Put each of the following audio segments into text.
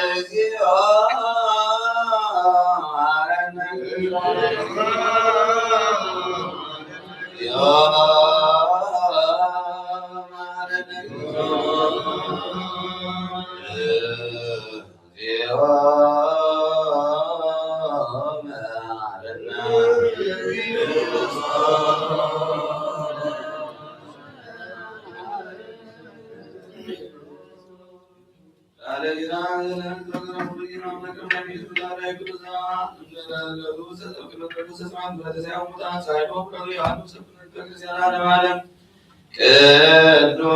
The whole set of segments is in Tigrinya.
እግዚኦ መሐረነ። ቅዱስ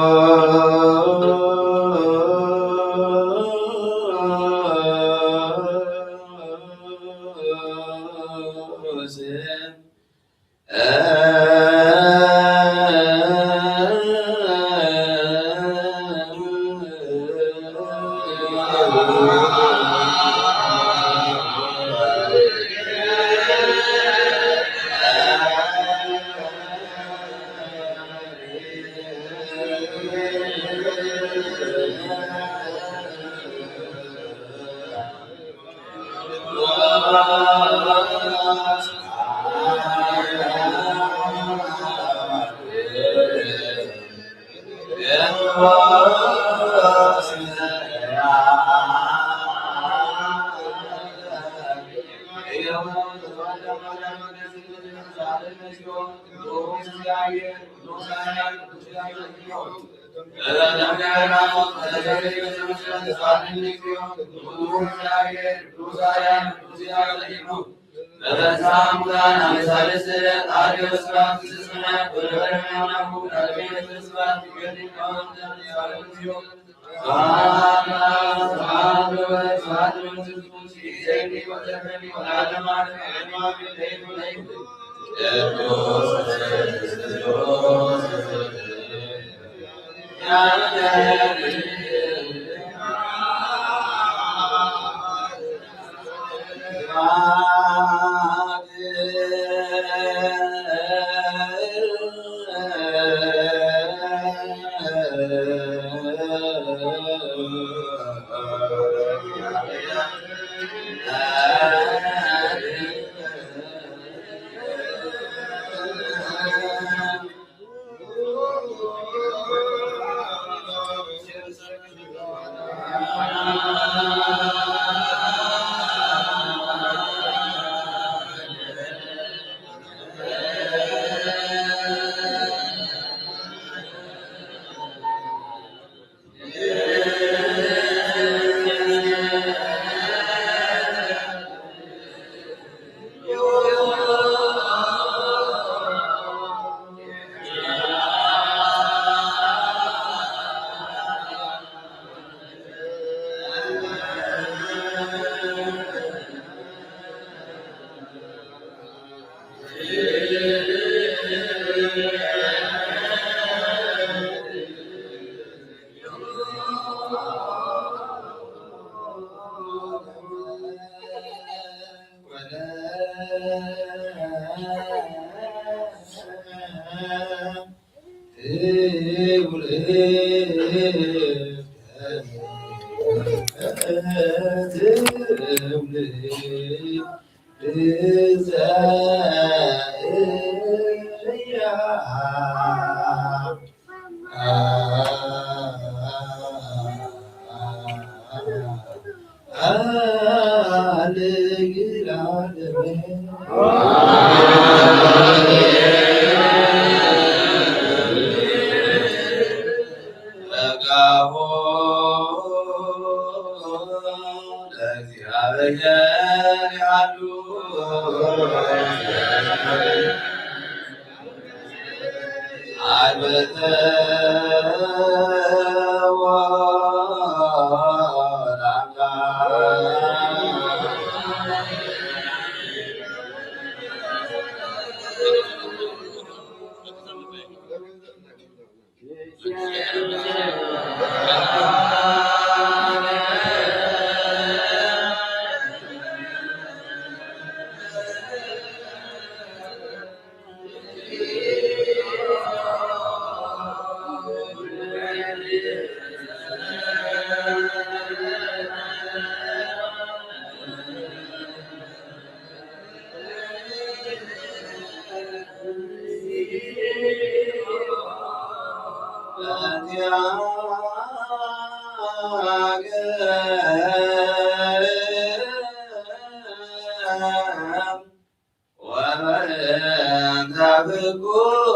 ወበእንተ ፍቁር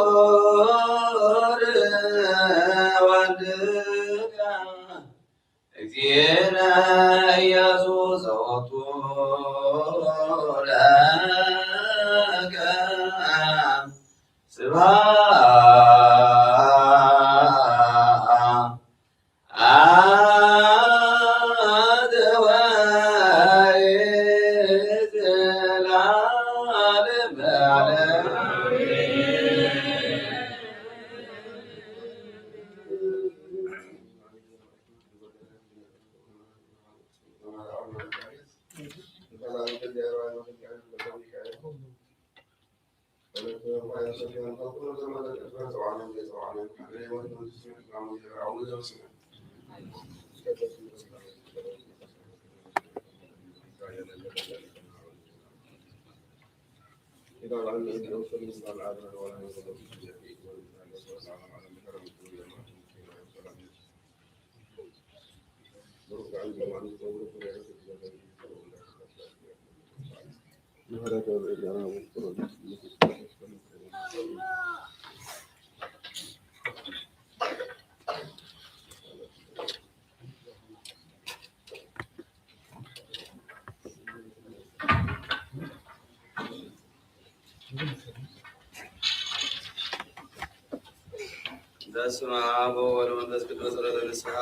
ወልድከ እግዚእነ ኢየሱስ ዘወቱ ለከ ስብሐት ወይእቲ ለዓለመ ዓለም። በስመ አብ ወወልድ ወመንፈስ ቅዱስ። ጸሎተ ንስሐ።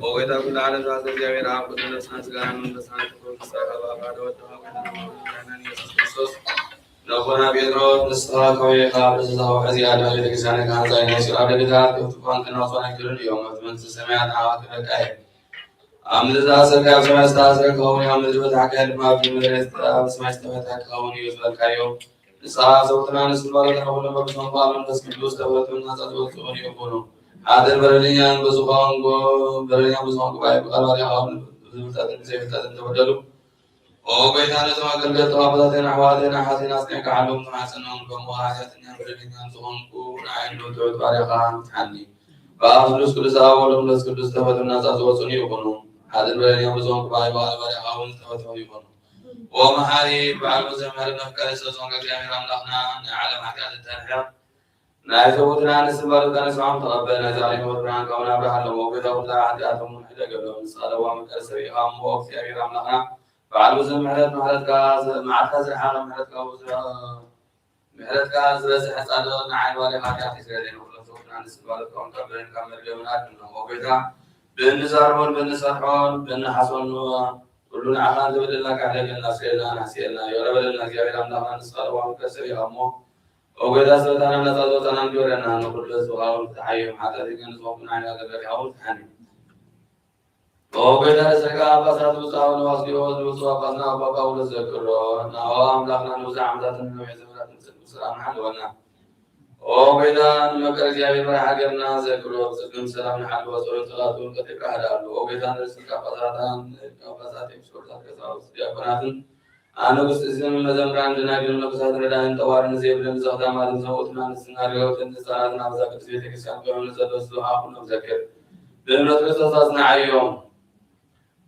ኦ ጌታ ኩሉ ዓለም፣ ስብሐት ለእግዚአብሔር አብ፣ ኩሉ ነፍስና ስጋና መንፈስና ክብር ምስጋና ለአብ አሐዱ ወልድ አብ። ኢየሱስ ክርስቶስ ነቦና ጴጥሮስ፣ ንስኻ ከመይ ኢኻ ብዝዛው ሕዚ ኣድማ ቤተክርስትያን ካህን ናይ ሲራ ደብታት ክፍትፋን ክናውሶን ኣይክእሉን እዮም። መፍትሒ መንግስቲ ሰማያት ንዓኻ ክህበካ እየ። ኣብ ምድሪ ዝኣሰርካዮ ኣብ ሰማይ ዝተኣስረ ክኸውን እዩ፣ ኣብ ምድሪ ዝበዝሓካዮ ድማ ኣብ ምድሪ ኣብ ሰማይ ዝተፈትሐ ክኸውን እዩ ዝበልካዮ። ንስኻ ሰብኡትና ንስምባሎትና ኩሎም በብሰንኳ ኣብ መንፈስ ቅዱስ ተፈትሑን ናጻ ዝወጽኡን ይኹኑ። ሓጥን በደለኛን ብዝኾንኩ፣ በደለኛ ብዝኾንኩ ባይ ብቓል ባሪያኻ ብዝፍልጠትን ብዘይፍልጠትን ተበደሉ። ኦ ጎይታ፣ ነቶም ኣገልገልቲ ኣቦታትን ኣሕዋትን ሓጢኣትና ኣጽኒዕካ ሓሎም ተማሕጸኖም፣ ከምኡ ኸኣ ሓጢኣተኛን በደለኛን ዝኾንኩ ንዓይን ንትሑት ባሪያኻ ምትሓኒ። ብኣብ ስሉስ ቅዱስ ኣብ ወልድ መንፈስ ቅዱስ ዝተፈትሑ ናጻ ዝወጹን ይኹኑ። ሓጥን በደለኛን ብዝኾንኩ ባይ ብቓል ባሪያኻ እውን ዝተፈትሑ ይኹኑ። ኦ መሓሪ፣ በዓል ብዙሕ ምሕረት መፍቀሪ ሰብ ዝኾንካ እግዚኣብሔር ኣምላኽና፣ ናይ ዓለም ሓጢኣት እተርሕቕ፣ ናይ ሰብኡትና ንስምባሎትካ ንስዖም ተቐበል። ናይ ዛሬ ሞት ብርሃን ካብና ኣብርሃሎም። ኦ ጎይታ፣ ኩላ ሓጢኣቶም እውን ሕደገሎም። ንስኻ ለዋህ መፍቀሪ ሰብ ኢኻ እሞ፣ እግዚኣብሔር ኣምላኽና፣ በዓል ብዙሕ ምሕረት፣ ምሕረትካ ዝ-፣ መዓትካ ዝረሓቐ፣ ምሕረትካ ብዙሕ፣ ምሕረትካ ዝበዝሐ ጻድቕ፣ ንዓይ ባሪያኻ ሓጢኣት ይስረየለይ። ንኹሎም ሰብኡትና ንስምባሎትካ እውን ካብ በደልን ካብ መርገምን ኣድሕኖም። ኦ ጎይታ፣ ብእንዛረቦን ብእንሰርሖን ብእንሓስቦን ኩሉ ንዓኻ እንተበደልና ካሕደገልና፣ ስረየልና፣ ኣሕስየልና፣ ይቕረ በለልና። እግዚኣብሔር ኣምላኽና፣ ንስኻ ለዋህ መፍቀሪ ሰብ ኢኻ እሞ፣ ኦ ጎይታ፣ ስረታና ናጻ ዘውጻና እንዲወረና፣ ንኹሉ ህዝብኻ እውን ፍትሓዮም። ሓጢኣተኛ ንዝኾንኩ ንዓይን ኣገልጋሊኻ እውን ፍትሓኒ። ኦ ጎይታ፣ ርእሰ ሊቃነ ጳጳሳት ብፁዕ ኣቡነ ባስልዮስ፣ ንብፁዕ ጳጳስና ኣባ ጳውሎስ ዘክሮ፣ ንኣበው ኣምላኽና ንብዙሕ ዓመታትን ንነዊሕ ዘመናትን ብጽድቅን ብሰላምን ሓልወና። ኦ ጎይታ፣ ንመፍቀሪ እግዚኣብሔር መራሒ ሃገርና ዘክሮ፣ ብጽድቅን ብሰላምን ሓልዎ። ጸሎት ጸላእቱ እውን ቀልጢፍካ ህድኣሉ። ኦ ጎይታ፣ ንርእሰ ሊቃነ ጳጳሳትን ሊቃነ ጳጳሳት ኤጲስቆጶሳት ቀሳውስት ዲያቆናትን ኣነጉስጢስን መዘምራን ደናግልን መነኮሳትን ረዳእን ጠዋርን ዘይብልን ዘኽታማትን ሰብኡትና ንስና ርህውትን ህፃናትን ኣብዛ ቅድስት ቤተ ክርስቲያን ኮይኖም ንዘለዉ ስድራኻ ኩሎም ዘክር። ብእምነት ክርስቶስ ኣጽንዓዮም።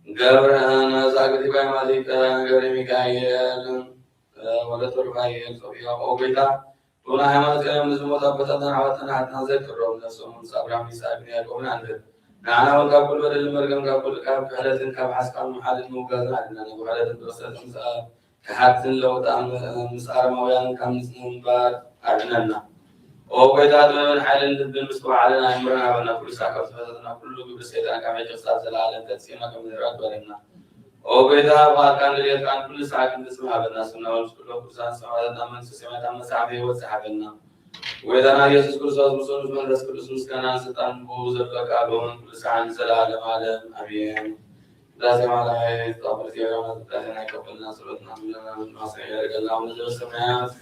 ገብረ መዛግብቲ ባይ ማሊቀ፣ ገብረ ሚካኤል፣ ወለተ ሩፋኤል፣ ሶፊያ፣ ኦ ጎይታ፣ ብእውነ ሃይማኖት እዮም ንዝሞቱ ኣቦታትና ኣሕዋትና ኣሓትና ዘክሮም፣ ነፍሶም ምስ ኣብርሃም፣ ይስሐቅን ያዕቆብን ኣንብር። ንዓና እውን ካብ ኩሉ በደልን መርገም፣ ካብ ኩሉ ካብ ክሕደትን ካብ ሓስቃን ምሓልን ምውጋዝን ኣድነና። ካብ ክሕደትን ብርሰትን ምስ ኣ-፣ ክሓድትን ለውጣን ምስ ኣረማውያንን ካብ ምጽንባር ኣድነና። ኦ ጎይታ፣ ጥበብን ሓይልን ልብን ምስትውዓልን ኣእምሮን ሃበና። ኩሉ ሳዕ ካብ ዝፈተትና ኩሉ ግብሪ ሰይጣን ካብ ሕጂ ክሳብ ዘለኣለም ፈጺምና ከም ንድሕሮ ግበረና። ኦ ጎይታ፣ ፍቓድካን ድልየትካን ኩሉ ሳዕ ክንፍጽም ሃበና። ስምና እውን ምስ ኩሎም ቅዱሳን ሰማዕታትና መንግስተ ሰማያት ኣብ መጽሓፍ ህይወት ጽሓፈልና። ጎይታና ኢየሱስ ክርስቶስ ምስኡ ምስ መንፈስ ቅዱስ ምስጋናን ስልጣንን ብኡ ዘለካ ኣቦን ኩሉ ሳዕ ንዘለኣለም ዓለም ኣሜን። ቅዳሴ ማርያም ተቐበል እግዚኣብሔር ኣምላክ ቅዳሴና ይቀበልና፣ ጸሎትና ምለና ማስያ ያደርገልና። አቡነ ዘበሰማያት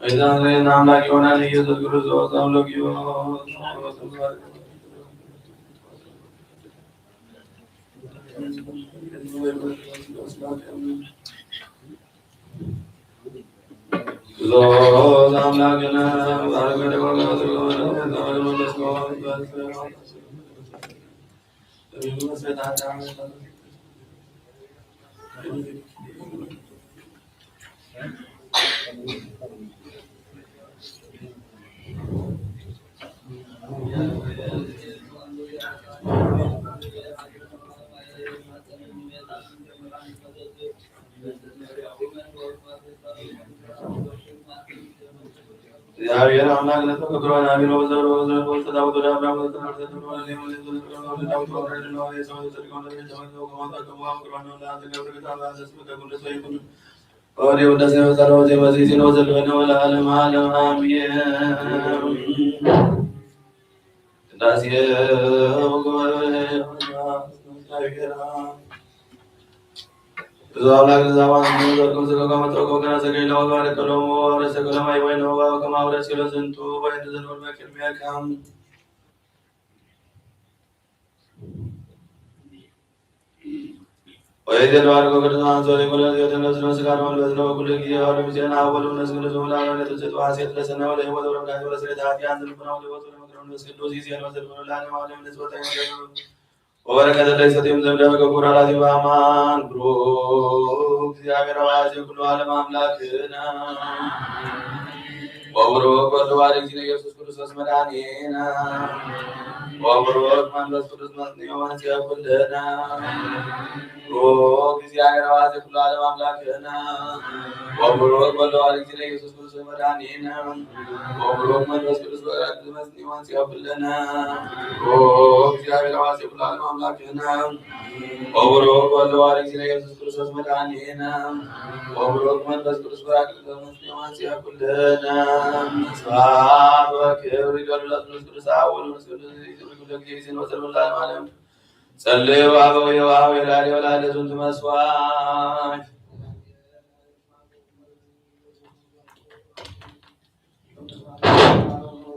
ጌታችን አምላክ የሆነን ኢየሱስ ክርስቶስ አምላክ ይሁን። እግዚአብሔር አምላክ ለተፈክሮ ናቢሮ ዘሮ ዘሮ ተዳውቶ ዳብራ ወደ ወደ ዘበዛሎ ወደ መዚህ ሲኖ ዘለበነ ወለ ዓለም ዓለም አሜን። ቅዳሴ ወጉባኤ እግዚአብሔር ብዙ አምላክ ለዛባ ዘርኩም ስለ ከመጠቆ ከና ሰገድ ለወባረ ከሎሞ ወረሰ ከለማይ ወይ ነው ከማውረስ ይሎ ዝንቱ ወይ ተዘንወር መክር ሚያካም ወይዜ ለዋርጎ ቅዱስ አንሶ ሊቆ ለዚዮ ተነስ ነው ስጋር ወንበዝ ነው ኩሉ ጊዜ ወደ ሙሴና ወደ ነስ ቅዱስ ወላ ወደ ተሰጡ ሐሴት ለሰና ወደ ህይወት ወደ ጋር ወደ ስሬት ኃጢአት ዝልቡና ወደ ህይወት ወደ መቅረብ ነስ ቅዱስ ይዜ ነው ዘልቡና ለዓለም ዓለም ንጽወታ ወበረከት ለይሰጥም ዘምደር ገቡር አላዚ በአማን ብሩክ እግዚአብሔር አባዜ ኩሉ ዓለም አምላክነ ወብሩክ ወልድ ዋሕድ እግዚእነ ኢየሱስ ክርስቶስ መድኃኒነ ወብሩክ መንፈስ ቅዱስ መጽንዮ ወንጽዮ ኩልነ ብሩክ እግዚአብሔር አባዜ ኩሉ ዓለም አምላክነ ወብሩክ ወልድ ዋሕድ እግዚእነ ኢየሱስ ክርስቶስ መድኃኒነ ወብሩክ መንፈስ ቅዱስ በረከት መጽንዮ ወንጽዮ ኩልነ ብሩክ እግዚአብሔር አባዜ ኩሉ ዓለም አምላክነ ወብሩክ ወልድ ዋሕድ እግዚእነ ኢየሱስ ክርስቶስ መድኃኒነ ወብሩክ መንፈስ ቅዱስ በረከት መጽንዮ ወንጽዮ ኩልነ ስብሐት ወክብር ይገሉ ለመንፈስ ቅዱስ አብ ወወልድ ወመንፈስ ቅዱስ ይክብር ኩሉ ጊዜ ይዜን ወዘልዓለመ ዓለም። ጸልዩ አበው የዋው የላሊ ወላለ ዝንቱ መስዋዕት።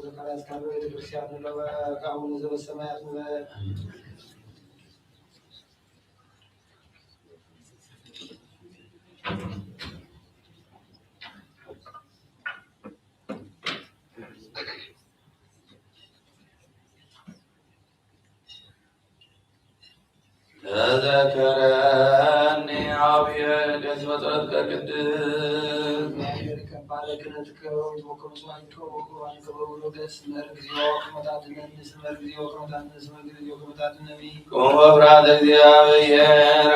ዘካርያስ ካህኑ ቤተክርስቲያን ንለው ከአቡነ ዘበሰማያት ንበል። ተዘከረኒ አብየ ገጽ በጸሎት ከቅድስ እግዚአብሔር ይቀባለ ክነትከ ወይትወከ መስዋዕትከ ወቁርባንከ በብሎ ገጽ ስመር እግዚኦ ከመታድነኒ ስመር እግዚኦ ከመታድነኒ ስመር እግዚኦ ከመታድነኒ። ቁም ወፍራት እግዚአብሔር።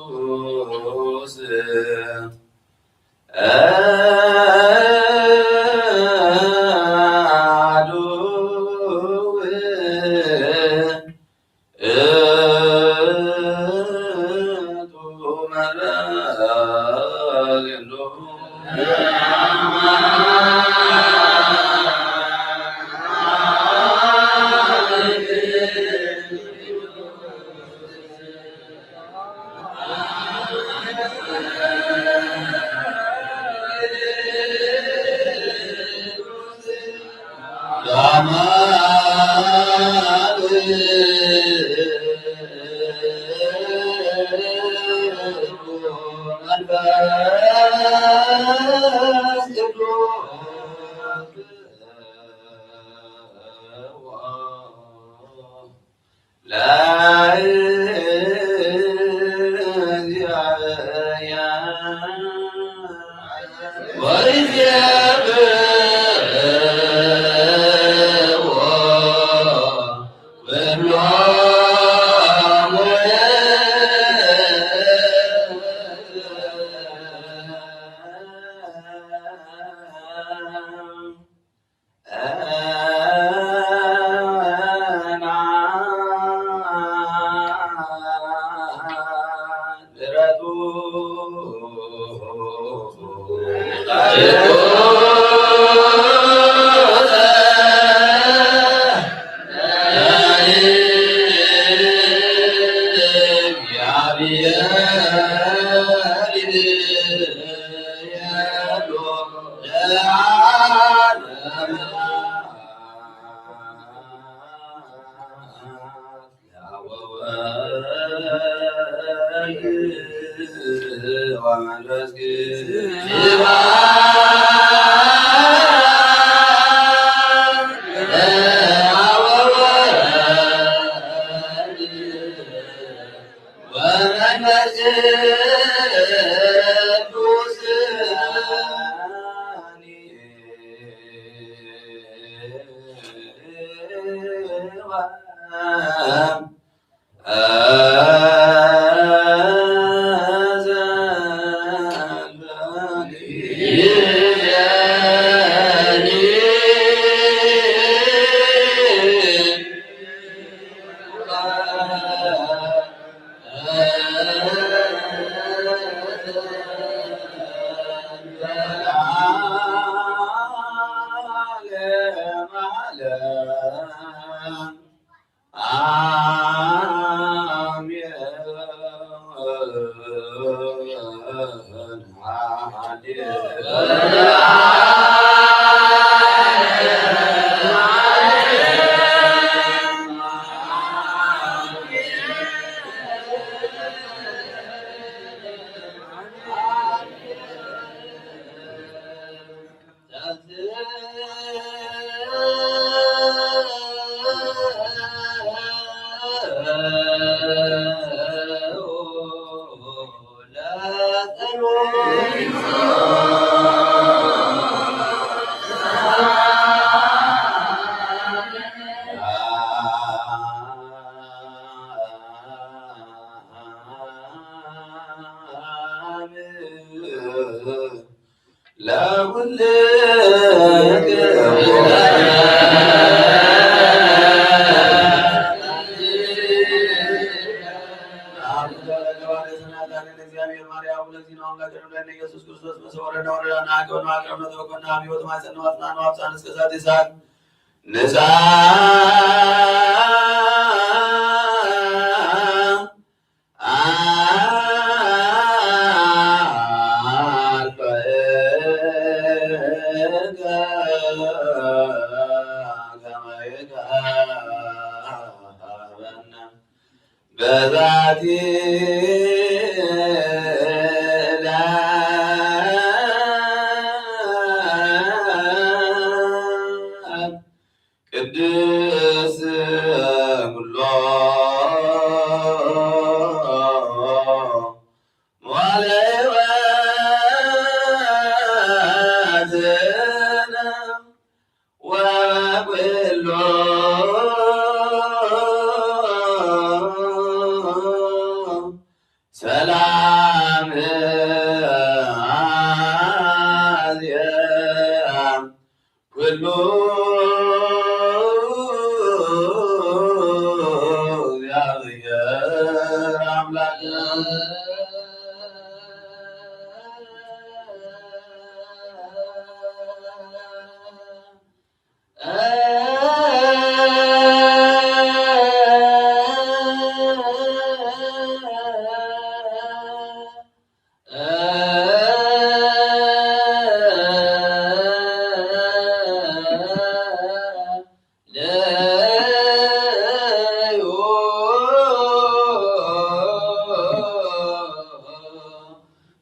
ቅዱስ አሐዱ ውእቱ መላእክቱ። ንሳ በዛቲ ዕለት ቅድስት ኩሎ መዋዕለ ሕይወትነ ወኩሎ ሰላም አዝየ ኩሉ እግዚአብሔር አምላክ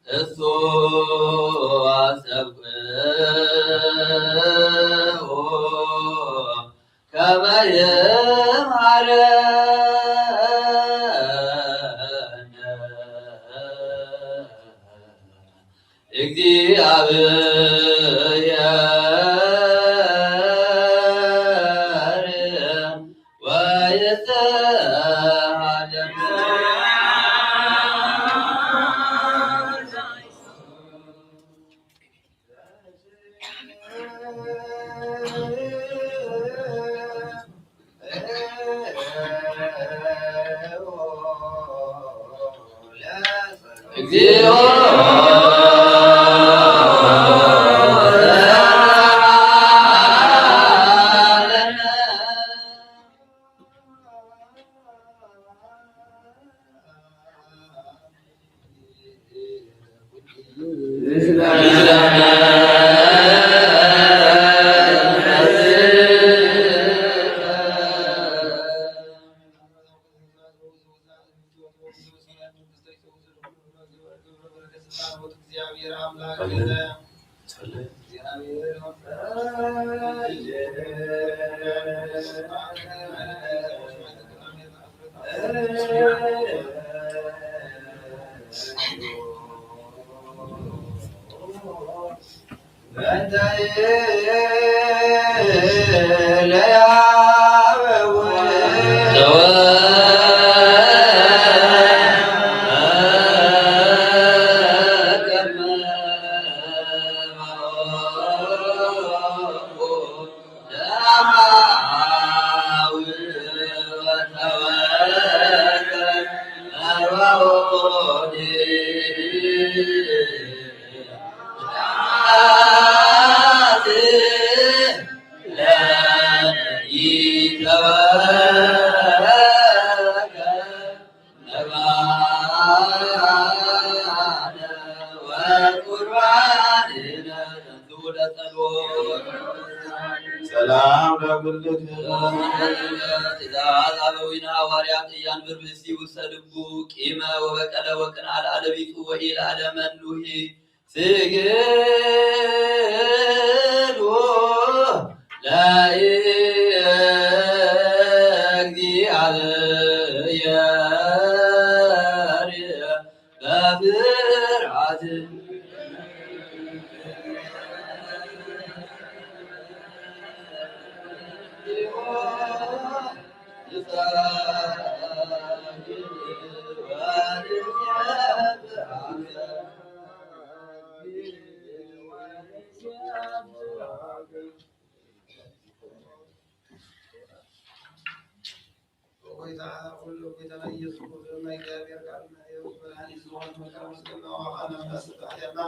እሱ አሰብክዎ ከመ ይምሃረነ እግዚአብሔር ወይትሃደግ። እግዚኦ እግዚአብሔር አምላክ ሰላም ለኩልክሙ። ትእዛዝ አበዊነ ሐዋርያት እያንብር ብእሲ ውሰድቡ ቂመ ወበቀለ ወቅንአ ለአለቢቱ ወኢለአለመኑሂ ስግዱ ለእግዚአብሔር በፍርሃት ጎይታ ኩሉ ጎይታና ኢየሱስ ክርስቶስ ናይ እግዚኣብሔር ቃል ናይ ህይወት መድኃኒት ዝኾነ መከራ መስቀልና ዋኻና እንዳሰጣ ሓጢኣትና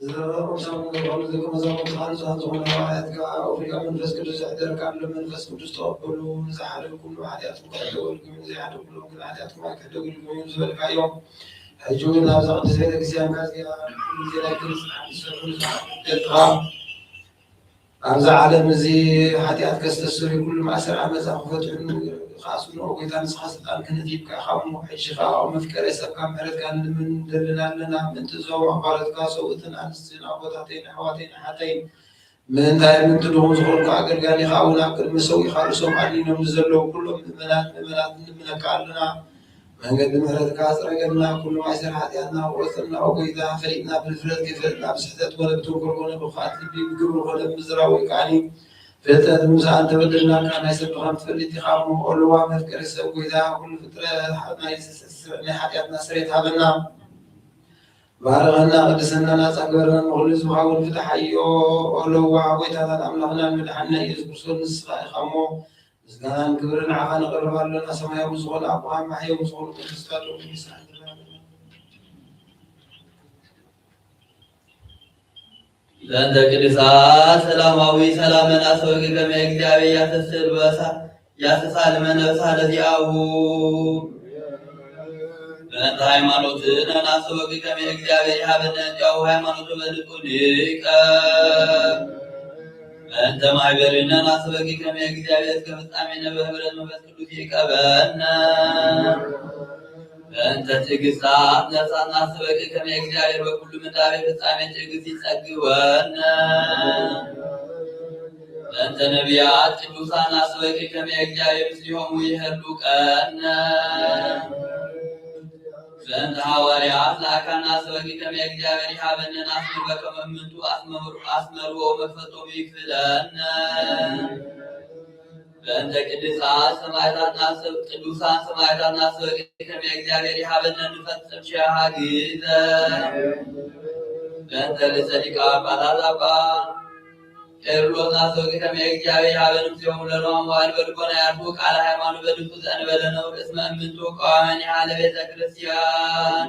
ዝረረቁ ሳሙን ዝኾኑ ደቂ መዛሙርትኻ ንጹሃን ዝኾኑ ሃዋርያትካ ኣብ ኣፍሪቃ መንፈስ ቅዱስ ይሕደርካ ኣሎ። መንፈስ ቅዱስ ተቐበሉ። ንዝሓደግኩም ንሓጢኣትኩም ኣይሕደገልኩም እዩ፣ ንዘይሓደግኩም ግን ሓጢኣትኩም ኣይክሕደግልኩም እዩ ዝበልካዮም። ሕጂ እውን ናብዛ ቅድስት ቤተ ክርስቲያንካ እዚኣ ኩሉ ግዜ ናይ ክርስትያን ዝሰርሑ ንዝሓደግካ ኣብዛ ዓለም እዚ ሓጢኣት ከስተስሪ ኩሉ ማእሰር ዓመፃ ክፈትሑ ክኣስሩ፣ ኦ ጎይታ፣ ንስኻ ስልጣን ክህነት ሂብካ ኢኻ እሞ፣ ሕጂ ኸኣ ኦ መፍቀሬ ሰብካ ምሕረትካ ንልምን ንደልን ኣለና። ምእንቲ እዞም ኣባላትካ ሰብኡትን ኣንስትን ኣቦታተይን ኣሕዋተይን ኣሓተይን፣ ምእንታይ ምእንቲ ድኹም ዝኾንኩ ኣገልጋሊኻ እውን ኣብ ቅድሚ ሰዊእኻ ርእሶም ኣድኒኖም ንዘለዉ ኩሎም ምእመናት ምእመናት ንልምነካ ኣለና። መንገዲ ምሕረትካ ኣጽረገልና፣ ኩሉ ማእሰር ሓጢኣትና ቁረጸልና፣ ኦ ጎይታ፣ ፈሊጥና ብድፍረት ከይፈለጥና፣ ብስሕተት ኮነ ብተንኮል ኮነ ብኽፍኣት ልቢ፣ ብግብሪ ኮነ ብምዝራብ ወይ ከኣኒ ፍልጠት ብምስኣን ተበደልናካ፣ ናይ ሰብ ድኻም ትፈልጥ ኢኻ እሞ፣ ኦ ለዋህ መፍቀሪ ሰብ፣ ጎይታ፣ ኩሉ ፍጥረት ናይ ሓጢኣትና ስርየት ሃበና። ባርኸና፣ ቅድሰና፣ ናጻ ግበረና፣ ንኹሉ ህዝብኻ እውን ፍትሓዮ። ኦ ለዋህ ጎይታናን ኣምላኽናን መድሓኒና ኢየሱስ ክርስቶስ፣ ንስኻ ኢኻ እሞ፣ ምስጋናን ክብርን ንዓኻ ነቕርብ ኣሎና። ሰማያዊ ዝኾነ ኣቦኻ፣ ማሕየዊ ዝኾኑ ቅዱስ ቃል ሎሚ ምሳና። በእንተ ቅዱሳት ሰላማዊ ሰላመን አስወግ ከመ እግዚአብሔር ያስተስል በሳ-፣ ያስተሳልመ ነፍሳ ለዚአሁ። በእንተ ሃይማኖትነ ናስወግ ከመ እግዚአብሔር ይሃበነ እንዲያው ሃይማኖቱ በልጡ ሊቀ። በእንተ ማሕበርነ ናስወግ ከመ እግዚአብሔር እስከ ፍጻሜነ በህብረት መንፈስ ቅዱስ ይቀበነ። በእንተ ትዕግስታት ነፍሳት ናስወግ ከመ እግዚአብሔር በኩሉ ምንዳቤ ፍጻሜ ትዕግስት ይጸግወነ። በእንተ ነቢያት ቅዱሳን ናስወግ ከመ እግዚአብሔር ምስሊሆሙ ይህሉ ቀነ። በእንተ ሐዋርያት ለአካን ናስወግ ከመ እግዚአብሔር ይሃበነ ናስምር በከመ እምንቱ አስመሩ-፣ አስመርዎ መክፈቶሙ ይክፍለነ። በእንተ ቅዱሳን ሰማዕታት ናስብ-፣ ቅዱሳን ሰማዕታት ናስወግ ከመ እግዚአብሔር ይሃበነ ንፈጽም ሺሃ ግዘ። በእንተ ለጸዲቀ አባላት አባ ቄርሎስ ናስወግ ከመ እግዚአብሔር ይሃበነ ምስሌሆሙ ለሎሙ መዋዕል በልቦና ያርፉ ቃለ ሃይማኖት በልቡ ዘእንበለ ነውር እስመ እምንቱ ቀዋመኒሃ ለቤተ ክርስቲያን።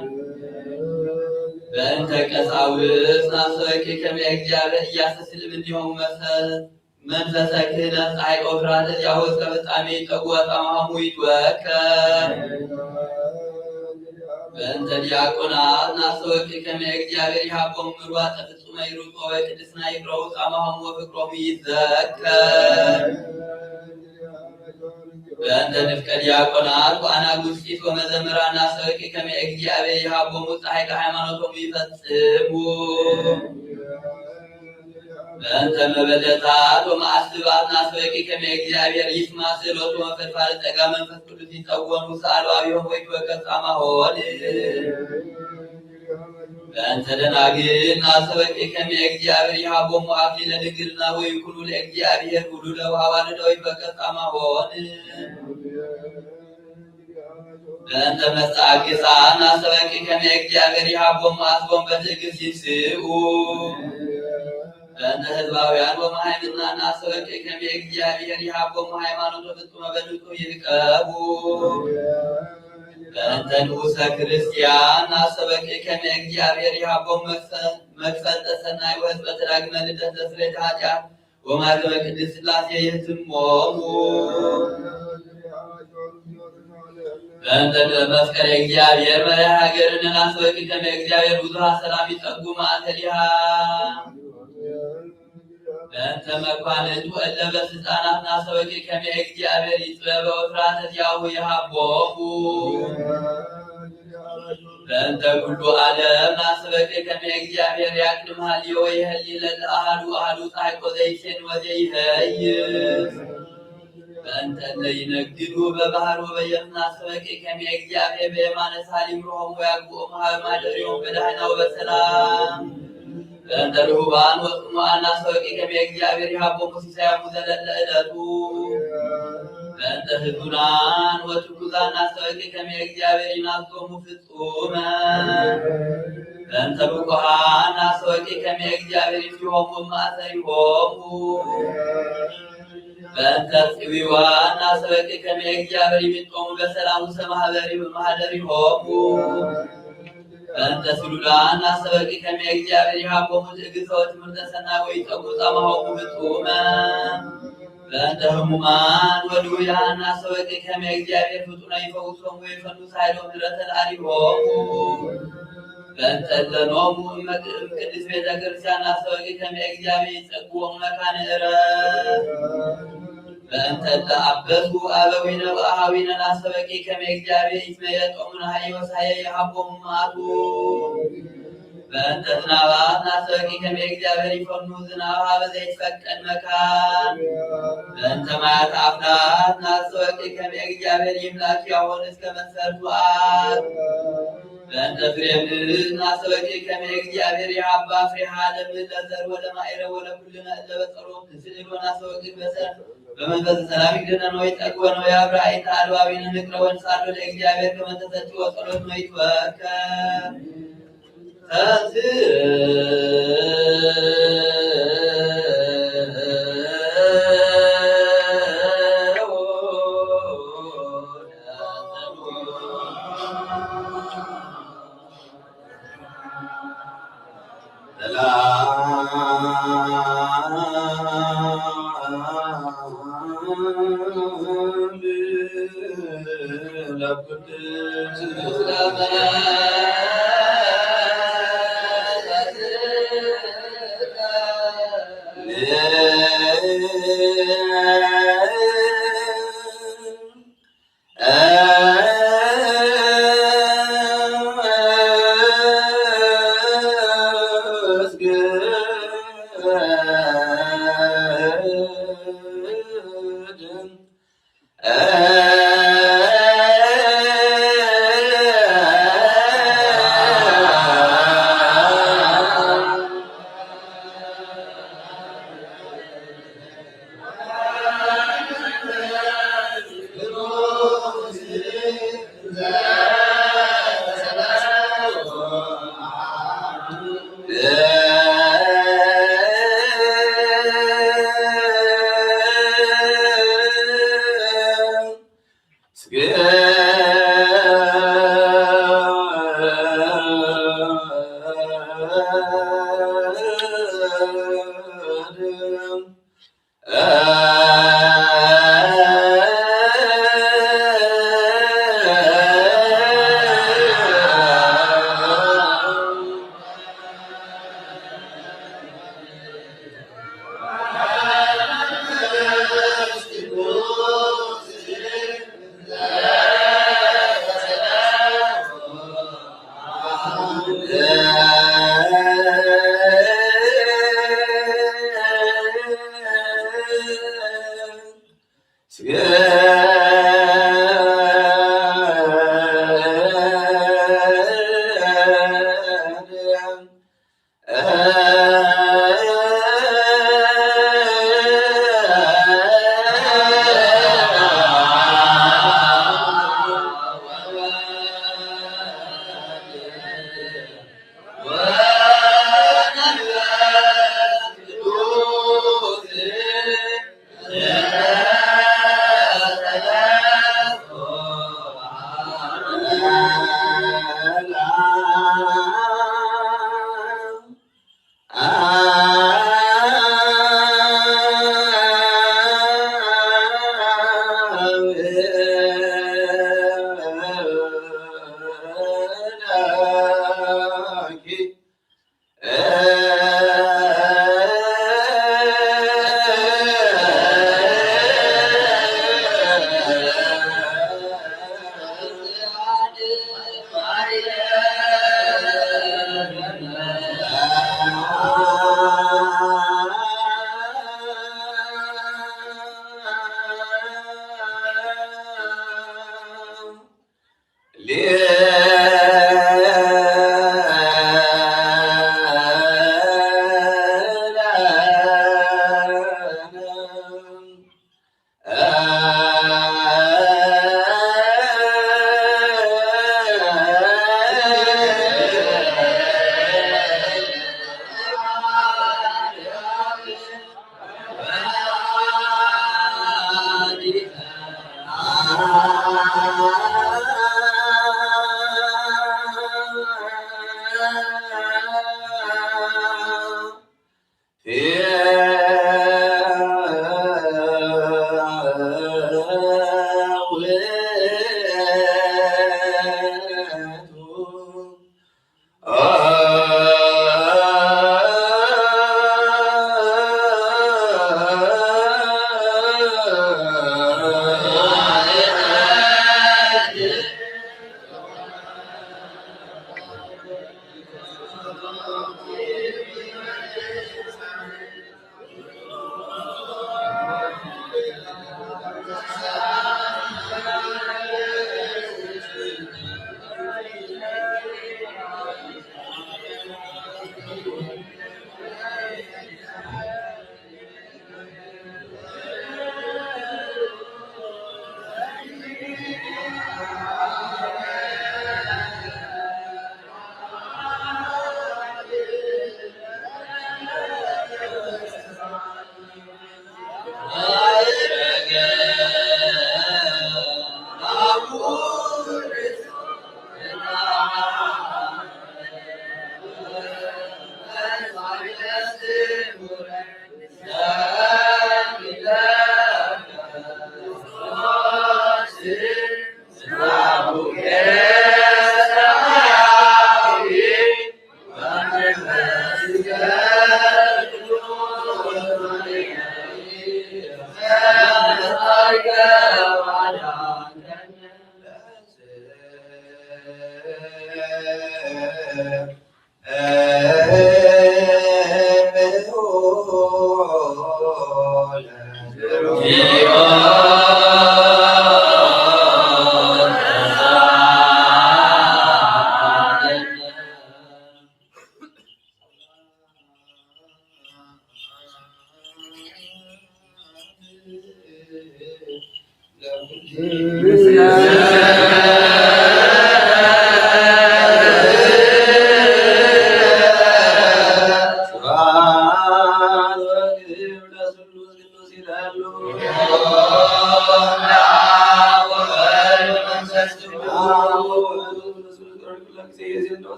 በእንተ ቀሳውስት ናስወግ ከመ እግዚአብሔር እያስተስልም እንዲሆሙ መሰል መንፈሰ ክህነት ፀሐይ ኦፍራ ለዚያሁ እስከ ፍጻሜ ይጠጉ ወጣማሙ ይትወከል። በእንተ ዲያቆናት ናስተወክል ከመ እግዚአብሔር ይሃቦም ምርዋፀ ፍጹመ ይሩጦ ወይ ቅድስና ይቅረቡ ጻማሆም ወፍቅሮም ይዘከር። በእንተ ንፍቀ ዲያቆናት ወአናጉስጢስ ወመዘምራን ናስተወቂ ከመ እግዚአብሔር ይሃቦሙ ጻሕቀ ሃይማኖቶም ይፈጽሙ። በእንተ መበለታት ወመዓስባት ናስተወቂ ከመ እግዚአብሔር ይስማ ስእሎቱ ወፈድፋደ ጸጋ መንፈስ ቅዱስ ይጸወኑ ሰአሉ አብዮም ወይትወከፍ ጻማሆን። በእንተ ደናግል ናስተወቂ ከመ እግዚአብሔር ይሃቦሙ አክሊለ ድንግልና ወይኩኑ ለእግዚአብሔር ውሉደ ወአዋልደ ወይትወከፍ ጻማሆን። በእንተ መስተአግሳን ናስተወቂ ከመ እግዚአብሔር ይሃቦሙ አስቦም በትዕግስት ይንስኡ። በእንተ ህዝባውያን ወመሃይምና ናስተወቂ ከመ እግዚአብሔር ይሃቦሙ ሃይማኖቶ ፍጹመ በንጹህ ይልቀቡ። በእንተ ንዑሰ ክርስቲያን ናስተወቂ ከመ እግዚአብሔር ይሃቦሙ መክፈ-፣ መክፈልተ ሰናይ ወሕጽበተ ዳግመ ልደት ለስርየተ ኃጢአት ወማይተመ ቅድስት ሥላሴ ይህትሞሙ። በእንተ መፍቀሬ እግዚአብሔር መሪያ ሀገርነ ናስተወቂ ከመ እግዚአብሔር ብዙሃ ሰላም ይጸጉ ማእከሊሃ። በእንተ መኳንንት ወእለ በስልጣናት ናስተወቂ ከመ እግዚአብሔር ይጽበበ ወፍርሃተ ዚአሁ ይሃቦሙ። በእንተ ኩሉ ዓለም ናስተወቂ ከመ እግዚአብሔር ያቅድም ሀልዮ ወይሀሊ ለለ አሃዱ አሃዱ ጻይቆ ዘይሴን ወዘይሀይስ። በእንተ እለ ይነግዱ በባህር ወበየብስ ናስተወቂ ከመ እግዚአብሔር በየማነ ሳሊም ሮሆም ወያግቦም ሀበ ማደሪዮም በዳህና ወበሰላም። በእንተ ርሁባን ወጽሙዓን ናስተወቂ ከመ እግዚአብሔር ይሃቦሙ ሲሳዮሙ ዘለለ ዕለቱ። በእንተ ህዙናን ወትኩዛን ናስተወቂ ከመ እግዚአብሔር ይናዞሙ ፍጹመ። በእንተ ብቁሃን ናስተወቂ ከመ እግዚአብሔር ይፍትሖሙ እምአሰሪሆሙ። በእንተ ጽዊዋን ናስተወቂ ከመ እግዚአብሔር ይምጦሙ በሰላም ውስተ ማህበሪ-፣ ማህደሪሆሙ። በእንተ ስሉላን ናስተወቂ ከመ እግዚአብሔር ይሃቦሙ ትዕግስተ ወትምህርተ ሰናይ ወይጸጉ ጻማሆሙ ፍጹመ። በእንተ ህሙማን ወድውያን ናስተወቂ ከመ እግዚአብሔር ፍጡነ ይፈውሶሙ ወይፈኑ ሳይሎ ምሕረተ ለአሊሆሙ። በእንተ እለ ኖሙ እመ ቅድስት ቤተ ክርስቲያን ናስተወቂ ከመ እግዚአብሔር ይጸግቦሙ መካነ ዕረፍት። በእንተ እለ አበሱ አበዊነ ወአሃዊነ ናስተወቂ ከመ እግዚአብሔር ይትመየጦሙ ነሃየ ወሳየ ይሃቦሙ መዓቱ። በእንተ ዝናባት ናስተወቂ ከመ እግዚአብሔር ይፈኑ ዝናብ ሀበ ዘይትፈቀድ መካን። በእንተ ማያት አፍላት ናስተወቂ ከመ እግዚአብሔር ይምላክ ያሆን እስከ መሰርቱ አት። በእንተ ፍሬ ምድር ናስተወቂ ከመ እግዚአብሔር የሀባ ፍሬሃ ለምድር ለዘር ወለማይረ ወለኩልነ እለ በጸሎት ንስእል ወናስተወቂ በሰ-፣ በመንፈስ ሰላም ይግደነ ነው ይጠግወ ነው የአብራይ ታልዋዊነ ንቅረ ወንሳሎ ለእግዚአብሔር ከመተሰጭ ወጸሎት ነው ይትወከ።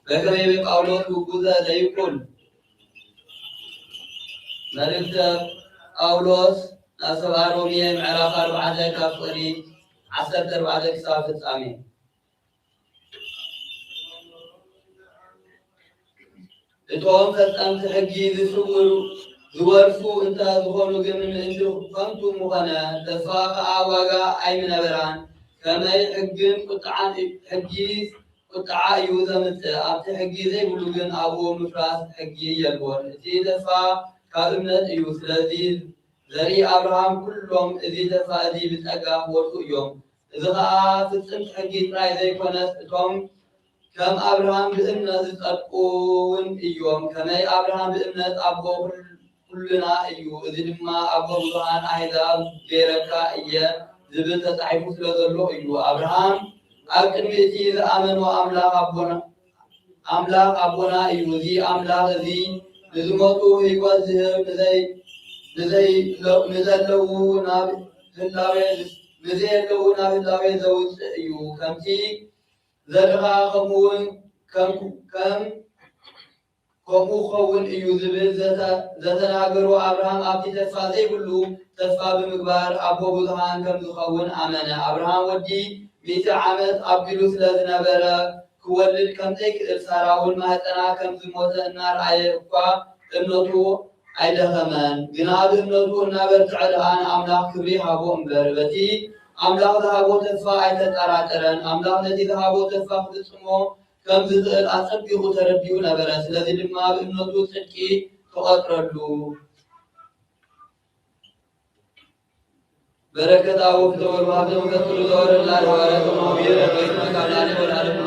በከመይ ጳውሎስ ውጉዘ ዘይኩን። መልእክተ ጳውሎስ ናብ ሰብኣ ሮሜ ምዕራፍ ኣርባዕተ ካብ ፍቕዲ ዓሰርተ ኣርባዕተ ክሳብ ፍጻሜ። እቶም ፈጸምቲ ሕጊ ዝስውሩ ዝወርሱ እንተ ዝኾኑ ግን ምእንቲ ከንቱ ምኾነ፣ ተስፋ ከኣ ዋጋ ኣይምነበራን። ከመይ ሕግን ቁጥዓን ሕጊ ቁጥዓ እዩ ዘምጽእ። ኣብቲ ሕጊ ዘይብሉ ግን ኣብኡ ምፍራስ ሕጊ የልቦን። እቲ ተስፋ ካብ እምነት እዩ። ስለዚ ዘርኢ ኣብርሃም ኩሎም እዚ ተስፋ እዚ ብጸጋ ክወርሱ እዮም። እዚ ኸኣ ፍጽምቲ ሕጊ ጥራይ ዘይኮነስ፣ እቶም ከም ኣብርሃም ብእምነት ዝጸድቁ እውን እዮም። ከመይ ኣብርሃም ብእምነት ኣቦ ኩል-፣ ኩልና እዩ። እዚ ድማ ኣቦ ብዙሃን ኣህዛብ ገይረካ እየ ዝብል ተጻሒፉ ስለ ዘሎ እዩ። ኣብርሃም ኣብ ቅድሚ እቲ ዝኣመኖ ኣምላኽ ኣቦና፣ ኣምላኽ ኣቦና እዩ። እዚ ኣምላኽ እዚ ንዝሞቱ ህይወት ዝህብ፣ ንዘይ-፣ ንዘይ-፣ ንዘለዉ ናብ ህላዌ ንዘየለዉ ናብ ህላዌ ዘውፅእ እዩ። ከምቲ ዘርኻ ከምኡውን ከም ከም ከምኡ ክኸውን እዩ ዝብል ዘተ- ዘተናገሮ ኣብርሃም ኣብቲ ተስፋ ዘይብሉ ተስፋ ብምግባር ኣቦ ብዙሃን ከም ዝኸውን ኣመነ። ኣብርሃም ወዲ ሚእቲ ዓመት ኣቢሉ ስለ ዝነበረ ክወልድ ከም ዘይክእል ሳራ እውን ማህፀና ከም ዝሞተ እናረኣየ እኳ እምነቱ ኣይደኸመን። ግና ብእምነቱ እናበርትዐ ደኣ ንኣምላኽ ክብሪ ሃቦ እምበር በቲ ኣምላኽ ዝሃቦ ተስፋ ኣይተጠራጠረን። ኣምላኽ ነቲ ዝሃቦ ተስፋ ክፍጽሞ ከም ዝኽእል ኣጸቢቑ ተረዲኡ ነበረ። ስለዚ ድማ ብእምነቱ ጽድቂ ተቐጽረሉ። በረከት ኣቡ ፍተወሉ ሃብተ መፈጥሩ ዘወረድላ ለሐዋርያት ወማዊ ረድኤት መካብላኒ ወላለም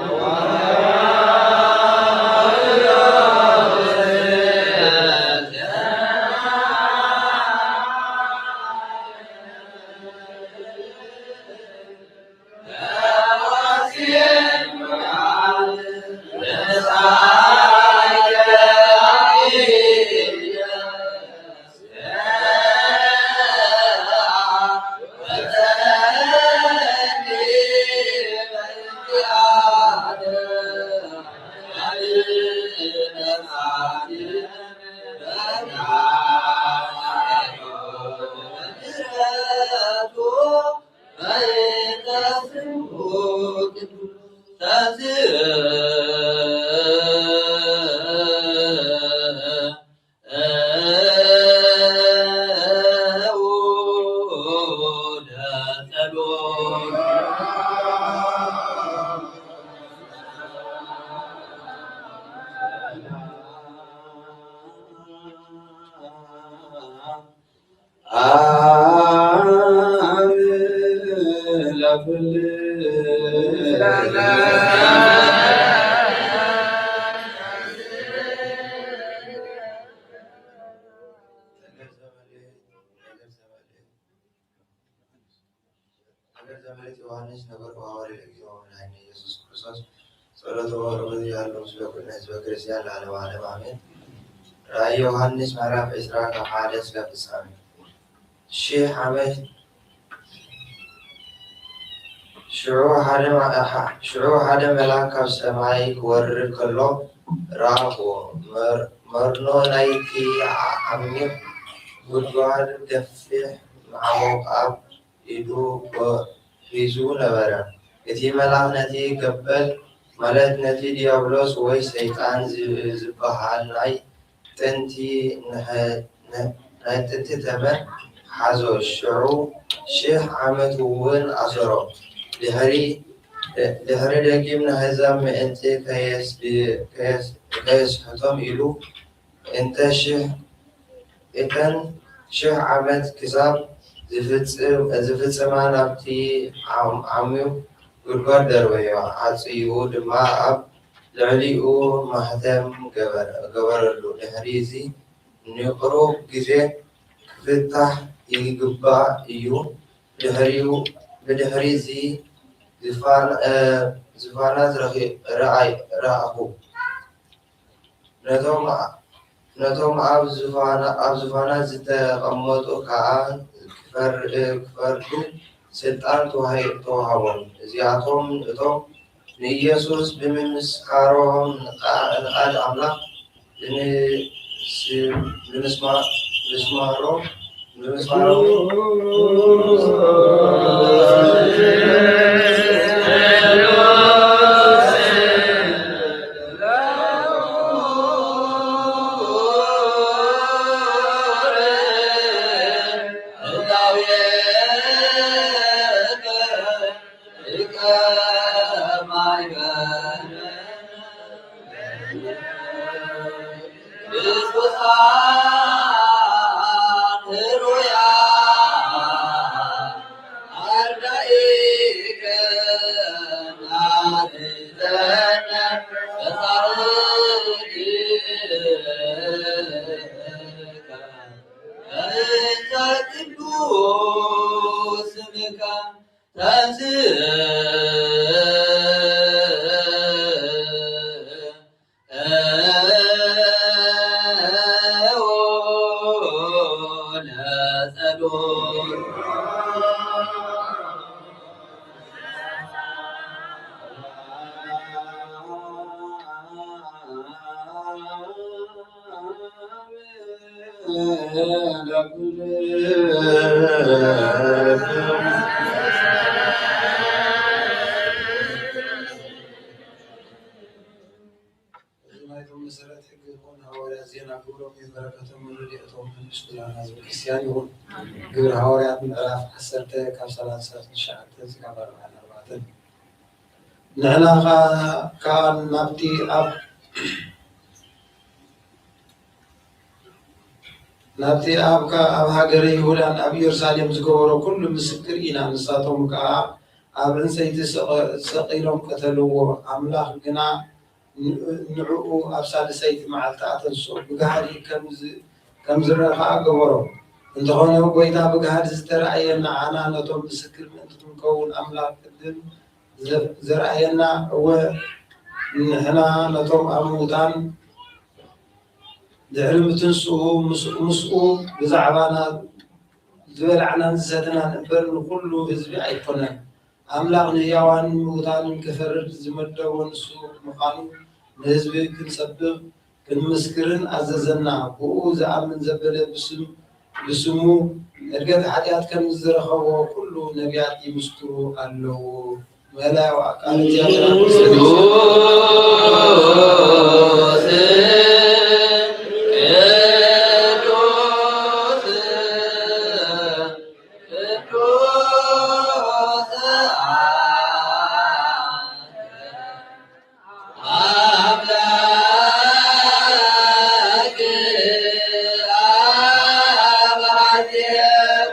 ነገር ዘመልእት ዮሃንስ ነገር ዋወሪ ለጊዜው መድኃኒነ ኢየሱስ ክርስቶስ ጸሎተ ወበረከቱ ያለው ስለ ኩልነ ህዝበ ክርስቲያን ለዓለመ ዓለም አሜን። ራእይ ዮሐንስ ምዕራፍ ዕስራ ካብ ሓደ እስከ ፍጻሜ። ሺህ ዓመት ሽዑ ሓደ ማ- ሓ- ሽዑ ሓደ መልኣክ ካብ ሰማይ ክወርድ ከሎ ረኣኹ። መር- መርኖ ናይቲ ዓ- ዓሚቕ ጉድጓድ ገፊሕ ማዕሙቕ ኣብ ኢዱ ሒዙ ነበረ። እቲ መልኣኽ ነቲ ገበል፣ ማለት ነቲ ዲያብሎስ ወይ ሰይጣን ዝ- ዝበሃል ናይ ጥንቲ ንሐ- ን- ናይ ጥንቲ ተመን ሓዞ። ሽዑ ሽሕ ዓመት እውን ኣሰሮ። ድሕሪ ድሕሪ ደጊም ንኣህዛብ ምእንቲ ከየስ- ከየስ- ከየስሕቶም ኢሉ እንተ ሽሕ እተን ሽሕ ዓመት ክሳብ ዝፍጽም- ዝፍጽማ ናብቲ ዓም- ዓሚቕ ጉድጓድ ደርበዮ። ዓጽዩ ድማ ኣብ ልዕሊኡ ማሕተም ገበረ- ገበረሉ። ድሕሪ እዚ ንቁሩብ ግዜ ክፍታሕ ይግባእ እዩ። ድሕሪኡ ብድሕሪ እዚ ዝፋን- ዝፋናት ረኺ- ረኣይ- ረኣኹ። ነቶም ነቶም ኣብ ዝፋና- ኣብ ዝፋናት ዝተቐመጡ ከኣ ክፈር- ክፈርዱ ስልጣን ተዋሂ- ተዋህቦም። እዚኣቶም እቶም ንኢየሱስ ብምምስካሮም ንቃ- ንቃል ኣምላኽ ብምስ- ብምስማ- ብምስማሮም እዚ ናይቶም መሰረት ሕጊ ዝኾኑ ሃዋርያት ዜና ግብሮም እዩ። በረከቶም ረድኤቶም ምስ ኩላና ህዝበ ክርስቲያን ይኹን። ግብረ ሃዋርያት ምዕራፍ ዓሰርተ ካብ ሰላሳ ትሽዓተ እስካብ ኣርብዓን ኣርባዕተን። ንሕና ኸኣ ናብቲ ኣብ ናብቲ ኣብ ከ-፣ ኣብ ሃገረ ይሁዳን ኣብ ኢየሩሳሌም ዝገበሮ ኩሉ ምስክር ኢና። ንሳቶም ከኣ ኣብ ዕንጸይቲ ሰቐ-፣ ሰቒሎም ቀተልዎ። ኣምላኽ ግና ን-፣ ንዕኡ ኣብ ሳልሰይቲ መዓልቲ ኣተንስኦ፣ ብጋህዲ ከም ዝ-፣ ከም ዝረአ ኸኣ ገበሮ። እንተኾነ፣ ጐይታ ብጋህዲ ዝተራእየ ንዓና ነቶም ምስክር ምእንቲ ክንከውን ኣምላኽ ቅድም ዘ-፣ ዘርኣየና፣ እወ፣ ንሕና ነቶም ኣብ ምዉታን ድሕሪ ምትንስኡ ምስ-፣ ምስኡ ብዛዕባና ዝበላዕናን ዝሰተናን እምበር ንኹሉ ህዝቢ ኣይኮነን። ኣምላኽ ንህያዋንን ምዉታንን ክፈርድ ዝመደቦ ንሱ ምዃኑ ንህዝቢ ክንሰብኽ ክንምስክርን ኣዘዘና። ብኡ ዝኣምን ዘበለ ብስም-፣ ብስሙ ዕድገት ሓጢኣት ከም ዝረኸቦ ኩሉ ነቢያት ይምስክሩ ኣለዉ። መላው ኣቃል እግዚኣብሔር ኣብ ቅዱስ ቅዱስ ቅዱስ ኣምላክ ኣብ ዓዲ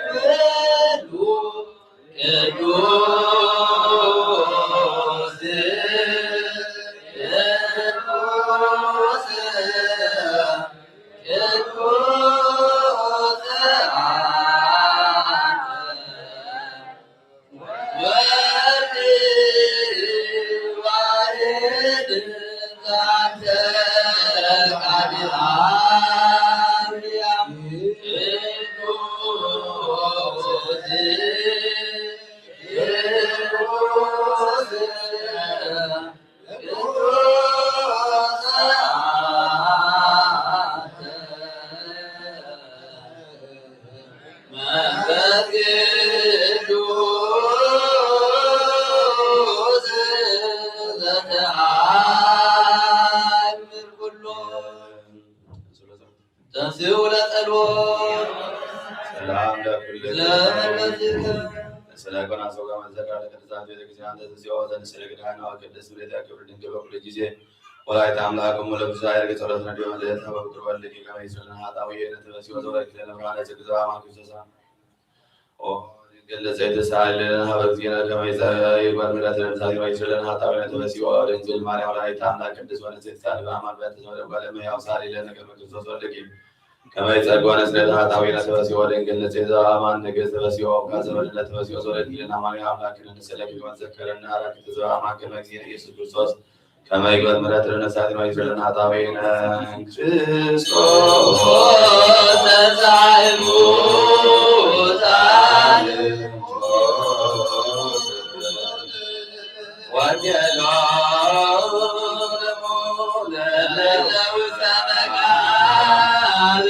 ኩሉ ቅዱስ ቅዱስ ቅዱስ ኣንተ ወልድ ዋሕድ ዛንተ ቃል ኣርያም ቅዱስ ቅዱስ ተንሥኡ ለጸልዎ ሰላም ለኩልክም። ስለ ኮና ሰው ጋር መዘጋለ ቅዱሳት ቤተ ክርስቲያን ተስዮ ዘንስለ ግዳና ቅድስት ምሬታ ክብር ድንግል በኩል ጊዜ ወላዲተ አምላክ እሙ ለብዙኃይል ጸሎት ነዲዮ ለእታ በፍቅር ወልድኪ ከመ ይስረነ ኃጣዊ ነተበስዮ ዘወረድኪ ለነ ብርሃነ ጽድቅ ዘበአማን ክርስቶስ። ኦ ድንግል ንጽሕት ተሳሊ ለነ ሀበ እግዚእነ ከመ ይጸ-፣ ይግበር ምሕረት ለነ ሳሊ ወይስር ለነ ኃጣዊ ነተበስዮ ድንግል ማርያም ወላዲተ አምላክ ቅድስት ወንጽሕት ሳሊ በአማን በእንተ ዘወደ ጓለ እመሕያው ሳሊ ለነ ቅድመ ክርስቶስ ወልድኪ ከመ ይጸግወነ ስለ ኃጣዊ ነተበስዮ ድንግል ንጽሕት ዘበአማን ንግሥት ተበስዮ ኦምካ ዘመድነ ተበስዮ ዘወለድኪ ለነ አማኑኤል አምላክነ ንስእለኪ ወንዘከረነ አራኪ ዘበአማን ከመ እግዚእነ ኢየሱስ ክርስቶስ ከመ ይግበር ምሕረት ለነፍሳቲነ ወይስር ለነ ኃጣውኢነ። ክርስቶስ ተንሥአ እሙታን ወንጌሎ ለነ ውስተ መቃብር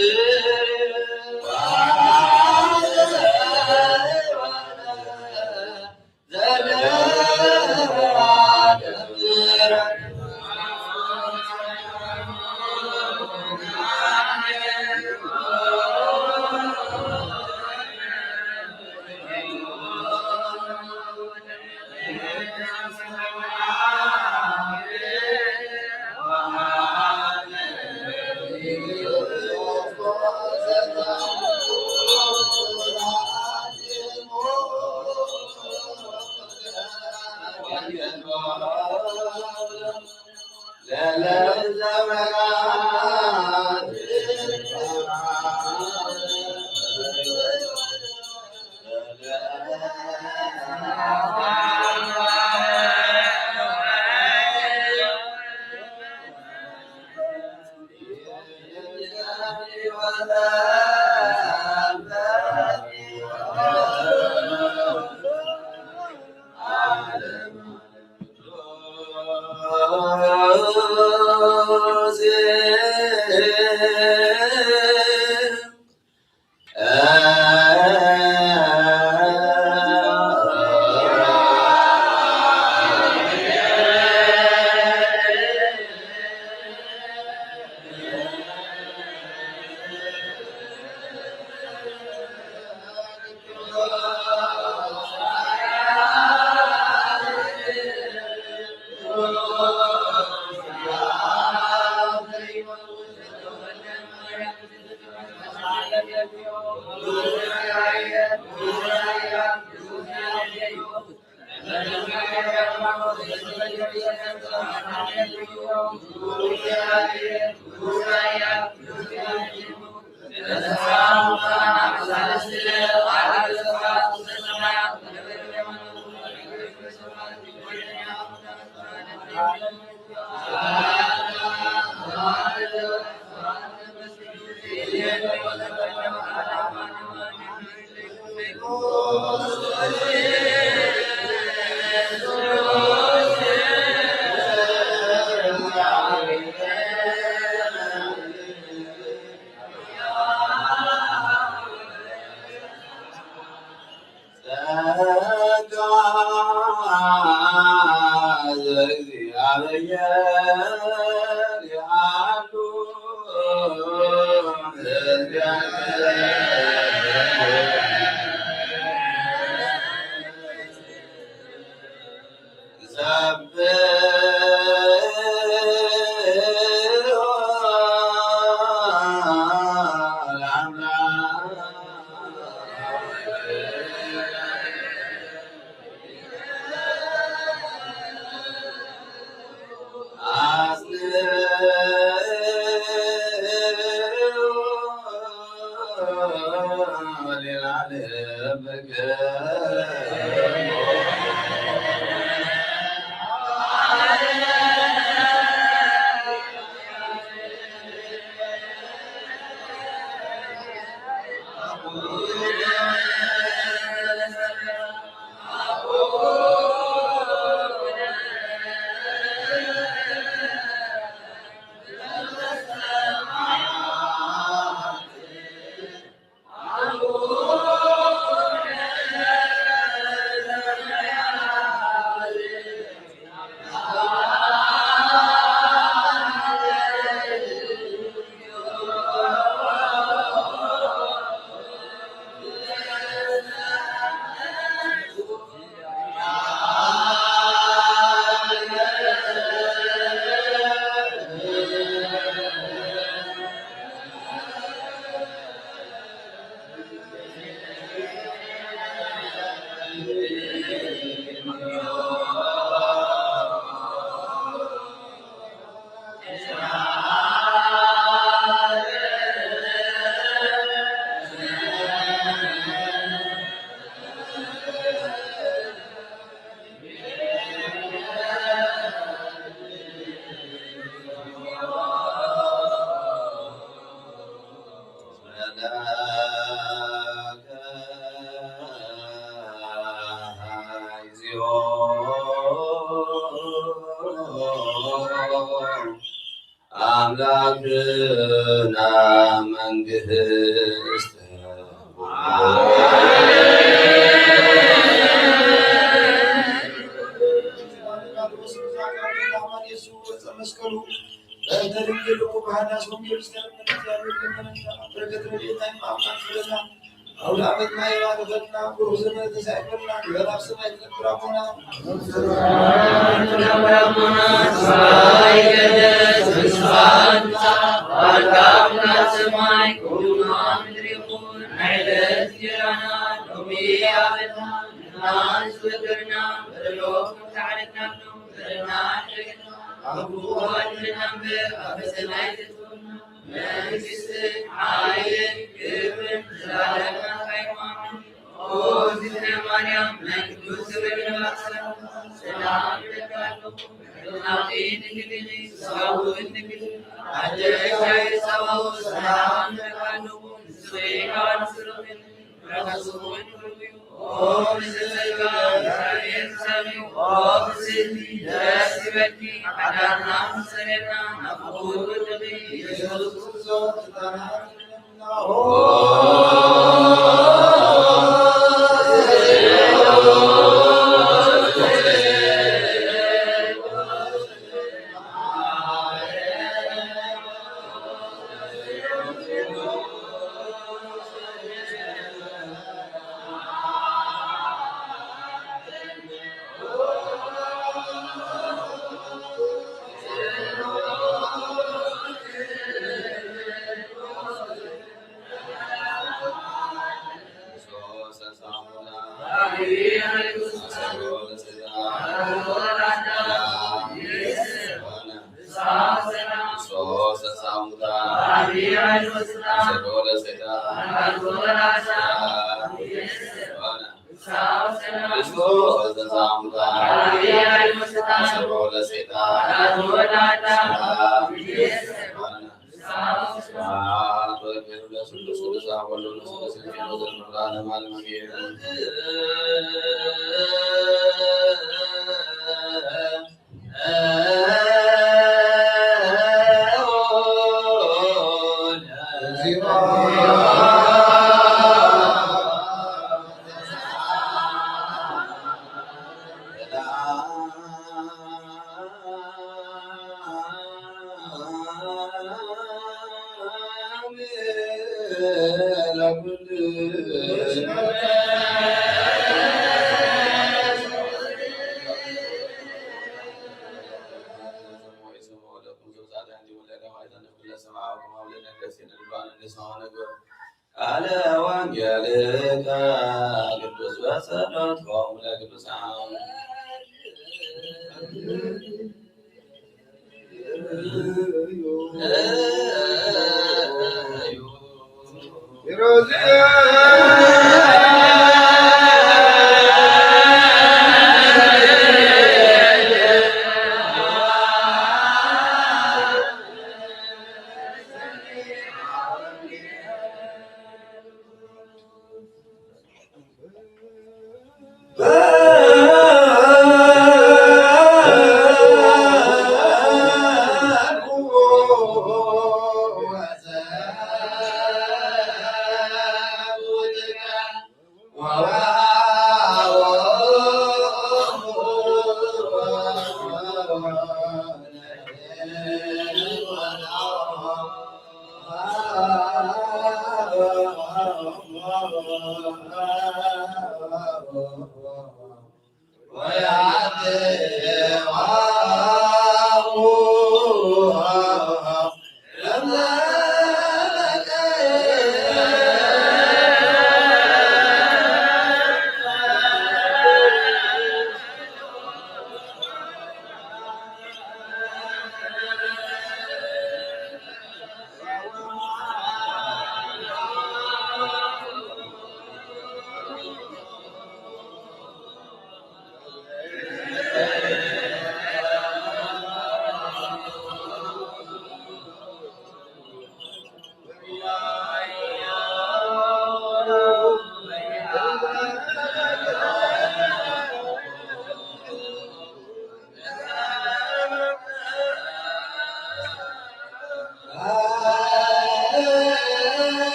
ጸጋ ዘእግዚኣብሔር ይሃሉ ኣምላክና መንግስት መስቀሉ በእንተ ድንግል እኩ በሃዳስ ወንጌል ዝተለመደ እግዚኣብሔር ለመነና። በረከት ረድኤት ናይ እመ አምላክ ፍረና። አውደ ዓመት ናይ ባረከልና። ብሩክ ዘመን ተሳይፈልና። ንበል ኣብ ሰማይ ትነብር ኣቦና። ትነብር ኣቦና፣ ስምካ ይትቀደስ፣ መንግስትካ ትምጻእ፣ ፍቃድካ ኣብ ሰማይ ከምኡ ኣብ ምድሪ ይኩን። ናይ ዕለት እንጀራና ሎሚ ሃበና፣ ንሕና ንዝበደሉና በደሎም ከም ዝሓለፍናሎም በደልና ኣይትሕደገና፣ ኣብ ክፉ ኣይተእትወና እምበር፣ ካብ ፈተና ኣይተእትወና። መንግስትን ሓይልን ክብርን ንዘለኣለምና ናትካ እዩ። ኣሜን። ኦ እግዝእትነ ማርያም፣ ናይ ቅዱስ ገብርኤል መልኣክ ሰላምታ፣ ሰላም እብለኪ ኣለኹ። ብሕልናኺ ድንግል ኢኺ፣ ስጋኺ እውን ድንግል እዩ። ኣደይ ሆይ፣ ጸባኦት ሰላም እብለኪ ኣለኹ። ንስኺ ካብ ኣንስቲ ረኺብኪ ጸጋ ብሩኽ እዩ። ኦ ብዝሒ ጸጋ፣ እግዚኣብሔር ምሳኺ፣ ኦ ብጽእቲ፣ ደስ ይበልኪ፣ ሓዳርና ምስ ጸለና፣ ናብ ፍቑር ወድኺ ኢየሱስ ክርስቶስ፣ ጸጋና አሰሮ ለሰይጣን። ሰላም። ክርስቶስ ተንሥአ እሙታን። አሰሮ ለሰይጣን። ሰላም። ስብሐት ወክብር ለስሉስ ቅዱስ አብ ወወልድ ወመንፈስ ቅዱስ ለዓለመ ዓለም አሜን። ቃለ ወንጌልከ ቅዱስ በጸሎትኮሙ ለቅዱሳን።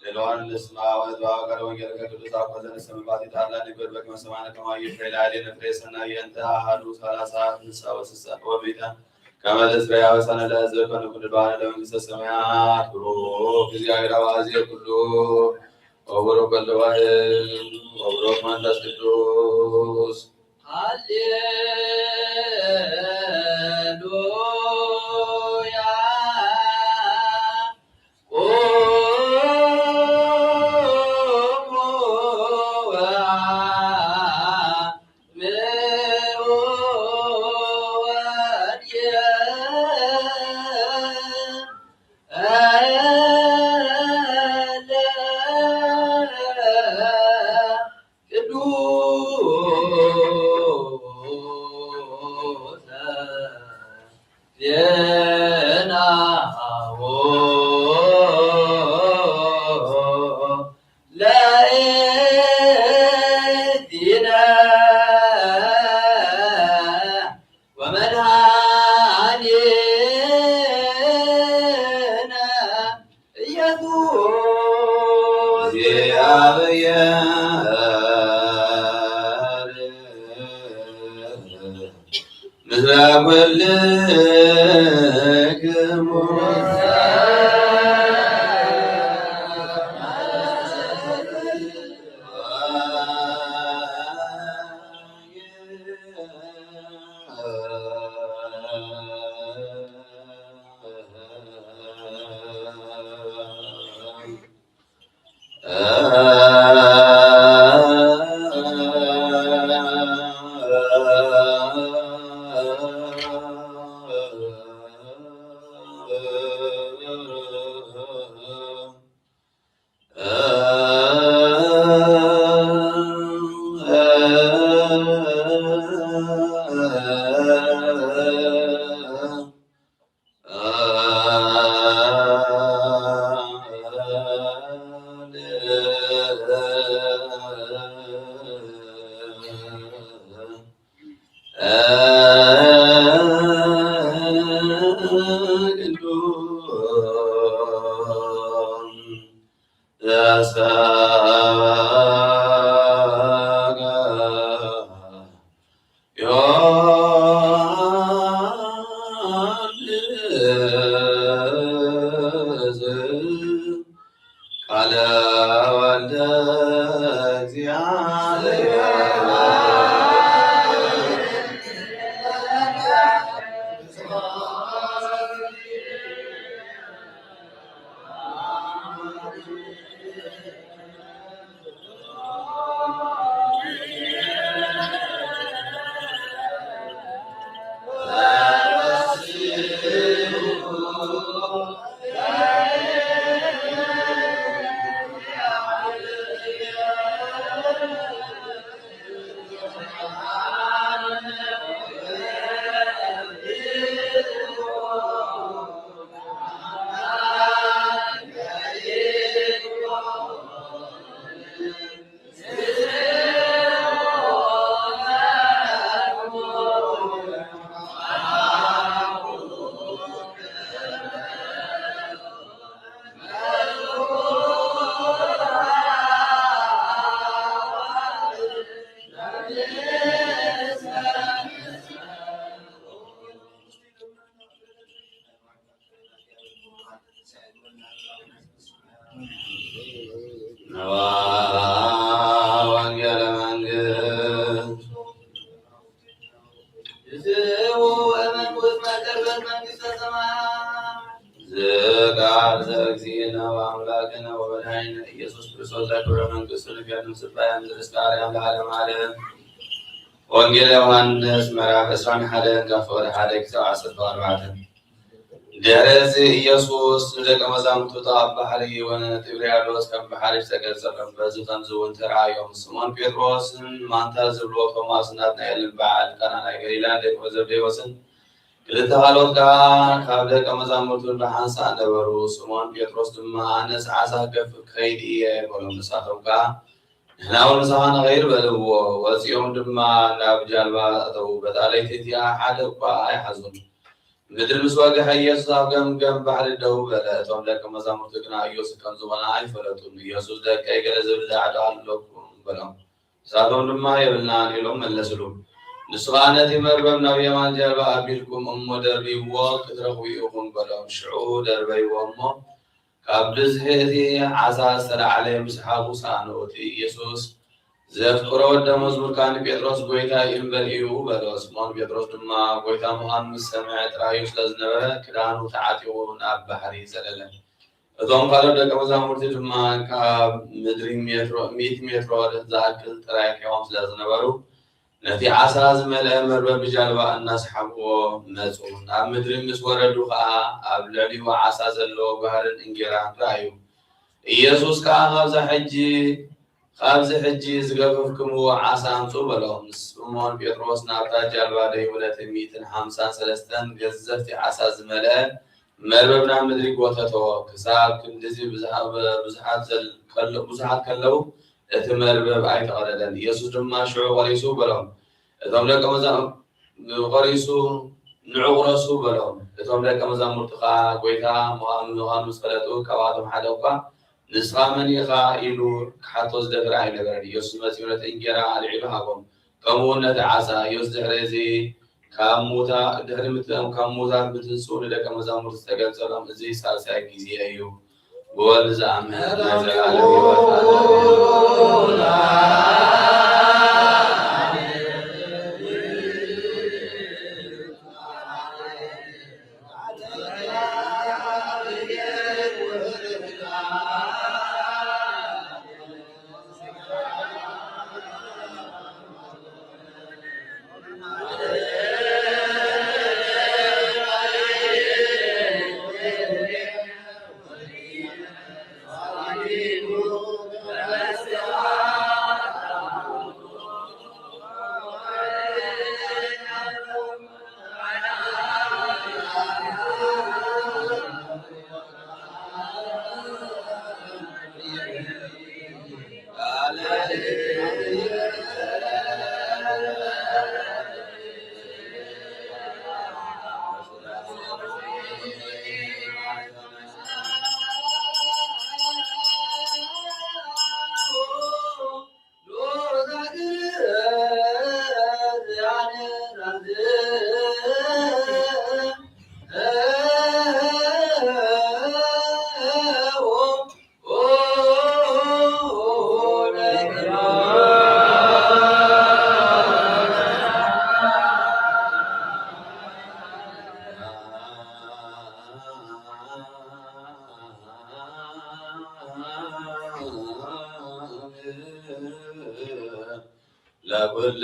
ለሎዋን ንስማ ወንትዋ ቃለ ወንጌል ከቅዱስ አባ ዘነሰመ ባቲ ታላ ንግበር በከመ ሰማዕነ ከማሁ ይፍሬ ላዕሌነ ፍሬ ሰናይ የንተ አሐዱ ሠላሳ ስሳ ወስሳ ወሚእታ። ከመ ትስረይ አበሳነ ለሕዝብ ከመ ኩሉ በዓለ ለመንግስተ ሰማያት። ብሩክ እግዚአብሔር አብ አዜ ኩሉ ወብሩክ ወልድ ዋሕድ ወብሩክ መንፈስ ቅዱስ። ሃሌሉያ። ቅዱስ ዜናሁ ለእግዚእነ ወመድኃኒነ ኢየሱስ ዚአብየ ምስለ ኩልክሙ። ቃለ ወልደ እግዚአብሔር። ነዋ ወንጌለ መንግስት። ይስሕቡ ወመንኩስ መቀበት መንግስተ ሰማያት። ዝቃል ዘእግዚእነ ወአምላክነ ወመድኃኒነ ኢየሱስ ክርስቶስ ለክብረ መንግስቱ ንፌኑ ስባያን ዝርስቃርያን ለዓለም ዓለም። ወንጌል ዮሐንስ ምዕራፍ ዕስራን ሓደን ካብ ፍቕዲ ሓደ ክሳብ ዓሰርተ ኣርባዕተ። ድሕሪ እዚ ኢየሱስ ንደቀ መዛሙርቱ ተቐብኣ ሓደጊ ወነ ጢብርያዶስ ከም ብሓደ ዝተገልጸሎም፣ በዚ ከምዚ እውን ተራእዮም። ስምዖን ጴጥሮስን ማንታ ዝብልዎ ቶማስን ናትናኤልን በዓል ቃና ናይ ገሊላን ደቂ ዘብዴዎስን ክልተ ካልኦት ከኣ ካብ ደቀ መዛሙርቱ ብሓንሳእ ነበሩ። ስምዖን ጴጥሮስ ድማ፣ ኣነስ ዓሳ ክገፍፍ ክኸይድ እየ በሎም። ንሳቶም ከኣ ንሕና እውን ምሳኻ ንኸይድ በልዎ። ወጺኦም ድማ ናብ ጃልባ ኣተዉ። በታ ለይቲ እቲኣ ሓደ እኳ ኣይሓዙን። ምድሪ ምስ ወግሐ ኢየሱስ ኣብ ገምገም ባሕሪ ደው በለ። እቶም ደቀ መዛሙርቱ ግና ኢየሱስ ከም ዝኾነ ኣይፈለጡን። ኢየሱስ፣ ደቀይ፣ ገለ ዝብላዕ ዶ ኣለኩም? በሎም። ንሳቶም ድማ የብልናን ኢሎም መለስሉ። ንሱ ኸኣ ነቲ መርበብ ናብ የማን ጃልባ ኣቢልኩም እሞ ደርብይዎ፣ ክትረኽቡ ኢኹም በሎም። ሽዑ ደርበይዎ እሞ ካብ ብዝሒ እቲ ዓሳ ዝተላዕለ ምስሓቑ ሰኣኖ። እቲ ኢየሱስ ዘፍቅሮ ደቀ መዝሙር ከኣ ንጴጥሮስ፣ ጐይታይ እምበር እዩ በሎ። ስምዖን ጴጥሮስ ድማ ጐይታ ምዃኑ ምስ ሰምዐ፣ ጥራዩ ስለ ዝነበረ፣ ክዳኑ ተዓጢቑ ናብ ባሕሪ ዘለለ። እቶም ካልኦት ደቀ መዛሙርቲ ድማ ካብ ምድሪ ሜትሮ፣ ሚእቲ ሜትሮ ዝኣክል ጥራይ ርሒቖም ስለ ዝነበሩ፣ ነቲ ዓሳ ዝመልአ መርበብ ብጃልባ እናሰሓብዎ መጹ። ናብ ምድሪ ምስ ወረዱ ኸኣ፣ ኣብ ልዕሊኡ ዓሳ ዘለዎ ባህርን እንጌራን ረኣዩ። ኢየሱስ ከኣ፣ ካብዛ ሕጂ፣ ካብዚ ሕጂ ዝገፈፍክምዎ ዓሳ ኣምጹ በሎም። ስምዖን ጴጥሮስ ናብታ ጃልባ ደይቡ፣ ነቲ ሚእትን ሓምሳን ሰለስተን ገዘፍቲ ዓሳ ዝመልአ መርበብ ናብ ምድሪ ጐተቶ። ክሳብ ክንድዚ ብዙሓ-፣ ብዙሓት ዘል-፣ ከለ-፣ ብዙሓት ከለዉ፣ እቲ መርበብ ኣይተቐደደን። ኢየሱስ ድማ ሽዑ፣ "ቐሪሱ" በሎም። እቶም ደቀ መዛሙ-፣ "ቐሪሱ፣ ንዑ ቑረሱ" በሎም። እቶም ደቀ መዛሙርቲ ኸኣ ጐይታ ምዃኑ፣ ምዃኑ ምስ ፈለጡ፣ ካብኣቶም ሓደ እኳ፣ "ንስኻ መን ኢኻ?" ኢሉ ክሓቶ ዝደፈረ ኣይነበረን። ኢየሱስ መጺኡ ነቲ እንጌራ ኣልዒሉ ሃቦም። ከምኡውን ነቲ ዓሳ። ኢየሱስ ድሕሪ እዚ ካብ ምውታ-፣ ድሕሪ ምት-፣ ካብ ምዉታት ምትንስኡ ንደቀ መዛሙርቱ ዝተገልጸሎም፣ "እዚ ሳልሳይ ግዜ እዩ፣ ብወልድ ዝኣምን ናይ ዘላለም ህይወት ኣለዎ።" ለኩል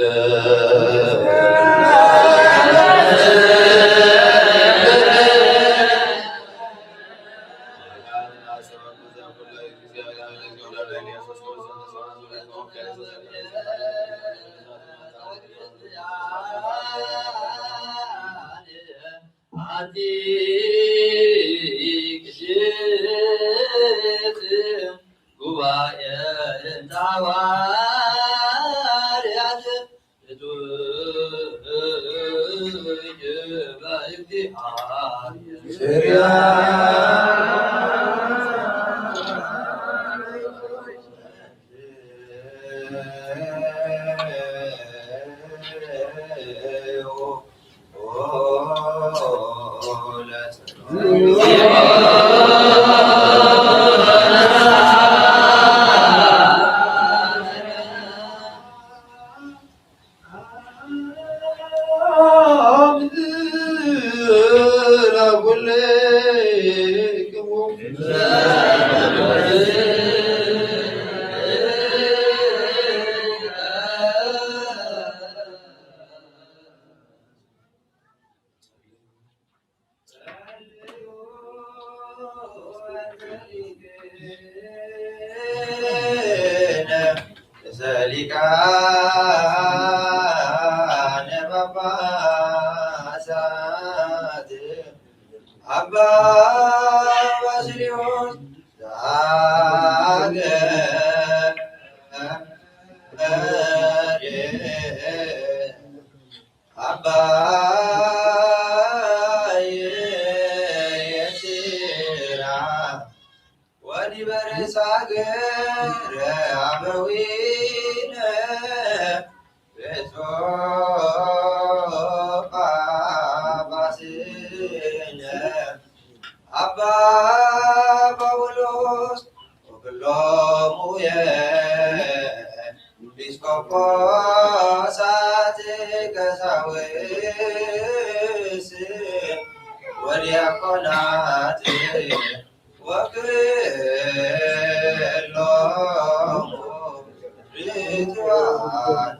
ጉባኤ ሐዋርያት ርእሰ ሊቃነ ጳጳሳት ኣባ ባስልዮስ ዘሀገረ ኣባ ጳውሎስ ወኩሎሙ ኤጲስቆጶሳት ቀሳውስት ወዲያቆናት ወኩሎሙ ርቱዓን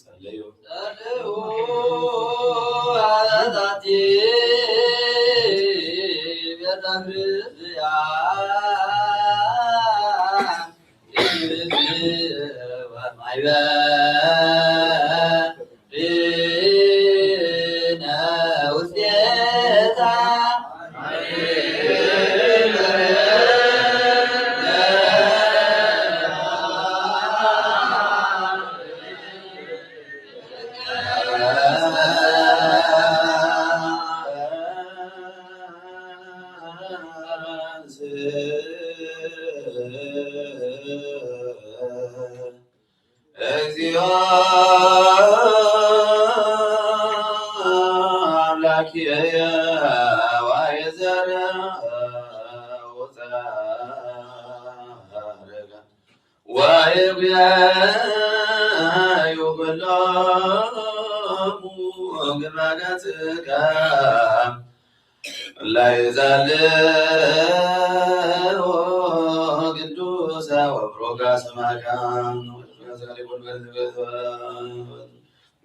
ጸልዩ። ጸልዩ። ጸልዩ። እግዚኦ አምላክየ ዋየ ዘርአ ወጻረጋ ወይጉያዩ ኩሎሙ ግማጋጽካ ላይ ዛለው ቅዱሳ ወብሩካ ስማካ።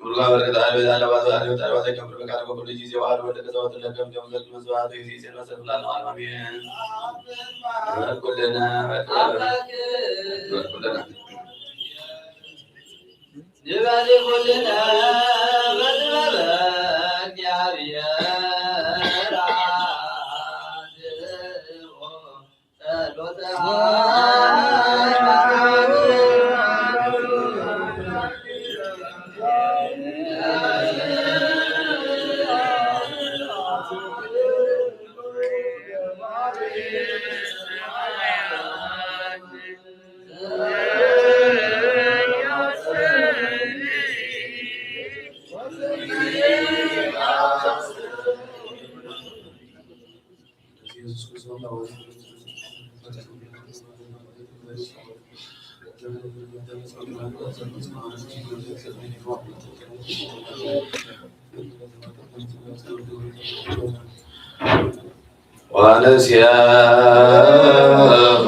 ሙሉጋ በረከት አለ ቤት አለባት አለ ቤት አለባት ከብር በቃ ደግሞ ሁሉ ጊዜ ዋህዶ ወደ ከዛው ተለቀም ደግሞ ዘልቅ መስዋዕት ጊዜ ሲል መሰል ብላል ነው አልማሚ። ኩልና ኩልና ንበል ኩልና በጥበበ እግዚአብሔር አድሮ ጸሎተ ወንሴፎ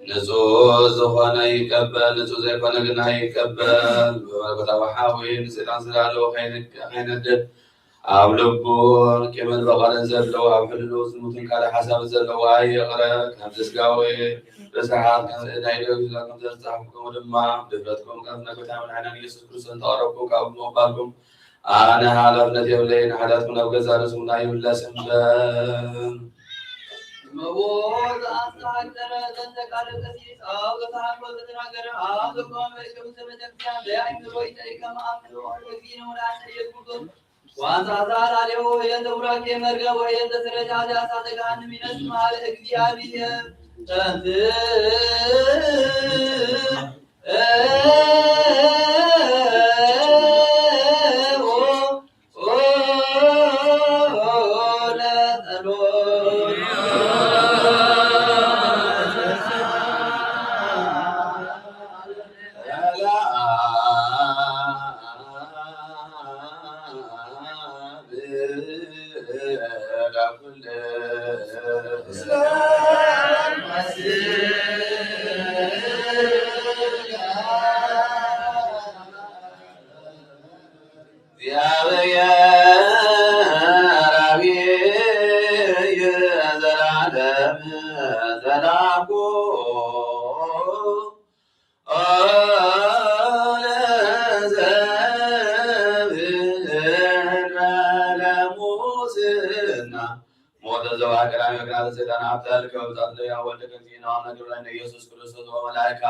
ንጹህ ዝኾነ ይቀበል፣ ንጹህ ዘይኮነ ግን ኣይቀበል። ብመለኮታዊ ሓዊ ንሰይጣን ስጋ ኣለዎ ከይነ-፣ ከይነድድ ኣብ ልቡ ቂምን በቐልን ዘለዎ፣ ኣብ ሕልንኡ ዝሙትን ካልእ ሓሳብ ዘለዎ ኣይቕረ። ከምዚ ስጋዊ ርስሓት ከም ናይ ደግ ከም ዘዝጻሕፍኩ ከምኡ ድማ ድፍረትኩም ካብ ናይ ጎይታና መድሓኒና ኢየሱስ ክርስቶስ እንተቐረብኩም ካብ ምቕባልኩም ኣነ ሓላፍነት የብለይን፣ ሓጢኣትኩም ናብ ገዛእ ርእስኹም ይምለስ እምበር። እመቦ ዘአስተሐቀረ ዘንተ ቃለ ቀሲስ አው ዘተሐቆ ዘተናገረ አው ዘቆመ በእከቡ ዘመተክያ ዘያእምሮ ይጠይቀ መአምሮ ለጊነ ወለአንተ ኢየሱስ ዋንሳሳ ላሌሁ ወየንተ ቡራኬ መርገም ወየንተ ስረጃ ጃሳ ተጋሃንም ይነስ መሀል እግዚአብሔር ተንት ቀዳሚ ወግናተ ሰይጣን ኣብታ ልከ ወብጻት ለያ ወልደ ከንቲና ዋና ግብራይ ኢየሱስ ክርስቶስ ወመላእካ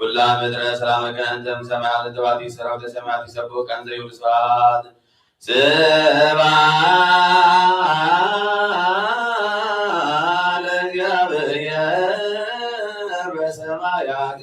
ኩላ ምድረ ሰላመከ እንተ እምሰማያት ተባቲ ሰራዊተ ሰማያት ይሰብሑ ከንዘ ይብሉ ስብሐት ስብሐት ለእግዚአብሔር በሰማያት።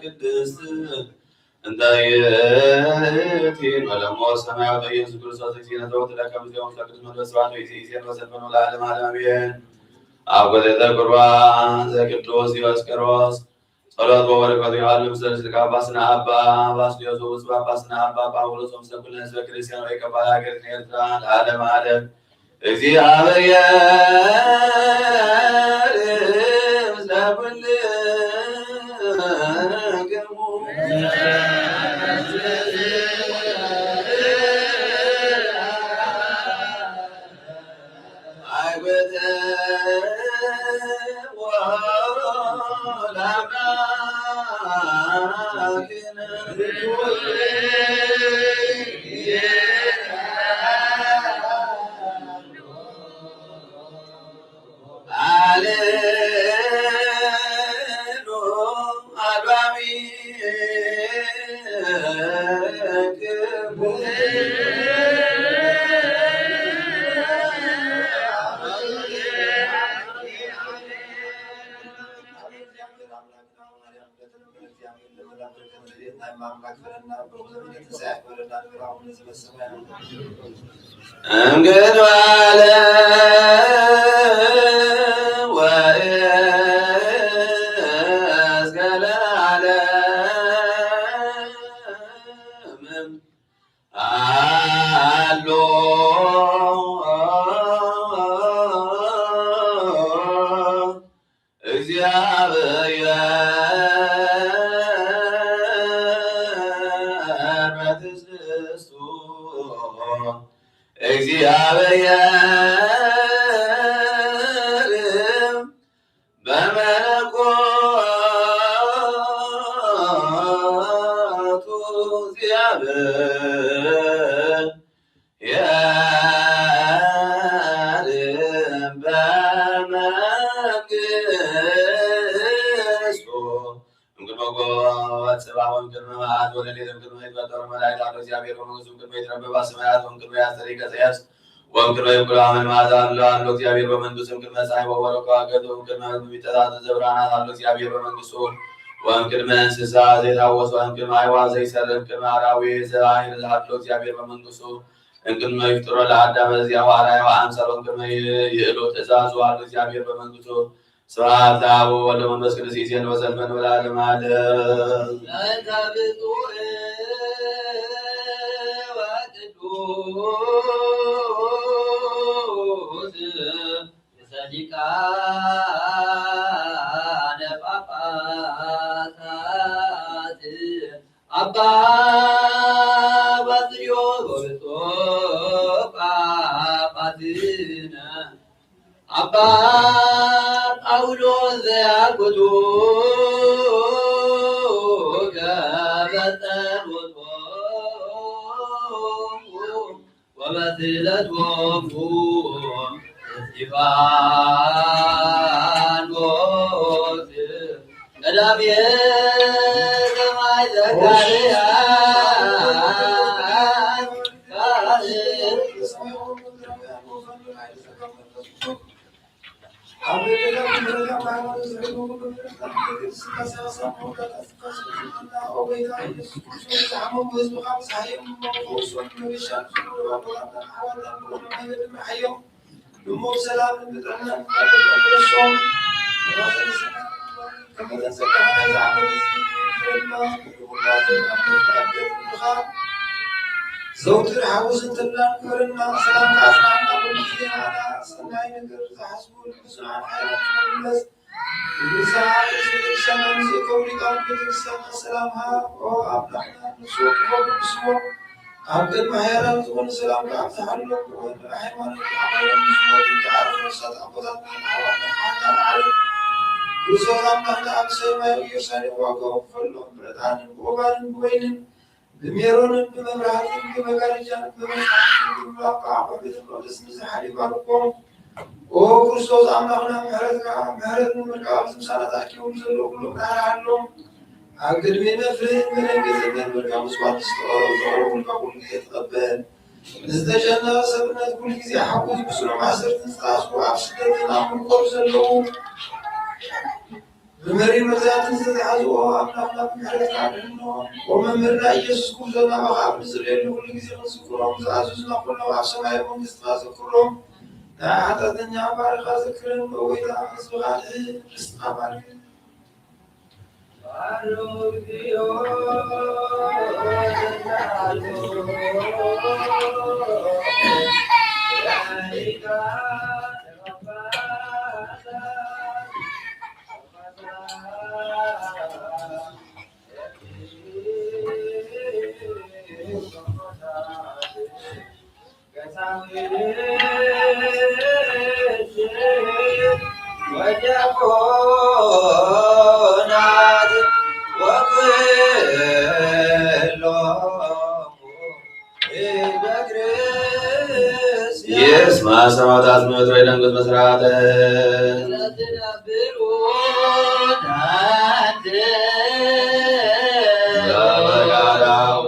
ቅድስት እንተ ይእቲ መለሞ ሰማያዊ ኢየሱስ ክርስቶስ እግዚእነ ተወክለ ከም ዚኦም ቅዱስ መንፈስ ስብሐት ወይዚ ይዜን ወሰልፈን ወለዓለመ ዓለም አሜን። ኣብ ጎዜተ ቁርባን ዘቅዱስ ዲዮስቆሮስ ጸሎት ወበረከቱ ይሃሉ ምስለ ስልካ አባስና አባ ባስልዮስ ውጹ አባስና አባ ጳውሎስ ምስለ ኩልነ ህዝበ ክርስቲያን ወይ ከባል ሀገር ኤርትራ ለዓለመ ዓለም። እግዚአብሔር ምስለ ኩልክሙ። አይወተ ወላማኪነ አሌሉ አድባሚ እንግዲህ ባለ ወእስከ ለዓለም አሎ እግዚአብሔር በትስብእቱ እግዚአብሔር በመለኮቱ እግዚአብሔር በመንግስቱ እምቅድመ ጎ ወጽባ ወእምቅድመ መዓት ወለሊት እምቅድመ ይትፈጠሩ መላእክት አሎ እግዚአብሔር በመንግስቱ እምቅድመ ይትረበባ ሰማያት ወእምቅድመ ያስተሪ ገጸ የብስ ወእምቅድመ ይብኩሉ አመል መዓት አሎ አሎ እግዚአብሔር በመንግስቱ እምቅድመ ፀሐይ ወወርህ ከዋክብት ወእምቅድመ የሚጠጣጠል ዘብርሃናት አሎ እግዚአብሔር በመንግስቱ ወእምቅድመ እንስሳ ዘይታወስ ወእምቅድመ አዕዋፍ ዘይሰርር እምቅድመ አራዊት ዘባሕር አሎ እግዚአብሔር በመንግስቱ እምቅድመ ይፍጥሮ ለአዳም በዚያሁ አርአያሁ አምሳል ወእምቅድመ ይእሎ ትእዛዙ አሉ እግዚአብሔር በመንግስቱ። ስብሐት ለአብ ወወልድ ወመንፈስ ቅዱስ ይእዜን ወዘልፈን ወለዓለመ ዓለም። ለእንተ ብፁዕ ወቅዱስ ርእሰ ሊቃነ ጳጳሳት አባ ባስልዮስ ጳጳስነ ኣባ ጳውሎስ ዘያግቱ ገበጸ ሞቶ ወበስለቶሙ እስጢፋኖስ ቀዳሜ ሰማይ ዘካርያስ ዘውትር ሓጎስን ተድላን ክብርና ሰላምካ ኣጽናዕና። ኩሉ ግዜ ንዓና ሰናይ ነገር ዝሓስቡ ልብስና ሓይላት ክመልስ። ንስሓ ርእሲ ቤተክርስትያን ንዘእከቡ ሊቃውንት ቤተክርስትያን ሰላምካ ኦ ኣምላኽና ንሱ ክፈዱ ብስሞ ኣብ ቅድሚ ሓያላን ዝኾኑ ሰላምካ ኣብዝሓሎም። ብወልድ ብሃይማኖት ብኣማኖት ንዝሞቱ ንዝዓረፉ ነፍሳት ኣቦታትና ኣሕዋትና ሓና ንዓሉ። ብፁዕ ኣምላኽና ኣብ ሰማይ ኢየሩሳሌም ዋጋኦም ክፈሎም ብዕጣንን ብቁርባንን ብወይንን ብሜሮንን ብመብራህትን ብመጋረጃን ብመጽሓፍትን ብምራቕ ኣብ ቤተ መቕደስ ንዝሓሉ ይባርኮም። ኦ ክርስቶስ ኣምላኽና ምሕረትካ ምሕረት ንምርካብ ኣብዚ ምሳና ተኣኪቦም ዘለዉ ኩሎም ራህራሃሎም። ኣብ ቅድሚ መፍርህን መደንገጽን መርካ ምስዋት ዝተቐረቡ ዘቕረቡልካ ኩሉ ግዜ ተቐበል። ንዝተጨነቐ ሰብነት ኩሉ ግዜ ሓጉስ ብስኑዕ ማእሰርትን ዝተኣስሩ ኣብ ስደትን ኣብ ምንቆሩ ዘለዉ ብመሪር መግዛእትን ዝተታሕዙ ኣምላኽና ብምሕረትካ ኣድሕኖም። ኦ መምህርና ኢየሱስ ክርስቶስ ናባኻ ኣብ ንጽልየሉ ኩሉ ግዜ ክንዝክሮም ዝኣዘዙና ኩሎም ኣብ ሰማያዊ መንግስትኻ ዘክሮም። ናይ ሓጢኣተኛ ባርኻ ዘክረን ኦ ጎይታ ህዝብኻ ኣድሕን ርስትኻ ባርክ። ይስማ ሰማዕታት ምድር ይደንግጽ መስራተ ዘበጋዳዎ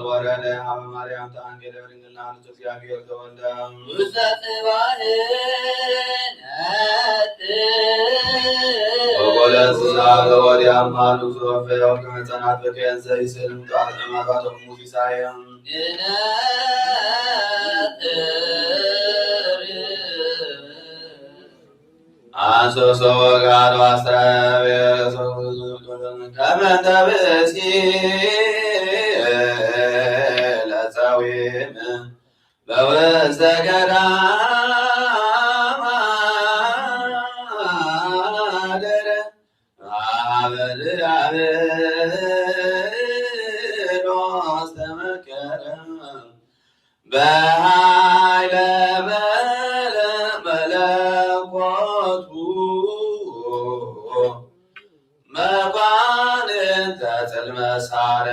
ወረደ ሀበ ማርያም ተአንጌለ በድንግልና ንጹ እግዚአብሔር ተወልደ። ውስተ ጽባሕ ነጥር። ወቆለ እንስሳ ገቦ ዲያማ ንጉሥ ወፈ ወልከ መጸናት በከ እንሰ ይስእልም ጣዕመ ባቶም ሙሲሳየ። ንነጥር። አንሶሶ ወጋዶ አስተራየ ከመንተ ብእሲ ለጸዊም በውስተ ገዳም አደረ። አበ ድያብሎስ ተመከረ በኃይለ መለ-፣ መለኮቱ መኳንንተ ጽልመት ሳረ።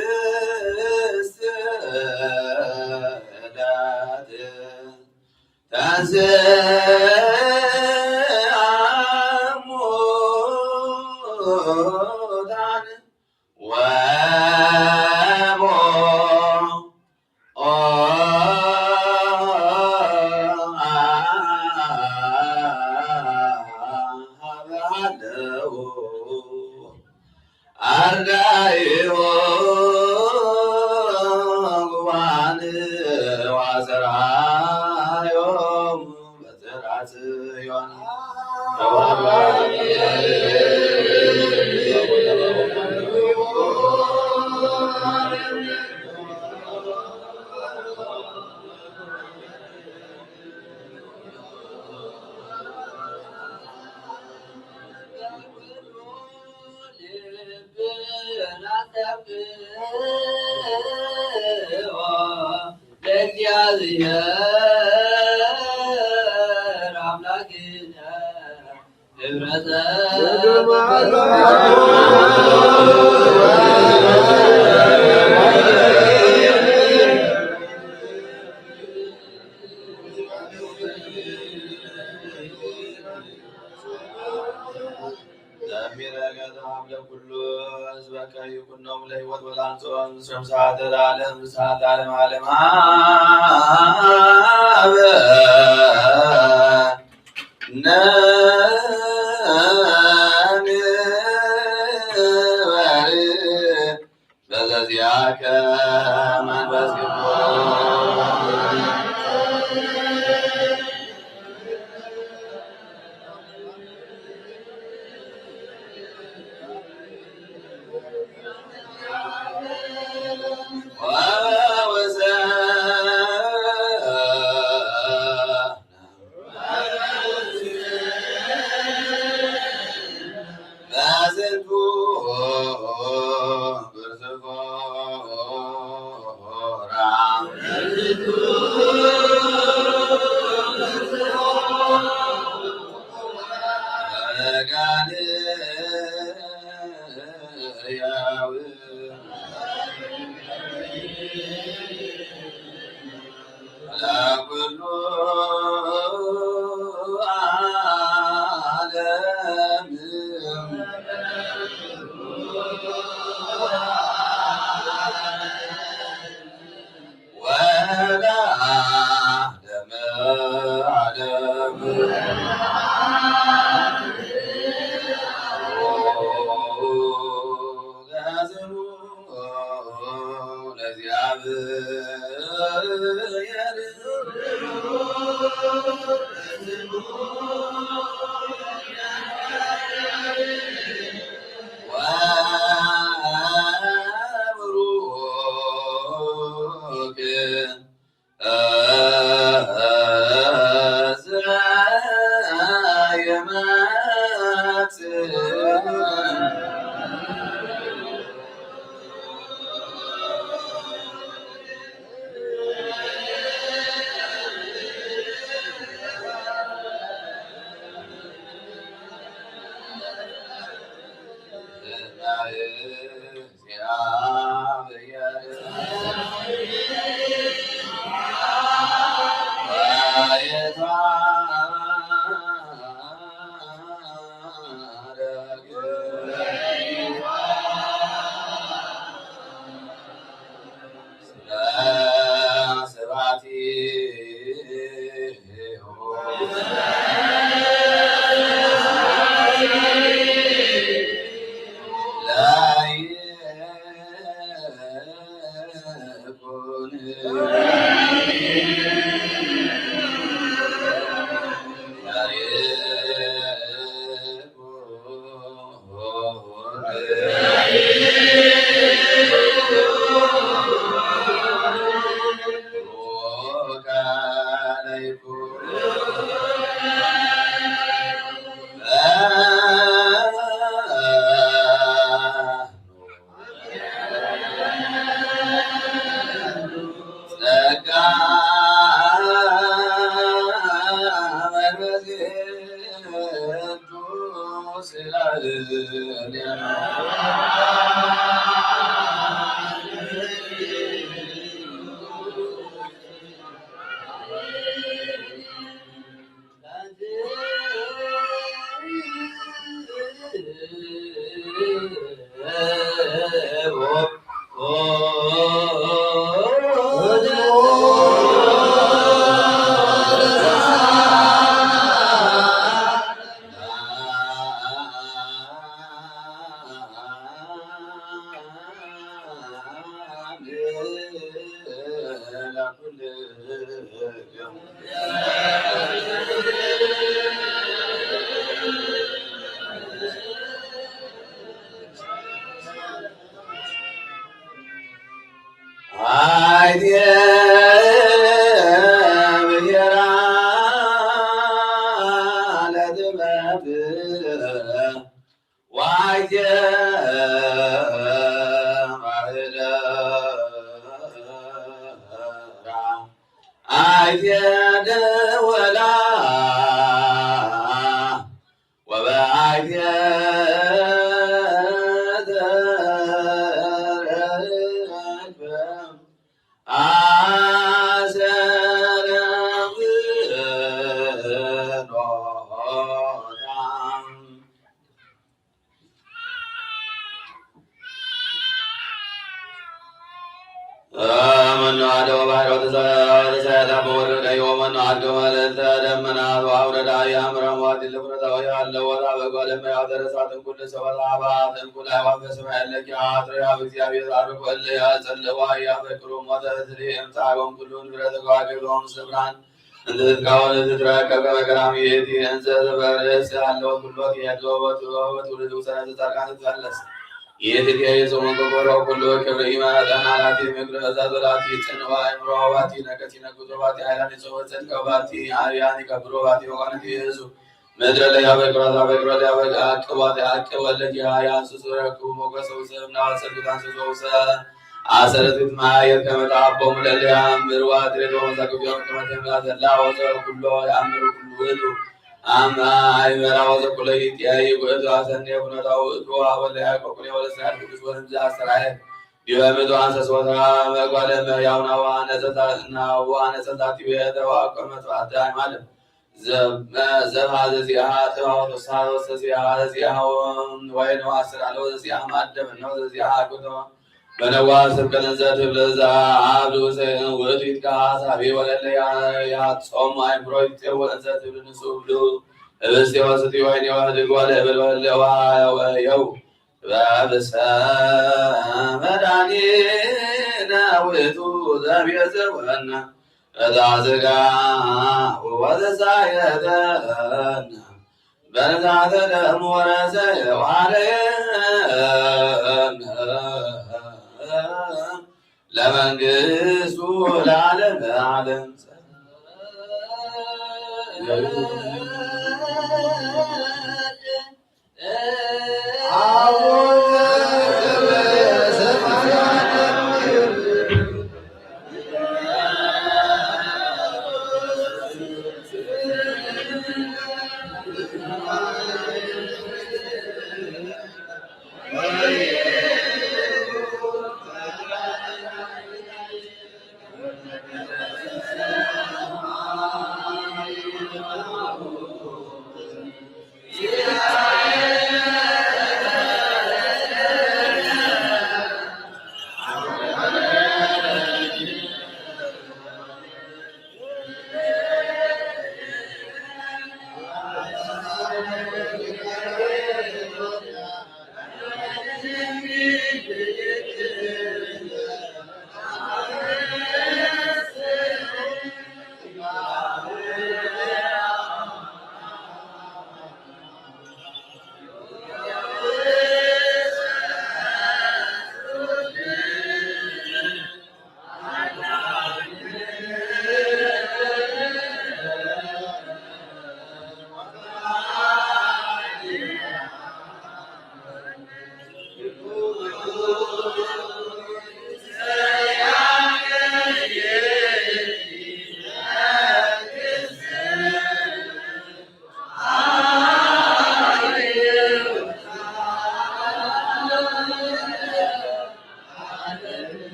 ሳድስት ዕለት ተንሥአ እሙታን ወቦ ኦ ሀበ ሀለው አርዳኢሁ ጉባን ወአስተርአዮም በጽርሐ ጽዮን። ለእግዚአብሔር አምላክነ ህብረተ ዘሚረ ገዛም ለኩሉ ህዝበከ ይኩኖም ለህይወት ወላንጾም ምስለ ስብሐተ ለዓለም ስብሐተ ለዓለም ዓለም። አብ ነንበሪ በዘዚአከ መንፈስ ቅዱስ። ወወሰ ኩሉ ዓለም ወለዓለመ ዓለም። እንተ ትትካወል ትትረከብ ከመ ገራም ይእቲ እንዘ ዝበርስ ያለው ኩሎ ትሄዶ ወትውልድ ውሰነ ተጻድቃን ትፈለስ። ይእቲ የጾም ከበሮ ኩሎ ክብር ይመጠን አላቲ ምክር እዛ ዘላቲ ጽንዋ እምሮ ባቲ ነገቲ ነግቶ ባቲ ኃይላን ይጾም ጽድቀ ባቲ አብያን ይከብሮ ባቲ ወቃነት ኢየሱስ ምድረ ለያበቅራት አበቅራት ያበቅ አቅባት አቅበለት ያያ ስሱረኩ ሞገሰው ሰብ ናሰልጣን ስሶውሰ አሰረትት ማየት ከመጣቦም ለሊያምር ዋትሬዶ ዘግቢዮም ከመተምላ ዘላ ወዘ ኩሎ ያምር ኩሉ ውእቱ አመ አይመራ ወዘ ኩሎ ይጥያይ ውእቱ አሰኔ ኩነታው ውእቱ አወለ ያዕቆብ ኩኔ ወለእስራኤል ቅዱስ ወንዝ አስተራኤል ዲበ ምድር አንሰስ ቦታ መጓለ መያው ናዋ ነጸልታ ናዋ ነጸልታ ቲቤ ተዋቆ መጥፋት ዳይማለም ዘብ-፣ ዘብሃ ዘዚአ ተዋወቶ ሳሮ ዘዚአ ዘዚአ ወይን ዋስር አለው ዘዚአ ማደም ነው ዘዚአ አቁቶ በነዋ ስብከትን ዘትብል ዘአብዱ ሰይን ውእቱ ይትካስ አቢ ወለለ ያ-፣ ያጾም አይምሮ ይጤወ ዘትብል ንሱ ብሉ ህብስት ወስቲ ወይን የዋህድ ጓለ እብል ወለዋ ወየው ጥበብሰ መድኃኒነ ውእቱ ዘቤዘወነ እታ ሥጋ ወዘሳየተነ በንዛተ ደሙ ወረሰ የዋለየነ ለመንግሥቱ ለዓለመ ዓለም።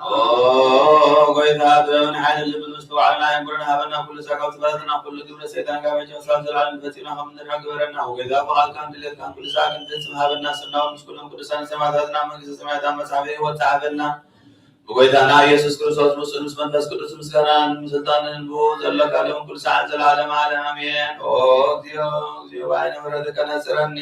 ኦ ጎይታ፣ ጥበብን ሓይልን ልብን ምስትውዓልን ኣየንጉረና፣ ሃበና። ኩሉ ጸጋ፣ ጽባሕና፣ ኩሉ ግብረ ሰይጣን፣ ካብ ሕጂ ክሳብ ዘላለም ፈጺምና ከም እንድሕን ግበረና። ኦ ጎይታ፣ ፍቓድካን ድሌትካን ኩሉ ሰዓት ክንፍጽም ሃበና። ስናውን ምስ ኩሎም ቅዱሳን ሰማዕታትና መንግስተ ሰማያት ኣብ መጻሕፍቲ ህይወት ጸሓፈልና። ብጎይታና ኢየሱስ ክርስቶስ ምስኡን ምስ መንፈስ ቅዱስ ምስጋናን ስልጣንን ብኡ ዘለካ ሎም ኩሉ ሰዓት ዘለዓለም ዓለም ኣሜን። ኦ እግዚኦ፣ እግዚኦ፣ በዓይነ ምሕረትከ ነጽረኒ።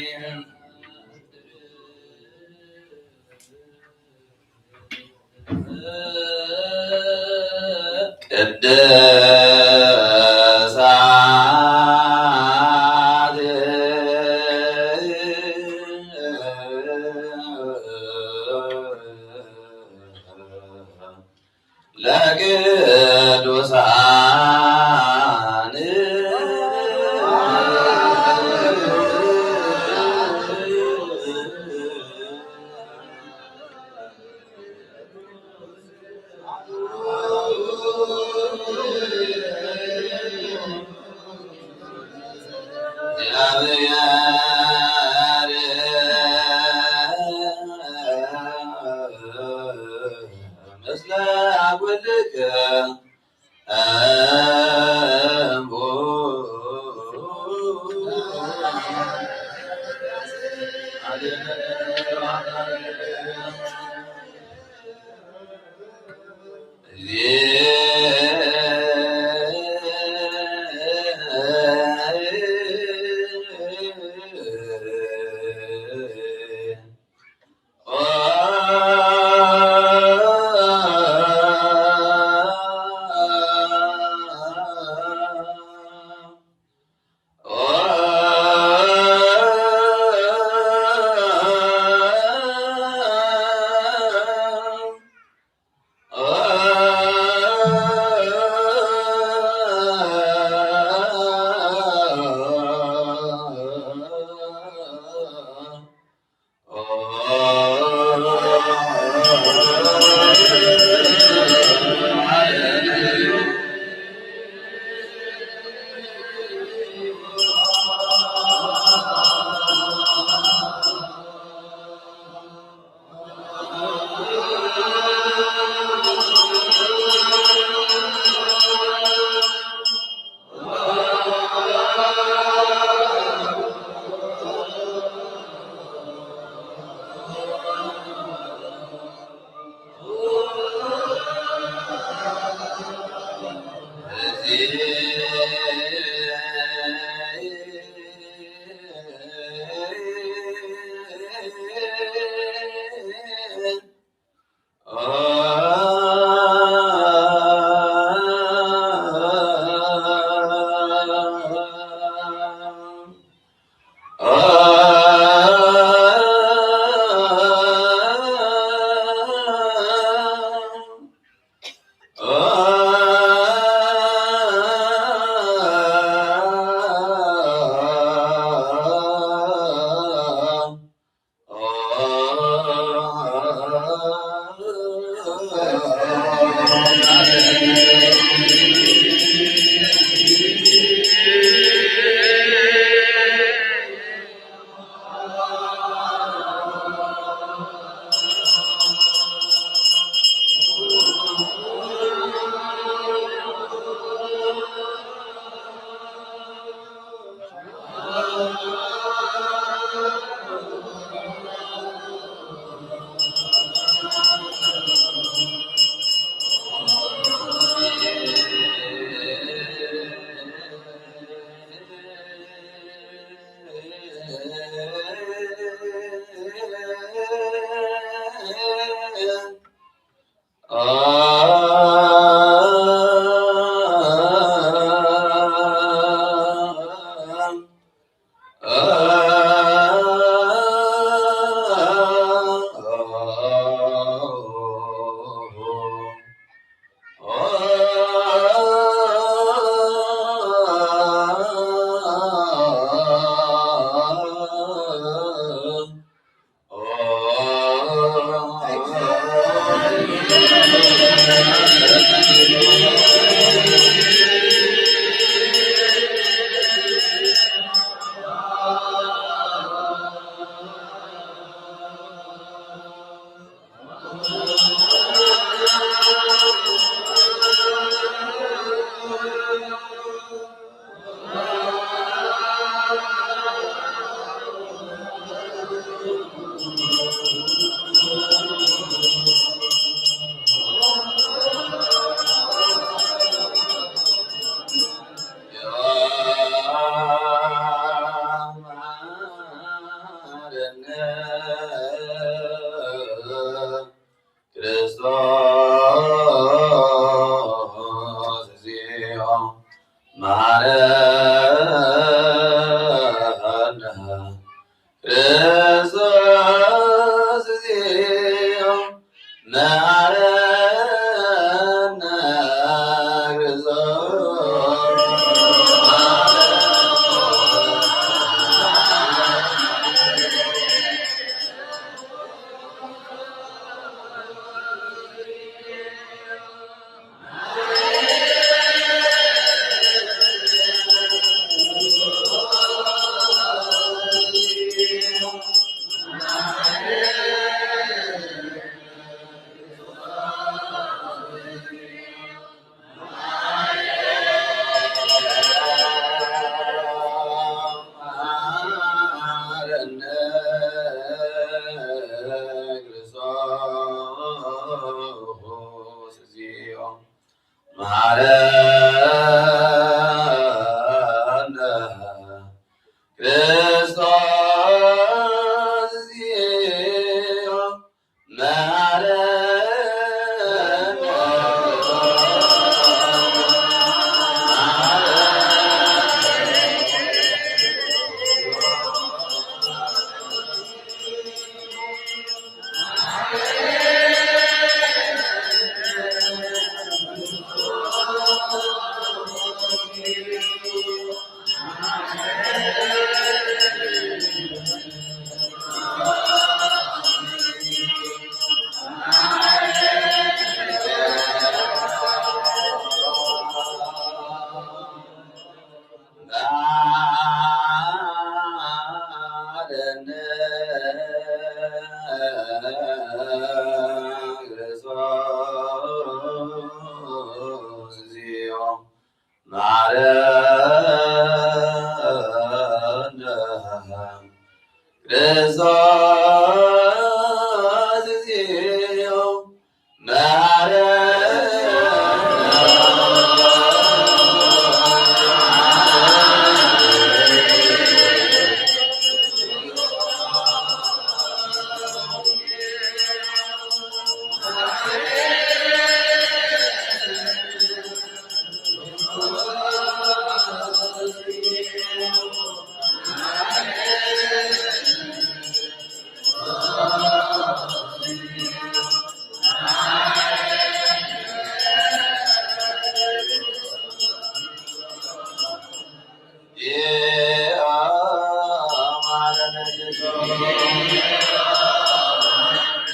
ቅድሳት ለቅዱሳን ምስለ አወልድከ ክርስቶስ እግዚኦ መሐረነ። ክርስቶስ እግዚኦ መሐረነ። ክርስቶስ መሐረነ። ክርስቶስ እግዚኦ መሐረነ። መሐረነ። ክርስቶስ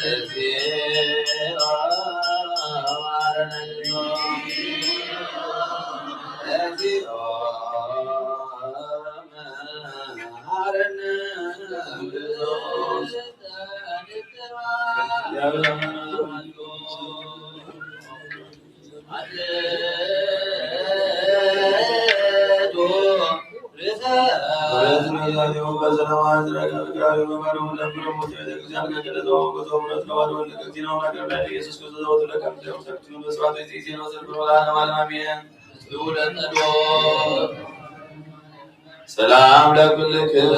እግዚኦ መሐረነ። ሰላም ለኩልክም።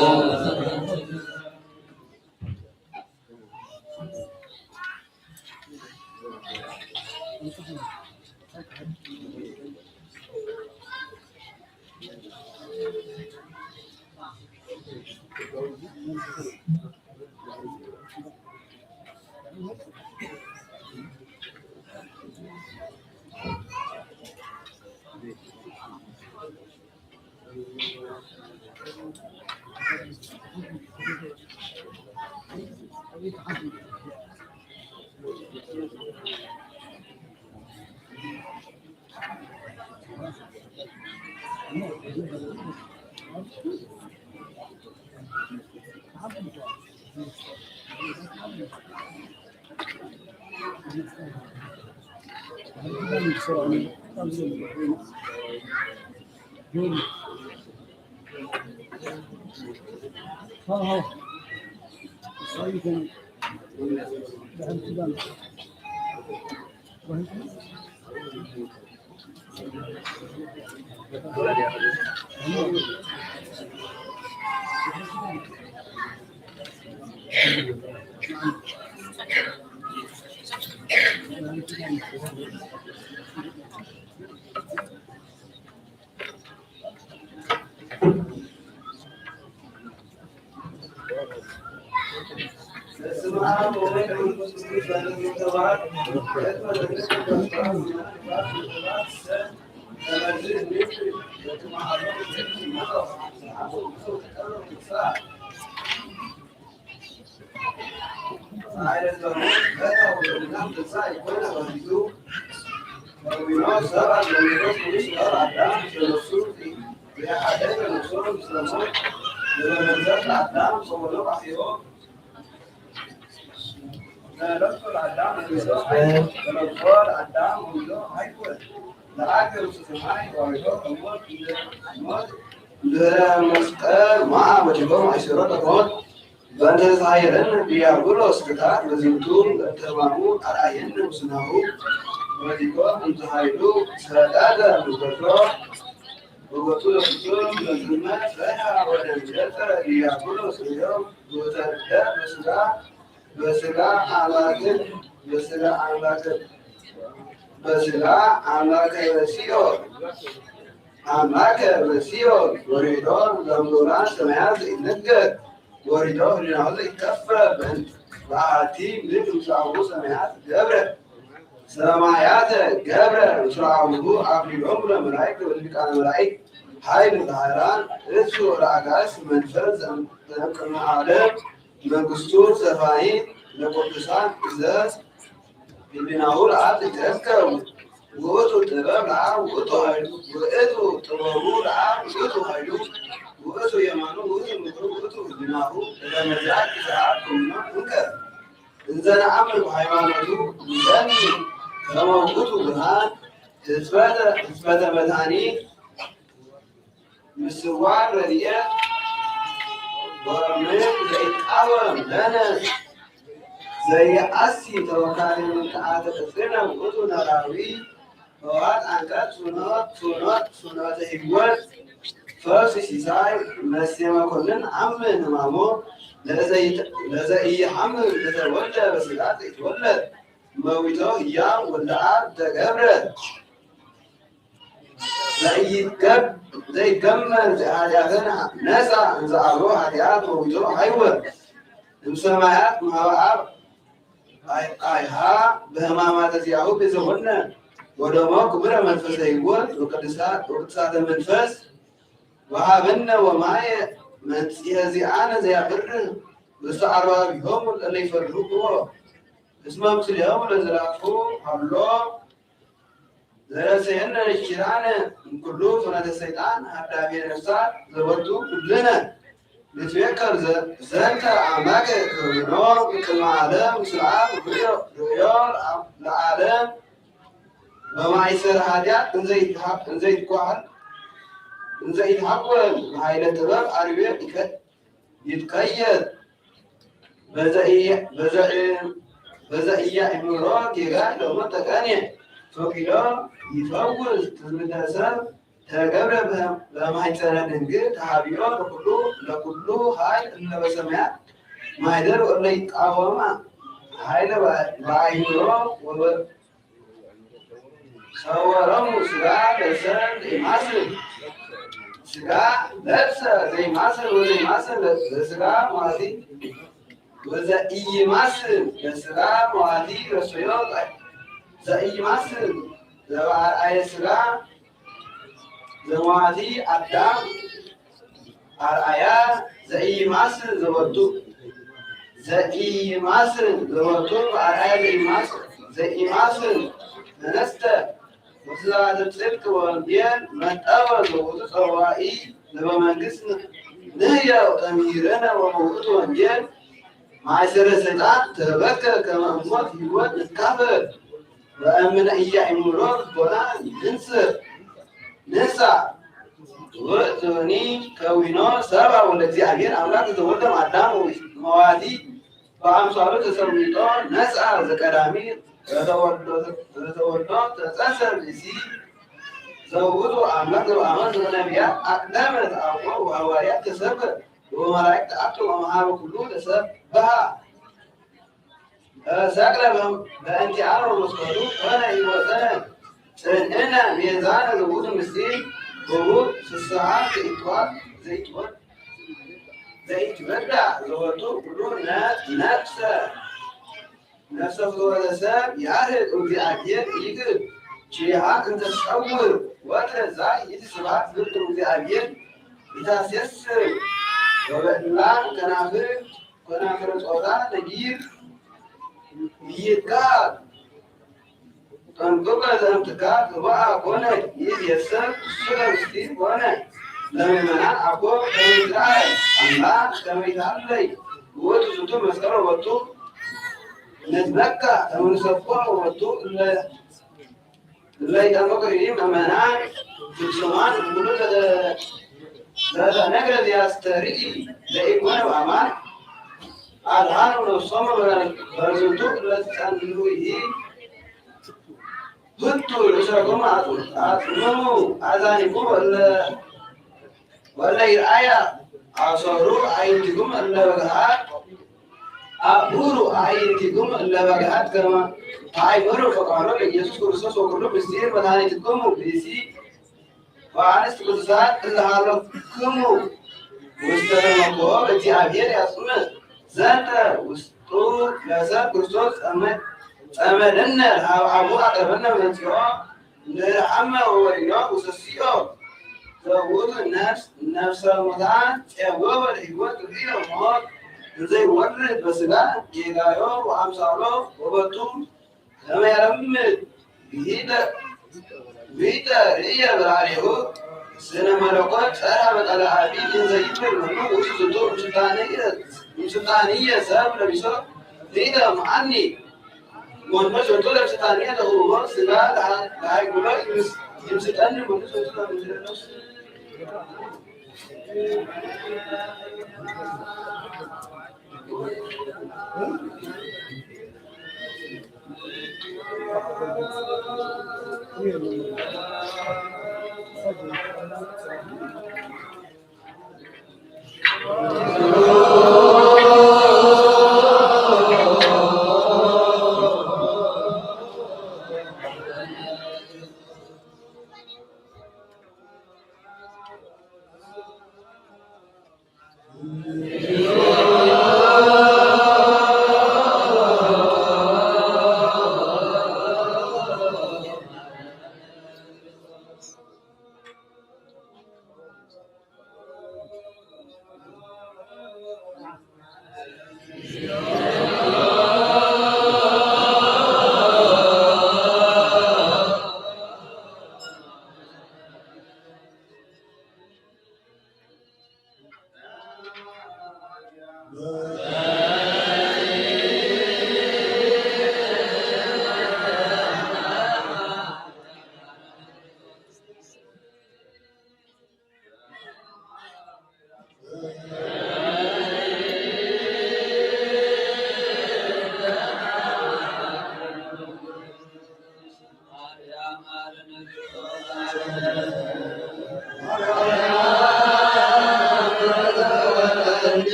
ድህረ መስቀል ሞዓ ወዲቦም ኣይሲሮ ለሞት በእንተ ተሳሂረን ዲያብሎስ ክታት በዝንቱ እተማሙ ኣርኣየን ምስናሁ ወዲቦም እንተ ሃይሉ ሰዳደ ምገቶ ወገቱ ለፍጹም በዝመት ፈያ ወደንገጸ ዲያብሎስ እዮም ወተርደ በስጋ በስጋ ኣምላክን በስጋ ኣምላክን በስጋ ኣምላከ በሲዮ ኣምላከ በሲዮ ወሪዶ ለምዶና ሰማያት ዘይነገር ወሪዶ ህሊናሁ ዘይከፈ በእንቲ በአቲ ምድር ምስለ አቡሁ ሰማያት ገብረ ሰማያተ ገብረ ምስለ አቡሁ አክሊሎሙ ለመላእክት ወሊቃነ መላእክት ኃይል ለኃይላን እሱ ለአጋእዝት መንፈስ ዘእምቅድመ ዓለም መንግስቱ ዘፋኒ ለቅዱሳን ዘዝ ህሊናሁ ለአብ ይትረከብ ውእቱ ጥበብ ለአብ ውእቱ ኃይሉ ውእቱ ጥበቡ ለአብ ውእቱ ኃይሉ ውእቱ የማኑ ውእቱ ምክሩ ውእቱ ህሊናሁ ለመዛት ይስዓብ ኩምና እንከ እንዘ ነአምን ሃይማኖቱ ንሰሚ ከመ ውእቱ ብርሃን ህጽበተ ህጽበተ መድኃኒት ምስዋር ረድኤት ወምን ዘይቃወም ለነ ዘይአሲ ተወካሊ ምልክዓተ ቅጽርነ ውእቱ ነራዊ ፈዋት አንቀጽ ፍኖት ፍኖት ፍኖተ ህይወት ፈውስ ሲሳይ መሴ መኮንን አምን ህማሞ ለዘኢይሐምም ለተወልደ በስጋ ዘይትወለድ መዊቶ ህያው ወልደ አብ ተገብረ ዘይገመር ኃጢአትን ነፃ እንዘ አልቦ ኃጢአት መዊቶ ሃይወ እምሰማያት ማህበ አብ አይሃ በህማማተ ዚአሁ ቤዘወነ ወደሞ ክቡረ መንፈሰ ህይወት ወቅድሳተ መንፈስ ወሃበነ ወማየ መንጽሔ ዚአነ ዘያብርህ ውስተ አርባቢሆሙ ለእለ ይፈርሁ እስመ ምስሌሆሙ ለዘላፉ ሀሎ ዘረሰየነ ኪዳነ እምኩሉ ፍኖተ ሰይጣን ሀዳሜ ነፍሳት ዘወቱ ኩልነ ንትቤከር ዘንተ አምላከ ክብርኖ እቅድመ ዓለም ስርዓት ርእዮ ለዓለም በማይሰር ኃጢአት እንዘይትኳል እንዘይትሃወል በኃይለ ጥበብ አርቤ ይትቀየር በዘኢያእምሮ ጌጋ ሎመ ተቀኔ ፈቂዶ ይፈውስ ትዝብተ ሰብ ተገብረ በማሕፀነ ድንግል ተሃቢኦ ለኩሉ ለኩሉ ኃይል እምነበሰማያት ማይደር ወለ ይቃወማ ኃይለ በአይምሮ ሰወሮሙ ስጋ ለብሰ ዘይማስል ስጋ ለብሰ ዘይማስል ወዘይማስል ለስጋ መዋቲ ወዘኢይማስል ለስጋ መዋቲ ረሰዮ ዘኢይማስል ዘበአርአየ ስጋ ዘመዋቲ አዳም አርአያ ዘኢይማስል ዘወቱ ዘኢይማስል ዘወቱ በአርአያ ዘኢይማስል ዘኢይማስል ተነስተ ወትዛተ ጽድቅ ወንጌል መጠወ ዘወቱ ጸዋኢ ለበመንግስት ንህየ ተምሂረነ ወመውቱ ወንጌል ማእሰረ ሰይጣን ተበከ ከመ እሞት ህይወት ንካፈል በእምነ ኢያእምሮ ልቦና ንንስር ንሳ ውእቱኒ ከዊኖ ሰብአ ወልደ እግዚአብሔር አምላክ ዘተወልደ አዳም መዋቲ በአምሳሉ ተሰሚጦ ነስአ ዘቀዳሚ ዘተወልዶ ተጸንሰ ብእሲ ዘውቱ አምላክ ዘበአማን ዘበነቢያት አቅደመ ተአቆ ወሐዋርያት ተሰብከ ወመላእክት ኣክሉ ወመሃበ ኩሉ ለሰብ በሃ። ተሰቅለ በእንቲአነ ወመስቀሉ ኮነ ሕይወተነ። ጽንዕነ ቤዛነ ለውእቱ ምስጢር ክቡር ፍስሓ ዘኢትወ-፣ ዘኢትወ-፣ ዘኢትወዳእ ዘወቱ ኩሉ ነ-፣ ነፍሰ ነፍሰ ፍትወተ ሰብ ያህል እግዚአብሔር ይግብ ቺሃ እንተ ትጸውር ወትረዛ ይእቲ ስብሐት ግብር እግዚአብሔር ይታሴስር ወበእላ ከናፍር ከናፍረ ጾታ ነጊር ይቃል ጠንቅቀ ዘእምትካ ግብአ ኮነ ይእዜሰ እሱ ለምስጢር ኮነ ለምእመናን አኮ ከመይትረአይ አምላክ ከመይትሃለይ ውእቱ ዝንቱ መስቀል ወበቱ ነትመካ ተመንሰኮ ወበቱ እለ እለ ይጠምቁ ይእቲ ምእመናን ፍጹማን እምሉ ለተነግረ ዘያስተርኢ ለኢኮነ በአማን አድኃኑ ነፍሶሙ በዝንቱ እለ ትጸንኡ ይእቲ ህቱ ርእሰኩም አጽንዑ አዛኒኩም እለ ወለ ይርአያ አሰሩ አዕይንቲኩም እለ በግሃት አብሩ አዕይንቲኩም እለ በግሃት ከመ ተአይመሩ ፈቃዶ ለኢየሱስ ክርስቶስ ወኩሉ ምስጢር መድኃኒትክሙ ብእሲ ወአንስት ቅዱሳት እለ ሀለክሙ ውስተ ተመኮ እግዚአብሔር ያጽምዕ ዘንተ ውስጡ ለሰብ ክርስቶስ ጸመ-፣ ጸመደነ ሀብ አቡ አቅረበነ መጽኦ እንድህር ሐመ ወወሪዶ ውሰስዮ ዘውቱ ነፍስ ነፍሰ ሙታን ጸወወ ለሕይወት ርእዮ ሞት እንዘይወርድ በስጋ ጌጋዮ ወአምሳሎ ወበቱ ከመ ያለምድ ብሂተ ብሂተ ርእየ በላዕሌሁ ስነ መለኮት ጸርሐ በቀለ አቢ እንዘይብል መኑ ውእቱ ዝንቱ እምስልጣንየ እምስልጣንየ ሰብ ለቢሶ ርኢተ እምአኒ መንፈስ ወንቱ ለብስታንየ ለሁቦ ስጋ ለሃይኩሎ ይምስጠኒ መንፈስ ወንቱ ለምድረነሱ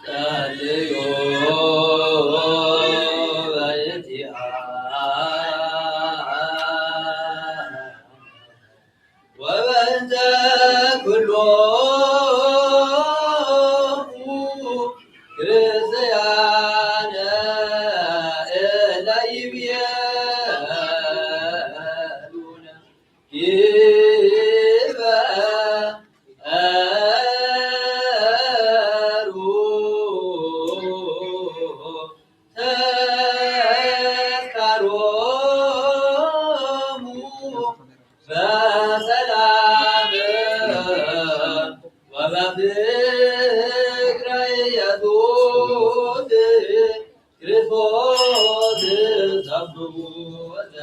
ጸልዩ በእንቲአ ወበእንተ ኩሎሙ ክርስቲያን እለ ይቤሉነ ኪበ ሩ ተስካሮሙ በሰላም ወበፍቅረ ኢየሱስ ክርስቶስ ተብሉ ወዘ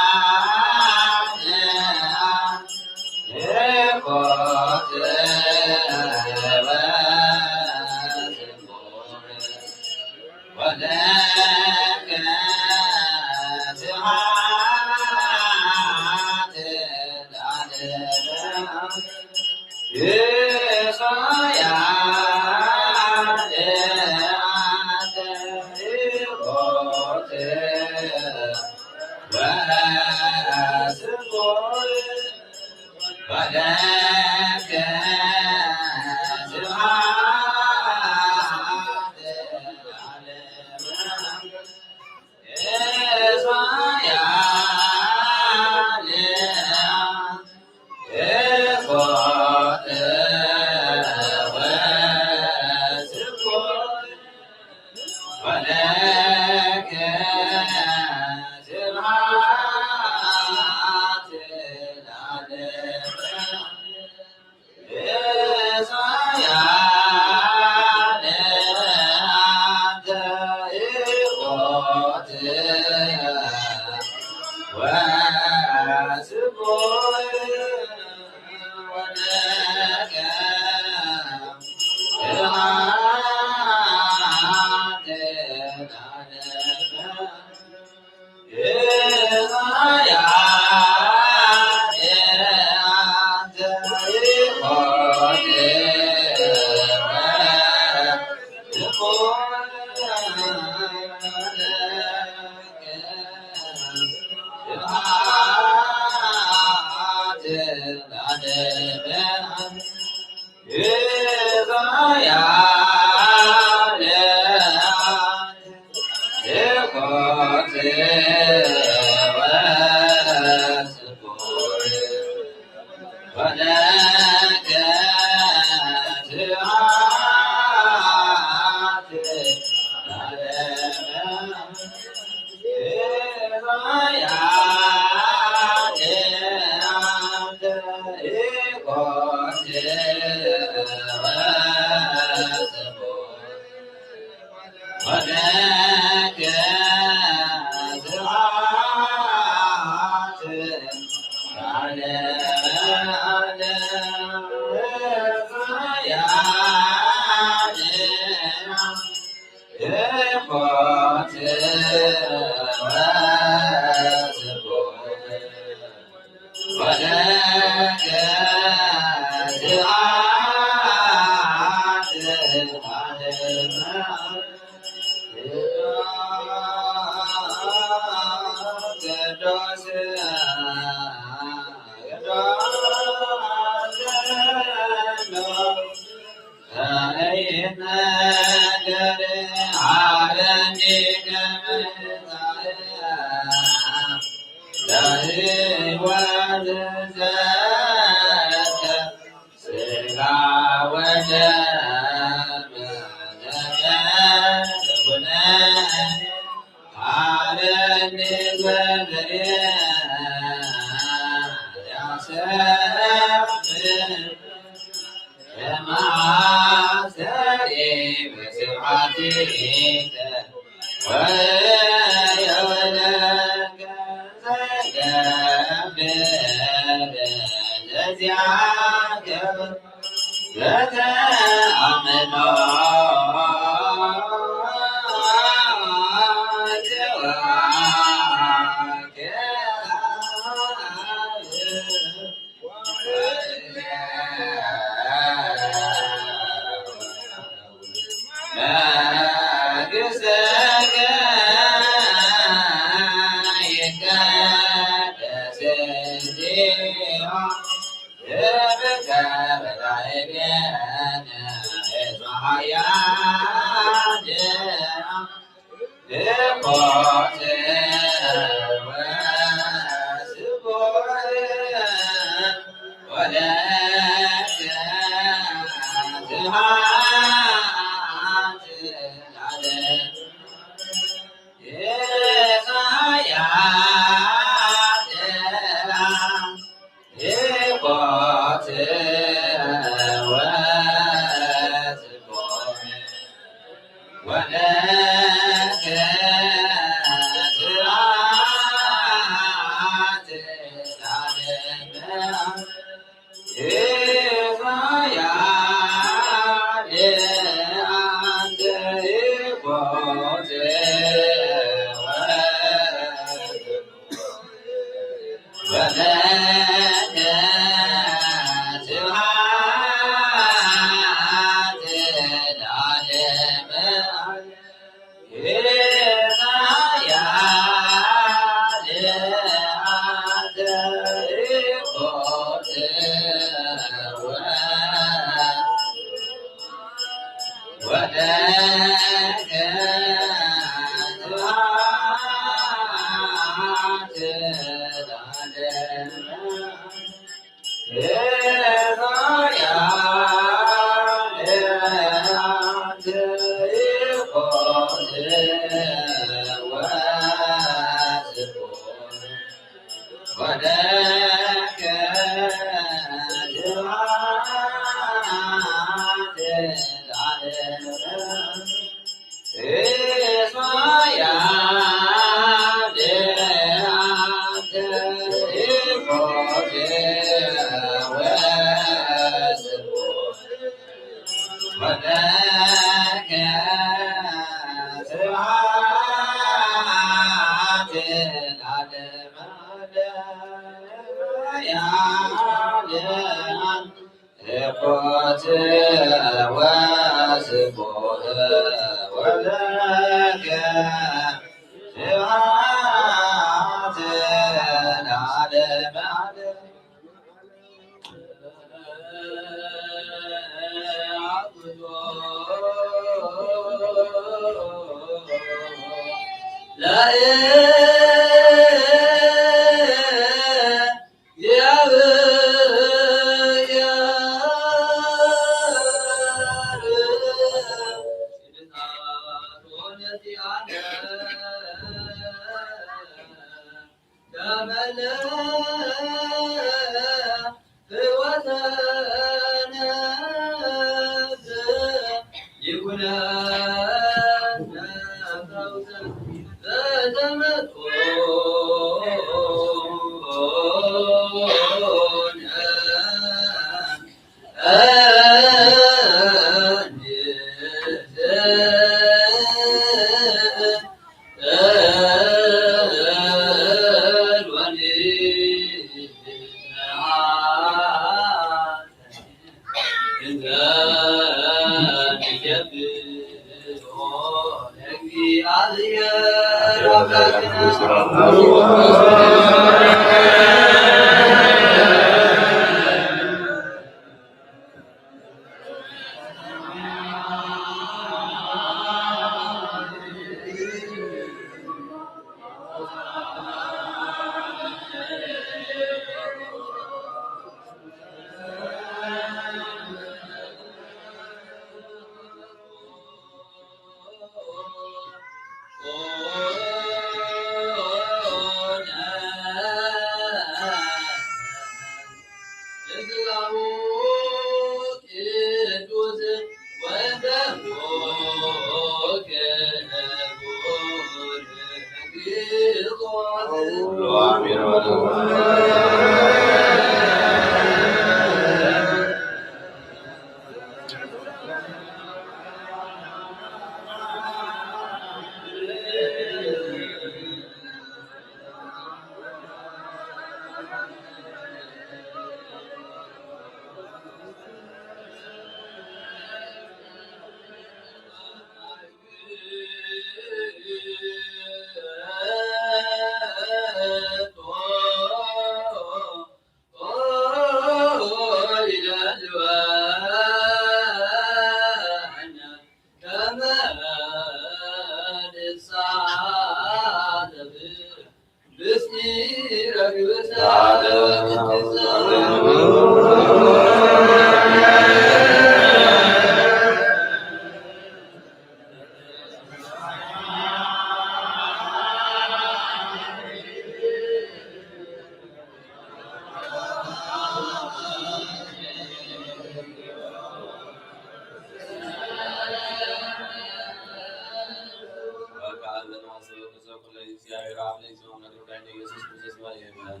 እግዚአብሔር አብ ለእግዚኦ መድኃኒነ ኢየሱስ ክርስቶስ ወይመን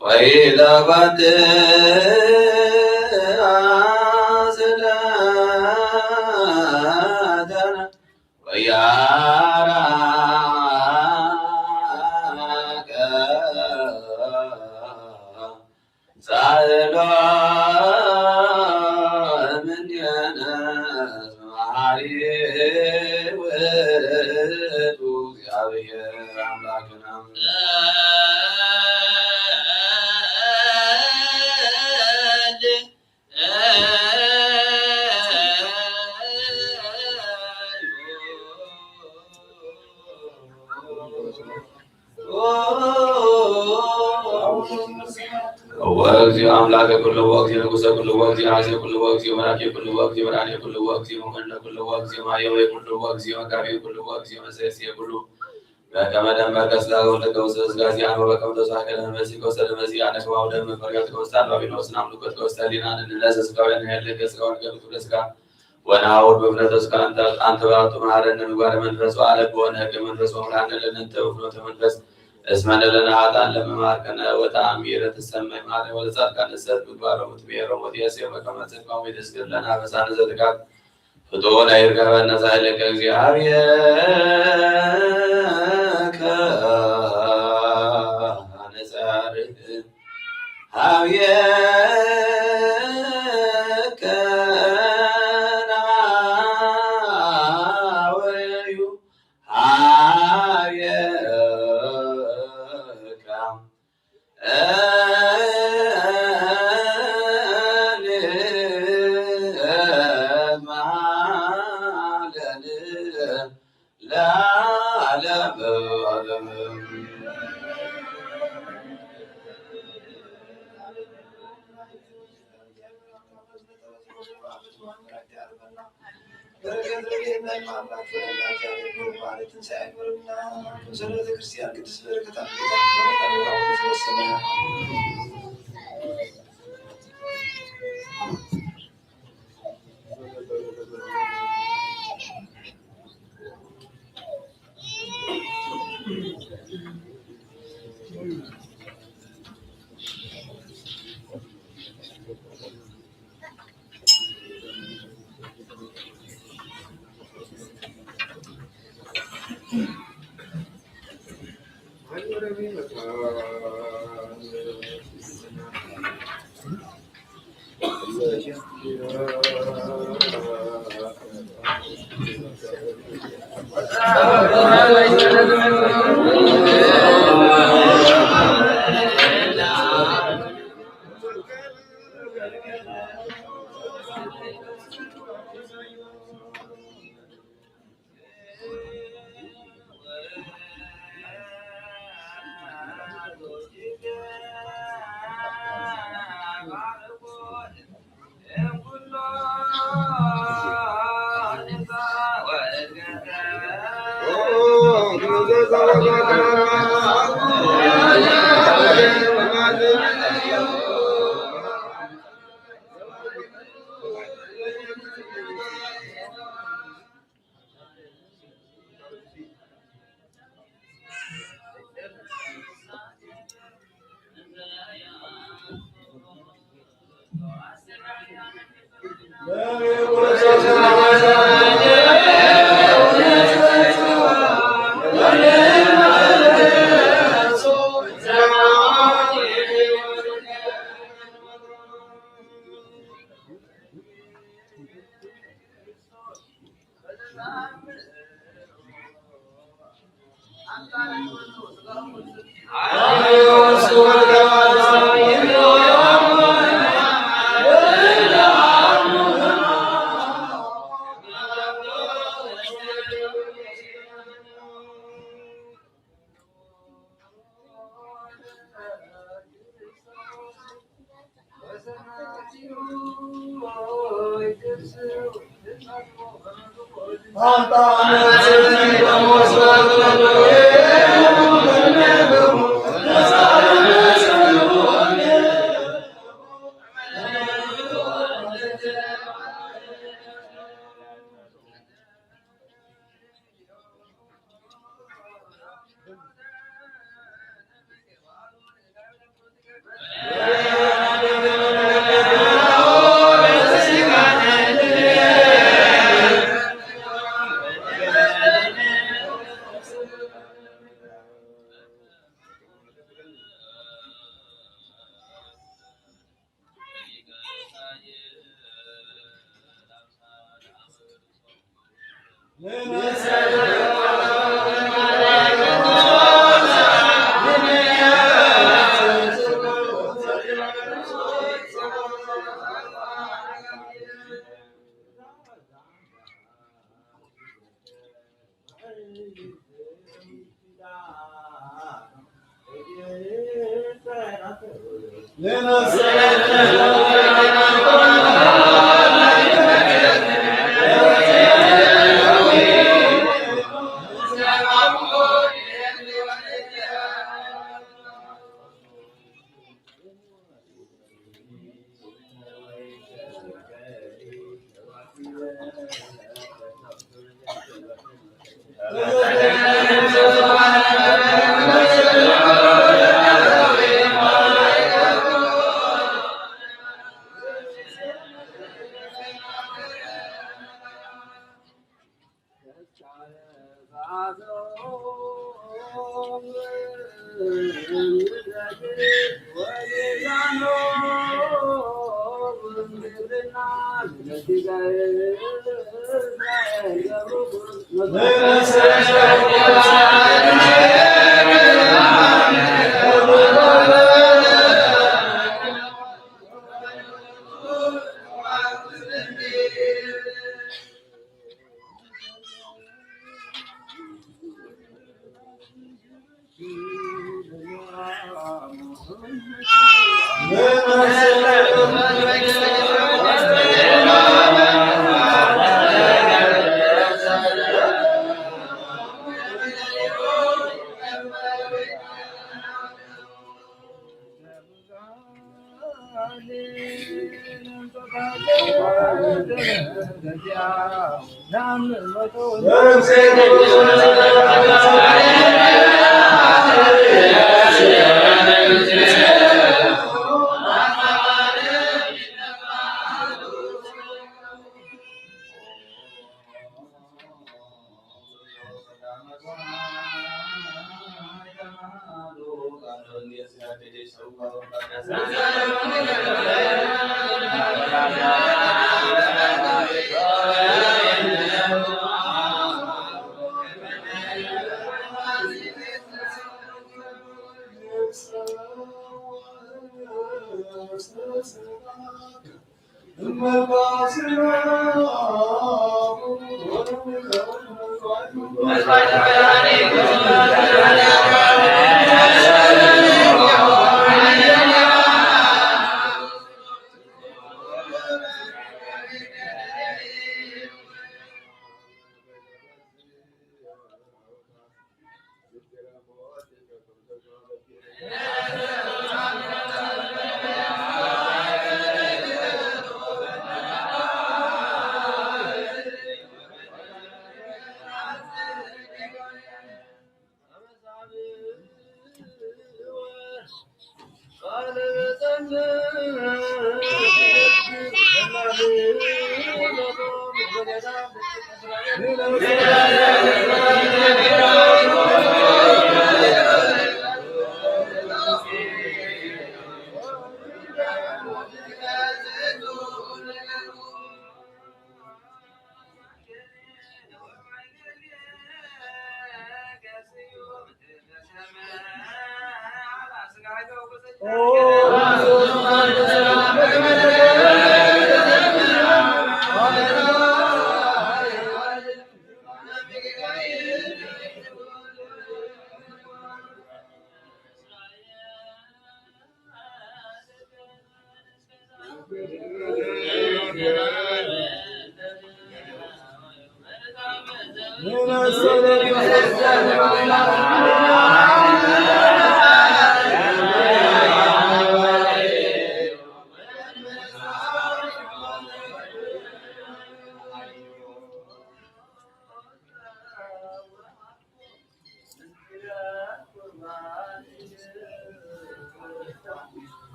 ወይለወጥ አዘነ ወያራቀ ሳህሎ እምኔነ መሐሪ ውእቱ እግዚአብሔር አምላክነ። ወእግዚኦ አምላከ ኩሉ ወእግዚኦ ንጉሰ ኩሉ ወእግዚኦ ራሴ ኩሉ ወእግዚኦ መራኬ ኩሉ ወእግዚኦ መድኃኔ ኩሉ ወእግዚኦ መኮንነ ኩሉ ወእግዚኦ ማየዌ ኩሉ ወእግዚኦ መጋቤ ኩሉ ወእግዚኦ መሰሴ ኩሉ በከመ ደመቀ ስጋ ወልደ ከውስተ ስጋ ዚአነ ወበከመ ተሳቀለ መሲህ ከውስተ ለመሲህ አነ ከማሁ ደም መፈሪያት ከውስተ አልባቢኖስ ናምልኮት ከውስተ ሊና ንንለሰ ስጋውያን ያለ ከስጋውን ገብር ክብረ ስጋ ወነሐውር በፍኖተ ስጋ አንተ በአቱ መሐረነ ምግባረ መንፈስ ወአለብ በሆነ ህገ መንፈስ ወምርሃነ ለነንተ በፍኖተ መንፈስ እስመ ንለነ ኃጥአን ለመማርከነ ወተአሚረ ትሰመይ ማርያም ወለጻድቃን ንሰት ምግባሮም ትቤሮም ወትየሴ በከመ ጽድቆም ይትስግር ለነ አበሳነ ዘትካት ፍጡነ ይርገበነ ሳይለከ እግዚአብሔር ከአንጻር ሀብየከ ናወዩ ሀብየከ ለዓለመ ዓለም። በረከት ረድኤት ናይ አምላክ ፍቅርና እግዚአብሔር ብሩክ በዓለ ትንሣኤ ያክብርልና። ቅዱሰ ቤተ ክርስቲያን ቅድስት በረከት አምጥታ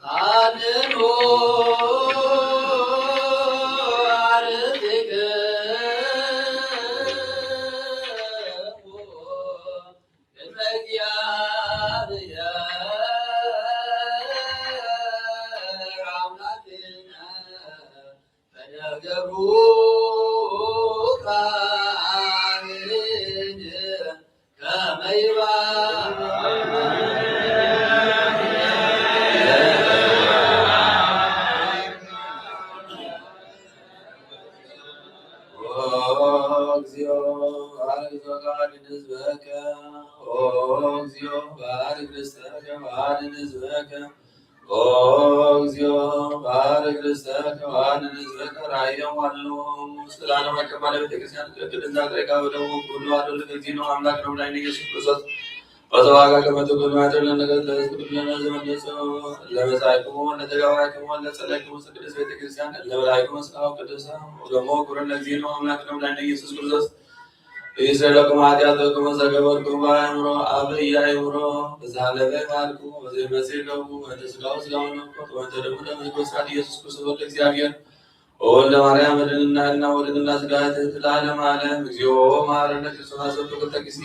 አድኑ አርትክሙ ለእግዚአብሔር አምላክነ ፈደገሩ ካህን ከመ ይባርክ። ኦ እግዚኦ፣ ባርክ ዘወካዕል ህዝበከ። ኦ እግዚኦ፣ ባርክ ርስተከ ወአድን ህዝበከ። ኦ እግዚኦ፣ ባርክ ርስተከ ወአድን ህዝበከ። ራእዮም አድኖም ውስጥ ለዓለም አቀባ ለቤተ ክርስቲያን ትክክል እንዛቅሬ ካበደው ሁሉ አዶልፍ እግዚእነ አምላክ ነው ዳይነ ኢየሱስ ክርስቶስ። በተዋጋ ከመ ትኩን ማይደር ለነገር ለህዝብ ለነዘመን ለመጻይክሙ ለተጋባይክሙ ለጸለይክሙ ቅድስት ቤተ ክርስቲያን ለበላይክሙ ስጋው ቅዱስ ወደሞ ክብር ለእግዚእነ አምላክ ነው ዳይነ ኢየሱስ ክርስቶስ። ይስረይ ለኩም ኃጢአተኩም ዘገበርኩም በአእምሮ አብ ኢያእምሮ። ብዝሃ ለበ ይባርኩ ወዘይመጽእ ገቡ ወንተ ስጋው ስጋው ነኮት ወንተ ደሙ ደም ዘኮስካት ኢየሱስ ክርስቶስ ወልደ እግዚአብሔር ወወልደ ማርያም ወድንና ህልና ወድንና ስጋ ትህት ለዓለም ዓለም። እግዚኦ መሐረነ ክርስቶስ አሰብ ክልተ ጊዜ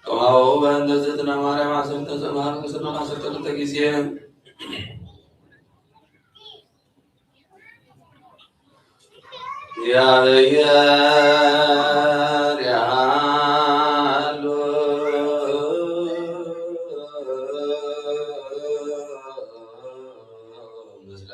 ከማሁ በእንተ ዝእትነ ማርያም አሰብተ ዘማር ምስል አሰብተ ክልተ ጊዜ። ያበየር ያሉ ምስለ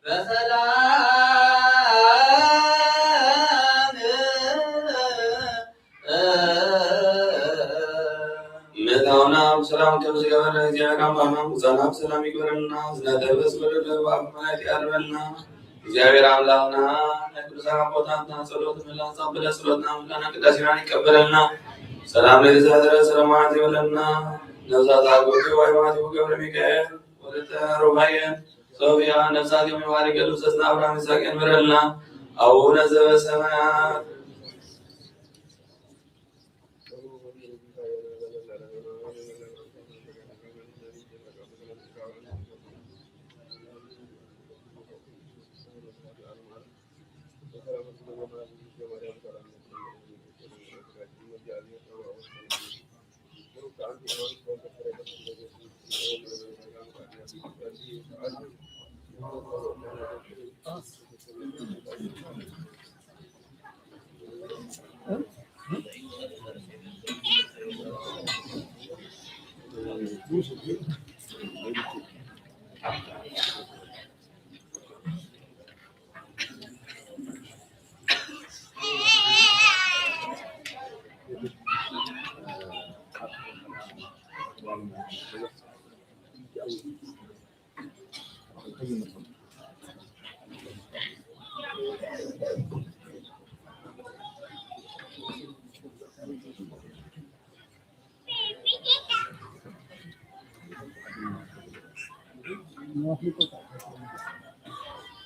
በሰላም ምእታውና ብሰላም ከም ዝገበረ እግዚኣብሔር ኣምላኽና ምሳና ብሰላም ይግበረልና። ዝነተበስ በደለ ኣብ መላእክት ይኣልበልና። እግዚኣብሔር ኣምላኽና ናይ ቅዱሳን ኣቦታትና ጸሎት ምህላን ጸብለ ጸሎትና ምህላና ቅዳሴና ይቀበለልና። ሰላም ለዘ ሐደረ ሰለማት ይበለና። ነፍሳት ኣጎቴ ዋይ ማቴዎ ገብረ ሚካኤል ወለተ ሩፋኤል ሶፊያ ነፍሳት የማዋሪ ገሉ ሰስና አብርሃም ይስሐቅ የንበረልና። አቡነ ዘበሰማያት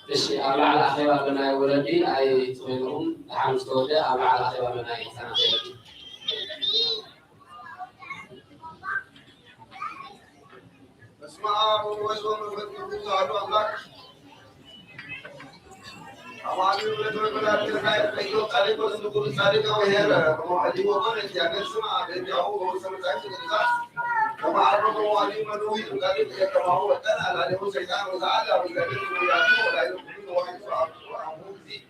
እሺ፣ ኣብ ላዕሊ ኣኼባ ኣለና ወለዲ ኣይትኾይኑኹም። ደሓን ምስ ተወደ ኣብ ላዕሊ ኣኼባ ኣለና ህፃናት ወለዲ። በስመ አብ ወወልድ ወመንፈስ ቅዱስ አሐዱ አምላክ። አማኑኤል ወልደ ወላዲተ ጻድቅ ወይቶ ጻድቅ ወዝንጉል ጻድቅ ወሄረ በመዋዕሊሁ ወኮነ እግዚአብሔር ስማ በእንቲአሁ በውስተ መጻሕፍት ቅዱሳት። ከመ አረመ መዋዕሊሁ መኑዊ እምጻድቅ የከማሁ ወጠነ አላሌሁ ሰይጣን ወሰአለ አብ እግዚአብሔር ወያቱ ወላይለ ኩሉ መዋዕሊሁ አብቱ አሙ እግዚእ።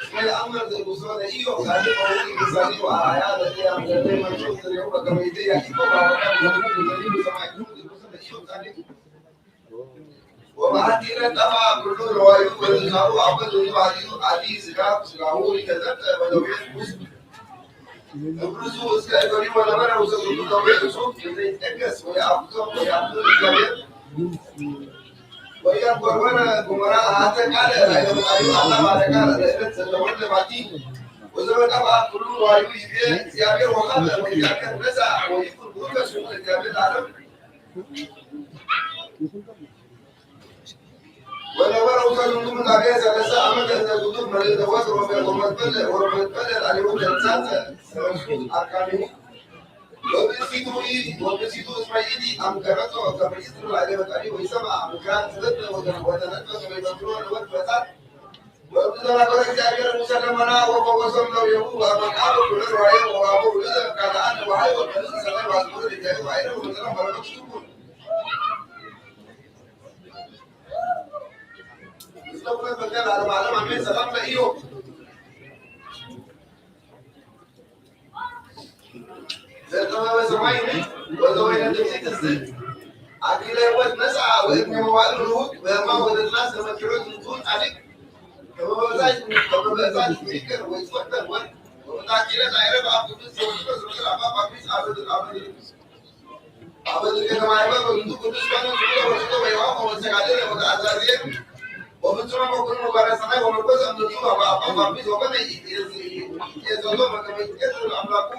እስመ የአምር ዘእጉሶ ለኢዮብ ጻድቅ ወውእቱ ምሳሌ ወአርአያ ለዘያም ዘተ መንሱብ ዝሬሁ በከመ ይእቲ ያዕቆብ አወዳ ዘመኑ ዘሪሁ ሰማይቱ ዘእጉሶ ለኢዮብ ጻድቅ። ወበአቲ ዕለት ጠፍአ ኩሉ ነዋዩ ወዝናሁ አወ ዝንቱ አልዩ አዲ ስጋ ስጋሁ ይተዘብጠ በደዌ ንጉስ እምርሱ እስከ እገሪሁ ወነበረ ውስተ ኩሉ ደዌ እጹብ ዘይትቀገስ ወየአብቶ ወየአብቶ እግዚአብሔር። ወኢያጎርወረ ጎመራ አሐተ ቃለ ላዕለ መቃብር አላ ባረካ ለዕለት ዘተወልደ ባቲ። ወዘበጠፋ ኩሉ ነዋዩ ይቤ እግዚአብሔር ወሀበ ወእግዚአብሔር ነሳ ወይኩን ቡሩከ ስሙ ለእግዚአብሔር ለዓለም። ወነበረ ውስተ ዝንቱ ምጻቤ ሰለስተ ዓመት እንተ ዝንቱ መሬት ተወስሮ ወመትበለ ወመትበለ ላዕሌሁ ተንሳተ ሰለስቱ አርካኒሁ። ወብእሲቱ ኢ- ወብእሲቱ እስመ ኢቲ አምከረቶ ከመ ኢትብሉ ላዕሌሁ ቃሊ ወይሰምዓ ምክራን ትበለ ወተ- ወተነጥፈ ከመ ይበትሮ ለወድ በሳት። ወእምዝ ተናገረ እግዚአብሔር ሙሴ ደመና ወፈወሶም ለውየቡ ወአመቃሉ ኩለ ራእየ ወአቡ ውእተ ካልአን ወሃይ ወቀልስ ሰማይ ባስሙር ለእግዚአብሔር ባይረ ወመጠና በረከቱ ይኩን። ምስለ ኩለ በቀል ዓለም ዓለም አሜን። ሰላም ለኢዮብ። ኣኪለ ህይወት ነፃ ወይም የመዋዕል ርሁት በህማ ወደድና ዝተመኪሮ ዝንቱን ጻድቅ ከመበዛይ ከመበዛይ ዝምክር ወይ ትወደድ ወን ወመታኪለ ዛይረ በኣብ ቅዱስ ጊዮርጊስ ወስሮስር ኣባ ጳኩሚስ ኣበ ድር ኣበ ድር ኣበ ድር ከተማ ይበል ወንቱ ቅዱስ ባኖ ዝብሎ ወስዶ ወይዋ ወመሰጋደል ወተኣዛዜ ወፍጹመ መኩኑ መባረ ሰማይ ወመርኮስ እምነቱ ኣባ ኣባ ጳኩሚስ ወበነ የዘሎ መከመ ይትገዝ ኣምላኩ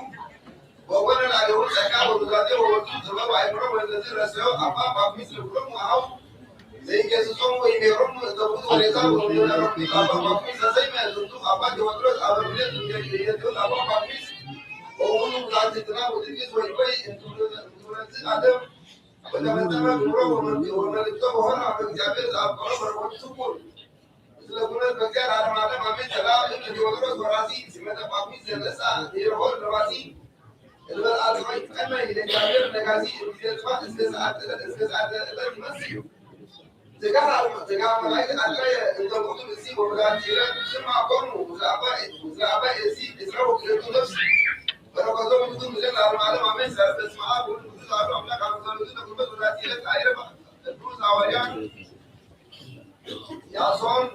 ወኮነ ላዕሌሁ ጸጋ ወግዛዜ ወወልዱ ጥበብ ወአእምሮ ወእንተዝ ረሰዮ አባ ጳኩሚስ ለኩሎሙ አሃው ዘይገስጾሙ ወይሜሮሙ እተኩሉ ወሬታ ወሚዮናሮኩ አባ ጳኩሚስ ዘሰይመ ዝንቱ አባ ቴዎድሮስ አበ ምድር እንገድየትውን አባ ጳኩሚስ ወውኑ ብዛትትና ወድግስ ወይ ወይ እንትውረዝ አለም ወተፈጸመ ግብሮ ወመልእክቶ ወሆነ አብ እግዚአብሔር ዘአብቀሎ በረከቱ ስኩር። ምስለ ኩነት በዚያ ለዓለመ ዓለም አሜን። ሰላም እም ቴዎድሮስ ወራሲ ሲመተ ጳኩሚስ ዘነሳ ሄርሆል ነባሲ እንበል አጽባይ ቀመ ለእግዚአብሔር ነጋሲ እምጊዜ ጽባሕ እስከ ሰዓት ዕለት እስከ ሰዓት ዕለት ይመስል። ሥጋ ሥጋ መላእክት አጥረየ እንተ ውእቱ ብእሲ ወወላዲተ ስማ ኮኑ። ምስለ አባ ምስለ አባ ኤሲ ዕስራ ወክልኤቱ ነፍስ በረከቶም ይኩን ምስለ ለዓለመ ዓለም አሜን። ሰላም በስመ አብ ወወልድ ወመንፈስ ቅዱስ አሐዱ አምላክ አሜን። ዛሬ ተቁመት ወላዲተ አይረባ ቅዱስ ሐዋርያ ያሶን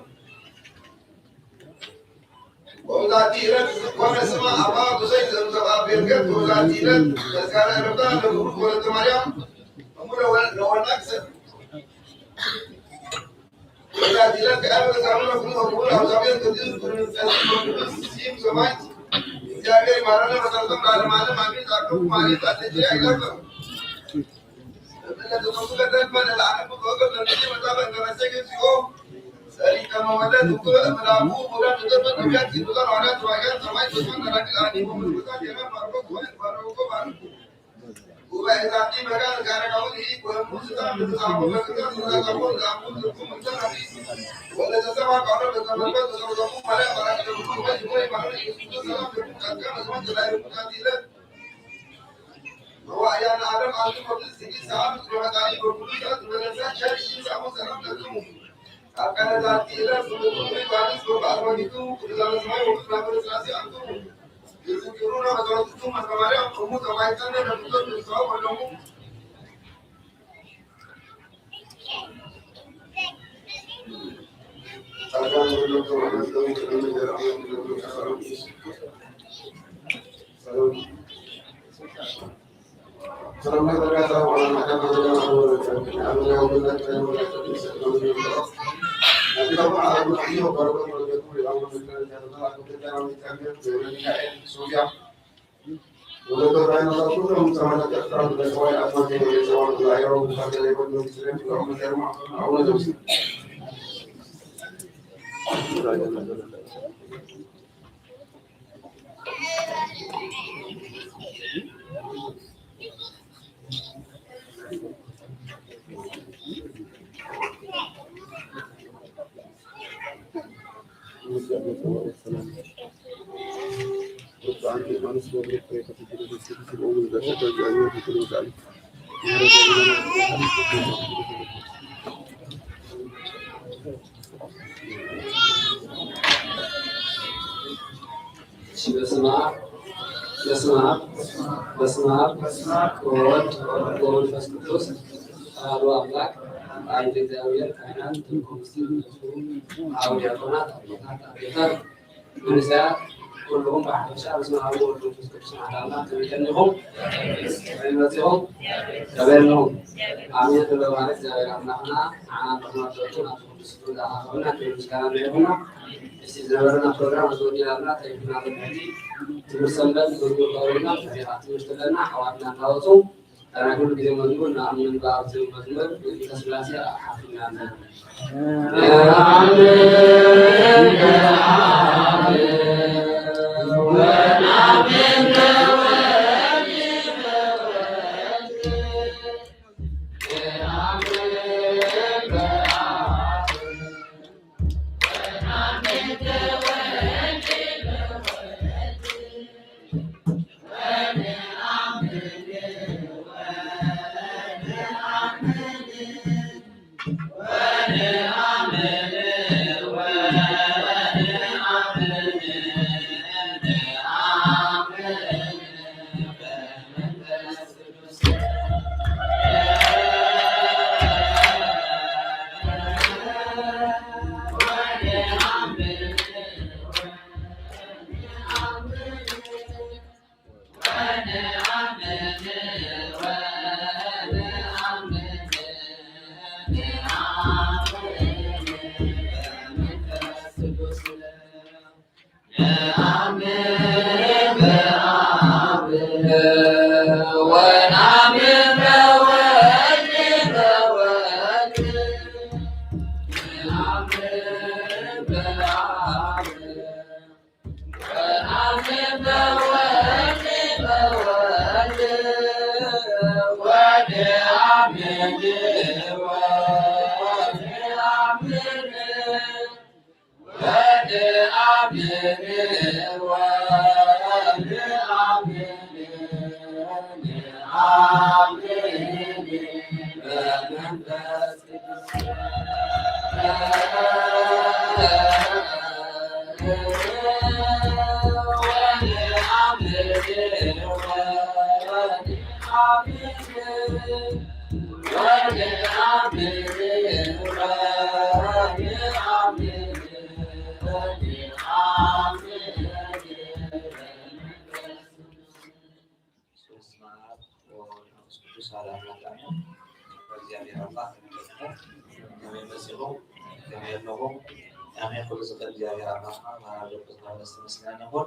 ወብዛቲ ዕለት ዝኾነ ስማ አባ ብዘይ ዘምዘባ ቤርገት ወብዛቲ ዕለት ተዝካረ ዕረፍታ ለብሩክ ወለተ ማርያም እሙ ለወልድ ለወልድ አክሰብ ወብዛቲ ዕለት ከአብ ተዛምረ ኩሉ ወኩሉ አብዛቤል ቅዱስ ቅዱስ ቅዱስ ሲም ሰማይ እግዚአብሔር ይማረነ መሰረቶም ለዓለመ ዓለም አሜን። ዛቅቡ ማለት አትጅሪ አይገርም። መዋእያነ ዓለም አንትሙ ብዝጊ ሰዓቱ መጣኒ በኩሉ ሰዓት መለሳ ቸር ይሳሙ ሰላም ለክሙ። አብ ቀነታቲ ዕለት ስሙኩም ዮሐንስ በበአዝማዲቱ ቅዱሳነ ሰማይ ወቅዱሳነ ሥላሴ አንትሙ። ይዝክሩነ በጸሎትኩም እስመ ማርያም እሙ ተማይጸነ ለፍቶት ንስሐ ወደሙ። እሺ፣ በስመ አብ በስመ አብ በስመ አብ ወወልድ ወመንፈስ ቅዱስ አሐዱ አምላክ። አንድ እግዚአብሔር ካህናት፣ ትርጉም ምስጢር፣ አበው ዲያቆናት፣ አባታት፣ አዴታት፣ መንእሰያት፣ ኩልኹም ብሓፈሻ በስመ አብ ወወልድ ወመንፈስ ቅዱስ አሐዱ አምላክ ከመይ ቀኒኹም? ከመይ መጺኹም? ከመይ ኣለኹም? ኣሜን። ክብሪ ማለት እግዚኣብሔር ኣምላኽና ንዓና ንኽንወደቱ ናቱ ቅዱስ ስሙ ዝኣኻኸበና ክብሪ ምስጋና ይኹና። እስቲ ዝነበረና ፕሮግራም ኣዝወዲናልና ተሪፍና ብድሕሪ ትምህርቲ ሰንበት መዝሙር ከቕርቡልና ተሪኻ ትምህርቲ ኣለና። ኣሕዋትና እናወፁ ተናግሩ ግዜ መዝሙር ንኣምን በኣብ ዝብል መዝሙር ውእቱ ስላሴ ሓፊዝና ኣለና። በስመ አብ ወወልድ ወመንፈስ ቅዱስ አሐዱ አምላክ አሜን። እግዚአብሔር አምላክ ይመስገን። ከመይ መጺኹም? ከመይ ኣለኹም? ከመይ ኩሉ ዝኽእል እግዚኣብሔር ኣምላኽና መራሪ ቅዱስ ዝተመስገነ ይኹን።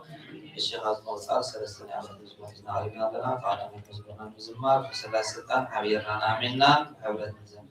እሺ፣ ካብ ዝመቕጻል ሰለስተ ናይ ኣምላኽ መዝሙር ኢና ቀሪብና ኣለና። ቀዳማይ መዝሙርና ንምዝማር ብስላሴ ስልጣን ሓቢርና ኣሜንና ብሕብረት ንዘምር።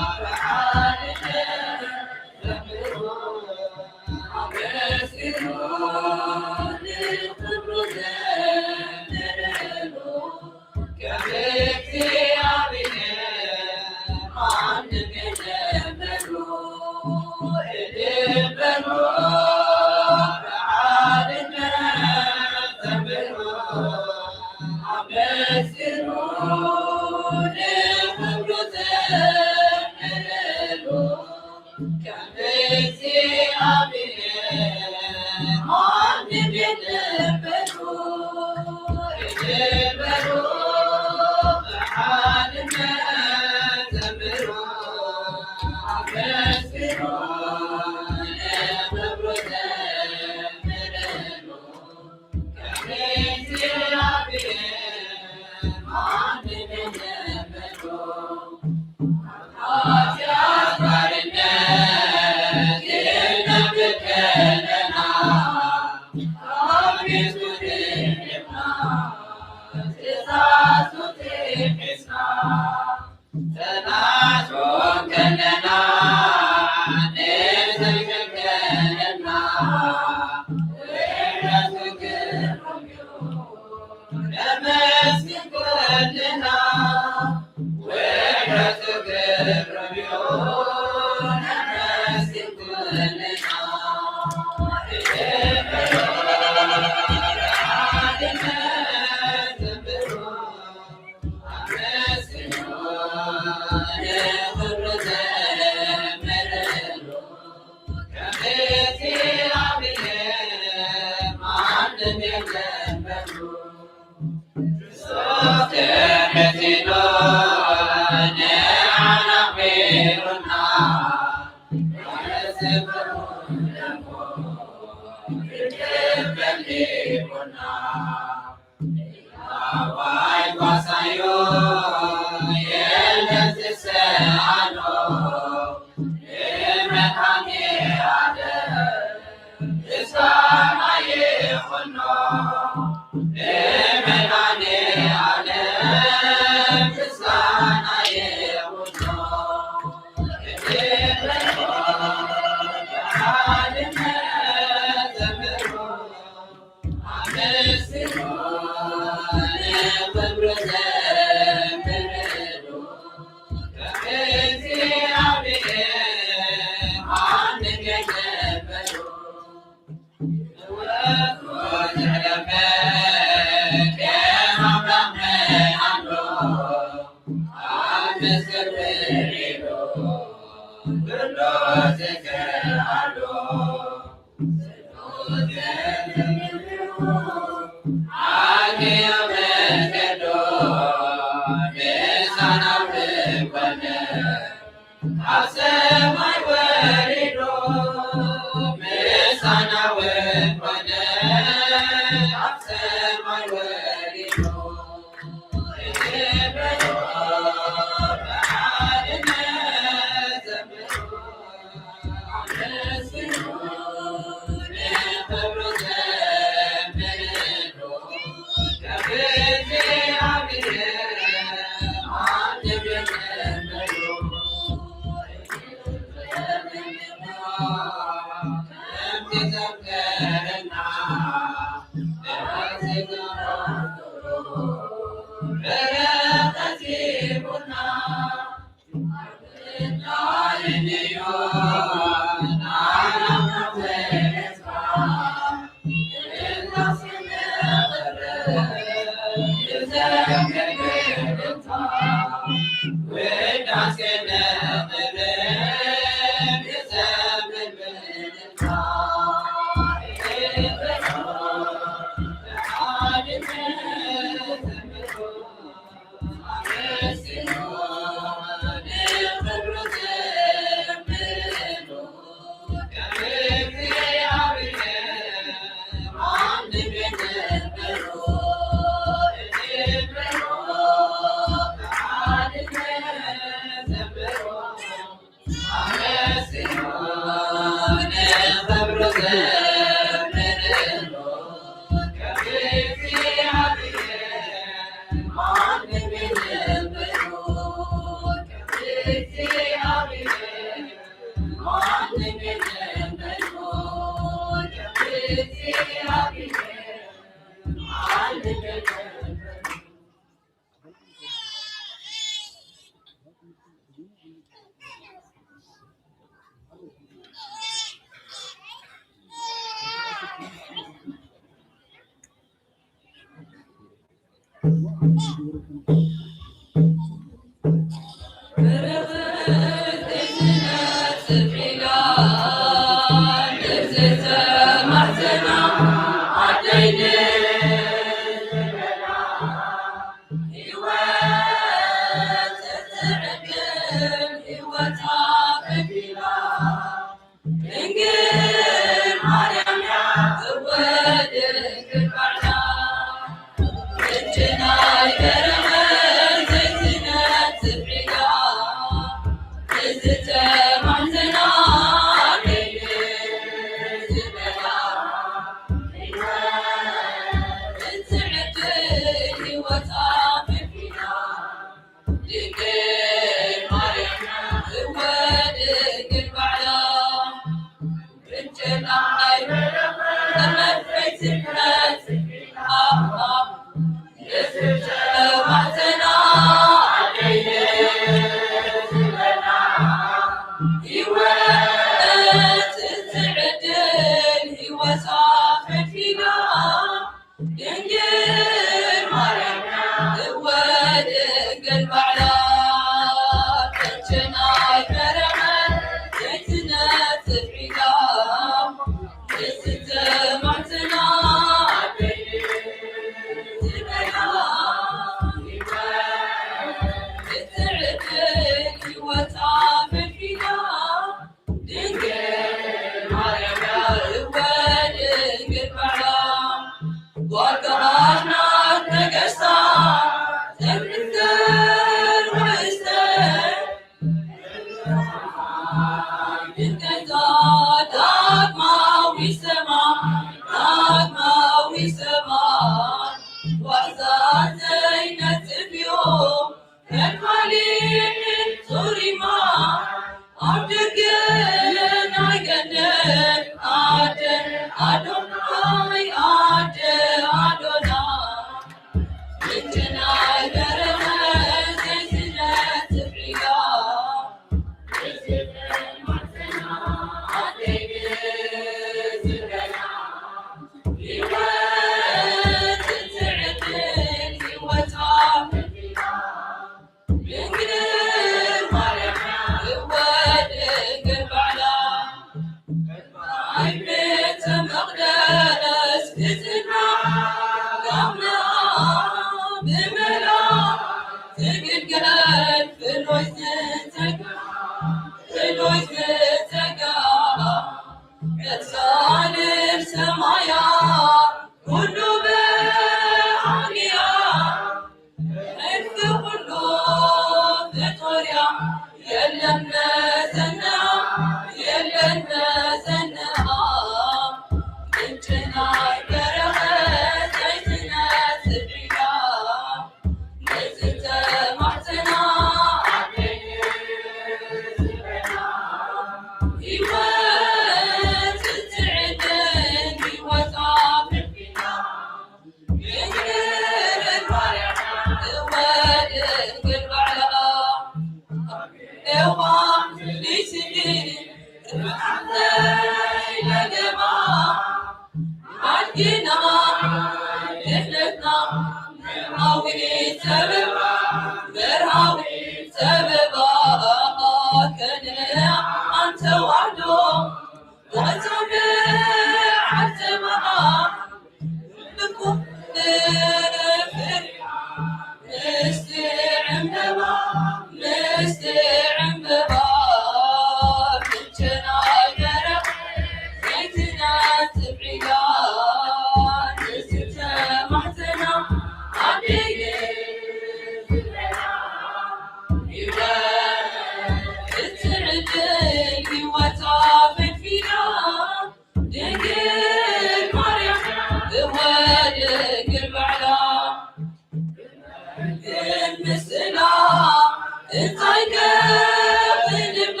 ኣይከፍልባ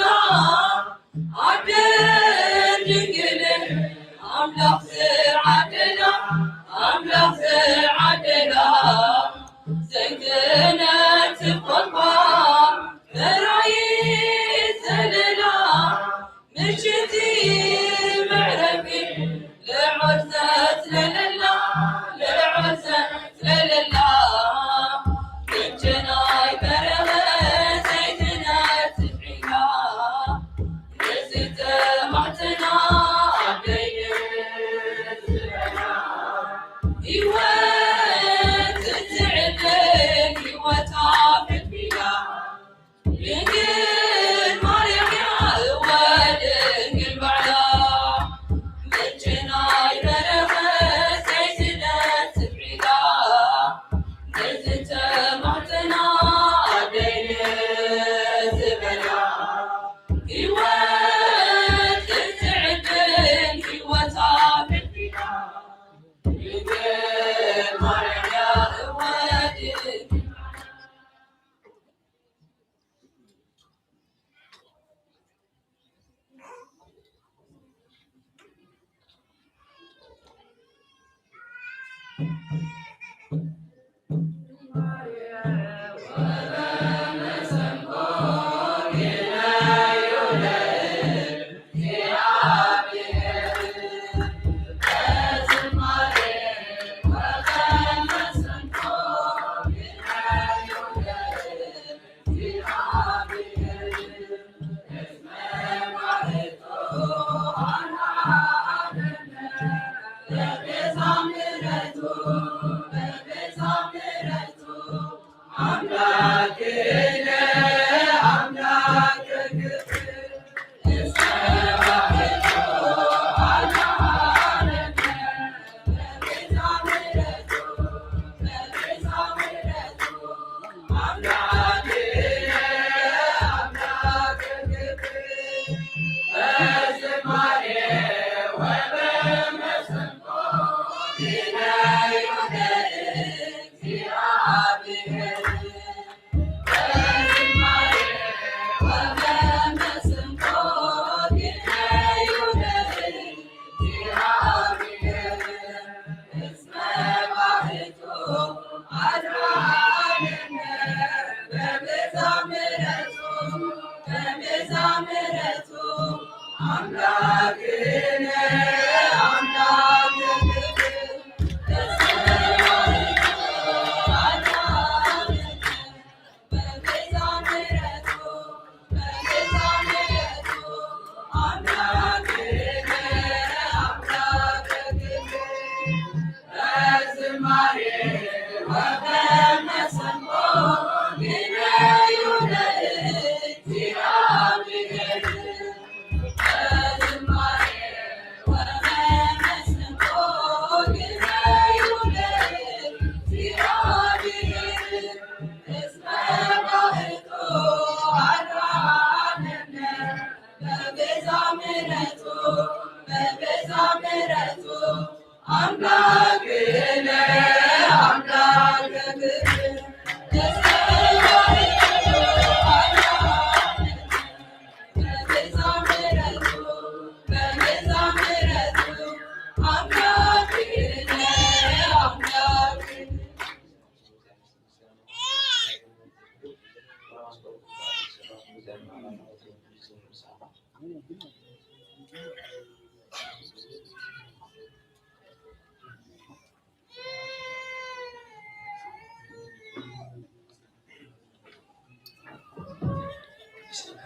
ኣደ ድንግል ኣምላኽ ዝዓደላ፣ ኣምላኽ ዝዓደላ፣ ዘይትነጽፍ ቋንቋ መራሒት ዘለላ፣ ምሽቲ መዕረፊ ልዑል ዘጽለለላ፣ ልዑል ዘጽለለላ፣ ምንጪ ናይ በረኸት ዘይትነጽፍ ዒላ፣ ንዝተማህጸና ኣደይ ዝበላ፣ ህይወት እትዕድል ህይወታ ፈልፊላ፣ ድንግል ማርያም እያ እወ ድንግል ባዕላ፣ ምንጪ ናይ በረኸት ዘይትነጽፍ ዒላ፣ ንዝተማህጸና ኣደይ ዝበላ፣ ህይወት እትዕድል ህይወታ ፈልፊላ፣ ድንግል ማርያም እያ እወ ድንግል ባዕላ።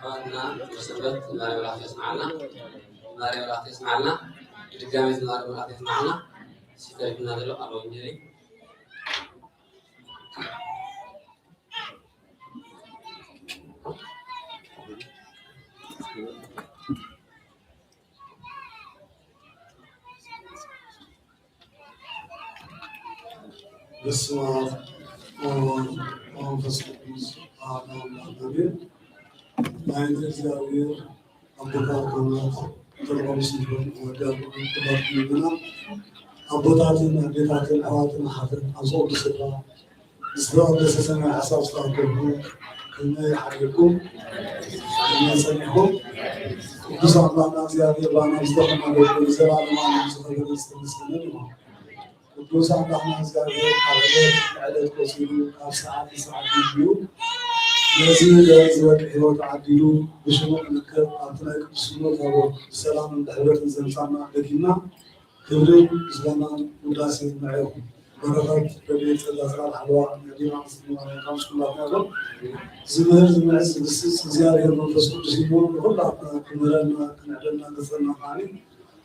ኣሕዋትና ሰንበት ማርያም ኣምላኽ የስምዓልና፣ ማርያም ኣምላኽ የስምዓልና፣ ብድጋሚ ማርያም ኣምላኽ የስምዓልና። ሲተሪፍና ዘሎ ኣብ ወንጌል በስመ አብ ወወልድ ወመንፈስ ቅዱስ አሐዱ አምላክ አሜን። ናይ እግዚኣብሔር ኣቦታት፣ ካህናት፣ ተርጓሚት፣ ወዲ ኣቦታት፣ ክቡራት ምእመናን፣ ኣቦታትን ኣዴታትን፣ ኣሕዋትን ኣሓትን፣ ኣብዚ ቅዱስ ስፍራ ዝተቐደሰ ሰማያዊ ሓሳብ ዝተኣከብኩም፣ ከመይ ሓዲርኩም? ከመይ ጸኒሕኩም? ቅዱስ ኣምላኽና እግዚኣብሔር ባና ዝተኸማለሉ ዘላለማዊ ዝኾነ ዝተመስገነ ይኹን። ቅዱስ ኣምላኽና እግዚኣብሔር ካብ ዕለት ንዕለት ቆጺሩ ካብ ሰዓት ንሰዓት ነቢሩ ነዚ ዝበቅዕ ህይወት ዓዲሉ ብሽሙ ክንርከብ ኣብቲ ናይ ቅዱስነቱ ታቦት ብሰላምን ብሕብረትን ዘምጻና ደጊምና ክብርን ምስጋናን ውዳሴን ንዕኡ። በረኸት ረድኤት ጸጋ ጽላል ሓለዋ ነቢና ምስጢር ማርያም ካብ ምስኩላትና ይኹን። ዝምህር ዝምዕዝ ዝግስጽ እግዚኣብሔር መንፈስ ቅዱስ ይሞ ንኹላትና ክምህረና ክነዕደና ገጸና ከዓኒ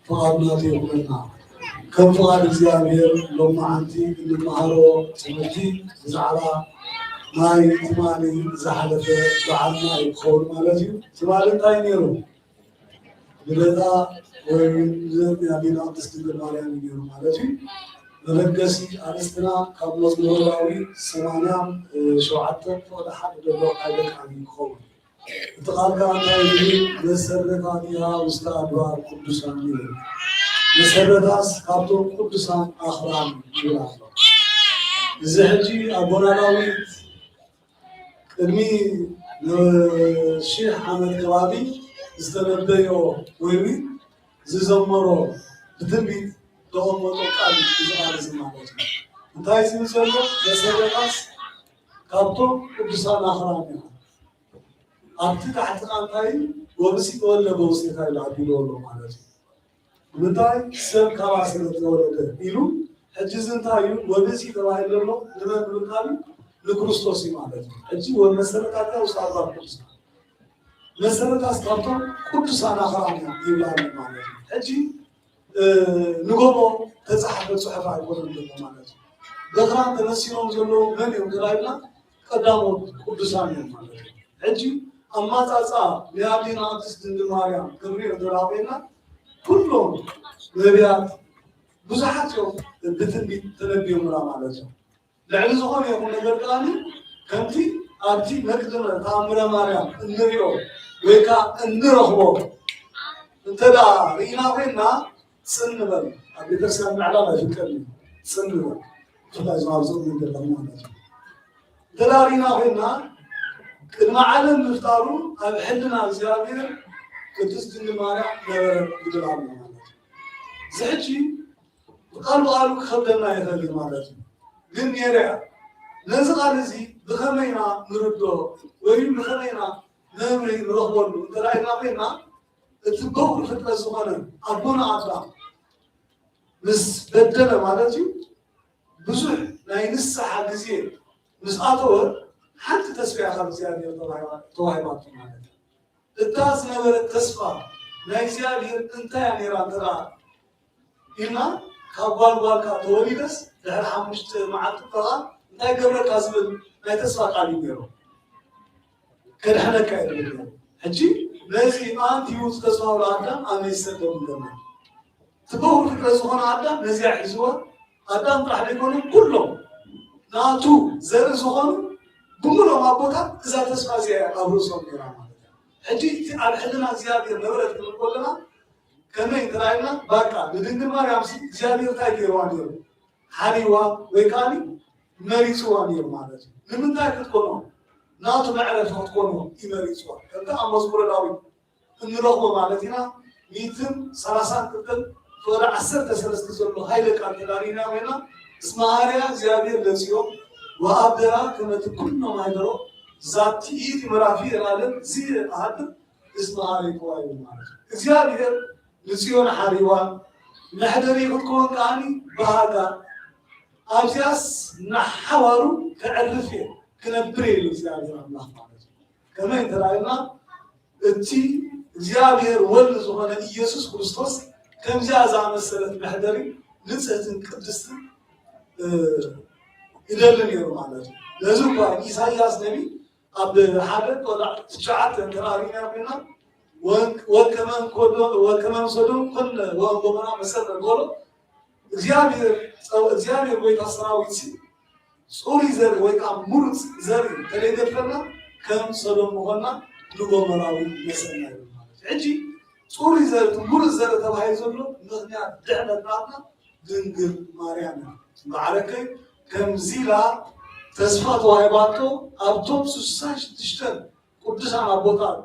ፍቓድ ናቱ ይኹነልና። ከም ፍቓድ እግዚኣብሔር ሎማዓንቲ እንመሃሮ ትምህርቲ ብዛዕባ ናይ ትማሊ ዝሓለፈ በዓልና እዩ ክኸውን ማለት እዩ። ትማሊ እንታይ ነይሩ? ልደታ ወይ ልደት ናይ ኣዴና ቅድስት ድንግል ማርያም እዩ ነይሩ ማለት እዩ። መበገሲ ኣርእስትና ካብ መዝሙረ ዳዊት ሰማንያ ሸውዓተ ፍቕዲ ሓደ ዘሎ ሓደ ቃል እዩ ክኸውን። እቲ ቃል ከዓ እንታይ ይብል? መሰረታቲሃ ውስተ ኣድባር ቅዱሳን ይብል። መሰረታስ ካብቶም ቅዱሳን ኣኽራን ይብል ኣሎ። እዚ ሕጂ ኣቦና ዳዊት ቅድሚ ንሺሕ ዓመት ከባቢ ዝተነበዮ ወይ እውን ዝዘመሮ ብትንቢት ዘቐመጦ ቃል እዩ እዚ ቃል እዚ ማለት እዩ። እንታይ ዝብል ዘሎ? መሰረታስ ካብቶም ቅዱሳን ኣኽራን እዮም። ኣብቲ ታሕቲ ቃል እንታይ እዩ? ወብእሲ ተወልደ በውስቴታ ኢሉ ኣቢሉ ኣሎ ማለት እዩ። ንምንታይ? ሰብ ካባ ስለ ዝተወለደ ኢሉ። ሕጂ እዚ እንታይ እዩ? ወብእሲ ተባሂሉ ዘሎ ንመን ንምባል እዩ? ንክርስቶስ እዩ ማለት እዩ። ሕጂ ወመሰረታቲሃ ውስተ ኣድባር ቅዱሳን፣ መሰረታስ ካብቶም ቅዱሳን ኣኽራን እያ ይብላሉ ማለት እዩ። ሕጂ እ፣ ንጎቦ ተጻሕፈ ጽሑፍ ኣይኮነን ዘሎ ማለት እዩ። በኽራን ተመሲሎም ዘለዉ መን እዮም ተባሂልና ቀዳሞት ቅዱሳን እዮም ማለት እዩ። ሕጂ ኣማጻጻ ናይ ኣዴና ቅድስት ድንግል ማርያም ክንሪኦ እንተደኣ ኮይና ኩሎም ነቢያት ብዙሓት እዮም ብትንቢት ተነቢዮምና ማለት እዩ። ልዕሊ ዝኾነ ይኹን ነገር ከኣ ከምቲ ኣብቲ መቅድመ ተኣምረ ማርያም እንሪኦ ወይ ከዓ እንረኽቦ እንተ ደኣ ርኢና ኮይንና ጽን ንበል። ኣብ ቤተክርስትያን ምዕላል ኣይፍቀድን እዩ። ጽን ንበል። ብፍላይ እዞም ኣብዚ ዘለኹም ማለት እዩ። እንተ ደኣ ርኢና ኮይንና ቅድሚ ዓለም ምፍጣሩ ኣብ ሕልና እግዚኣብሔር ቅድስት ድንግል ማርያም ነበረ ይብል ኣሎ ማለት እዩ። እዚ ሕጂ ብቃል ብቃሉ ክኸብደና ይኽእል እዩ ማለት እዩ። ግን ነይረ እያ። ነዚ ቃል እዚ ብኸመይ ኢና ንርድኦ ወይ ብኸመይ ኢና መምርሂ ንረኽበሉ እንተ ደኣ ኢልና ኮይንና፣ እቲ በኹሪ ፍጥረት ዝኾነ ኣቦና ኣዳም ምስ በደለ ማለት እዩ፣ ብዙሕ ናይ ንስሓ ግዜ ምስ ኣተወ፣ ሓንቲ ተስፋ እያ ካብ እግዚኣብሔር ተዋሂባ-፣ ተዋሂባቱ ማለት እዩ። እታ ዝነበረት ተስፋ ናይ እግዚኣብሔር እንታይ እያ ነይራ እንተ ደኣ ኢልና፣ ካብ ጓል ጓልካ ተወሊደስ ድሕሪ ሓሙሽተ መዓልቲ ከኣ እንታይ ገብረካ ዝብል ናይ ተስፋ ቃል እዩ ነይሩ። ከድሕነካ እዩ ዝብል ነይሩ። ሕጂ ነዚ ኣንቲ ውእቱ ተስፋሁ ለአዳም አመ ይሰደድ ይገብር። እቲ በኹሪ ፍጥረት ዝኾነ ኣዳም ነዚኣ ሒዝዋ፣ ኣዳም ጥራሕ ዘይኮነ ኩሎም ናቱ ዘርኢ ዝኾኑ ብምሎም ኣቦታት እዛ ተስፋ እዚኣ እያ ኣብ ርእሶም ነይራ ማለት እዩ። ሕጂ እቲ ኣብ ሕልና እግዚኣብሔር ነበረት ክንብል ከለና ከመይ እንተ ኢልና፣ ባቃ ንድንግል ማርያም ሲ እግዚኣብሔር እንታይ ገይርዋ ነይሩ? ሓሪዋ ወይ ከዓኒ መሪፅዋ ነይሩ ማለት እዩ። ንምንታይ ክትኮኖ? ናቱ መዕረፊ ክትኮኖ እዩ መሪፅዋ። ከምቲ ኣብ መዝሙረ ዳዊት እንረኽቦ ማለት ኢና። ሚእትን ሰላሳን ክልተን ፍቕዲ ዓሰርተ ሰለስተ ዘሎ ሃይለ ቃል ተዳሊና ኮይና፣ እስመ ሀሪያ እግዚኣብሔር ለጽዮን ወአብደራ ከመ ትኩኖ ማሕደሮ ዛቲ ይእቲ መራፊ ለዓለም ዚየ እሃድር እስመ ሀሪክዋ ይብል ማለት እዩ። እግዚኣብሔር ንጽዮን ሓሪዋ መሕደሪ ክትከውን ከዓኒ ብሃጋ ኣብዚኣስ ንሓዋሩ ከዕርፍ እየ ክነብር እየ ኢሉ እግዚኣብሔር ኣምላኽ ማለት እዩ። ከመይ እንተ ኢልና እቲ እግዚኣብሔር ወልድ ዝኾነ ኢየሱስ ክርስቶስ ከምዚኣ ዝኣመሰለት መሕደሪ ንጽህትን ቅድስትን እ፣ ይደሊ ነይሩ ማለት እዩ። ነዚ እኳ ኢሳይያስ ነቢ ኣብ ሓደ ቆላዕ ትሽዓተ እንተራሪና ኮይና ወን-፣ ወከመን ኮዶ-፣ ወከመን ሰዶም ኮነ ወገሞራ መሰለ በሎ። እግዚኣብሔር ጸው-፣ እግዚኣብሔር ጎይታ ሰራዊት ሲ ጽሩይ ዘር ወይ ከዓ ምሩጽ ዘር ተለይገድፈና ከም ሰዶም ምኾና ንጎሞራዊ መሰልና ይብል ማለት እዩ። ሕጂ ጽሩይ ዘር እቲ ምሩጽ ዘር ተባሂሉ ዘሎ ምኽንያት ድሕነት ናትና ድንግል ማርያም እያ። ማዕረከይ ከምዚ ኢላ ተስፋ ተዋሂባቶ ኣብቶም ስሳን ሽዱሽተን ቅዱሳን ኣቦታት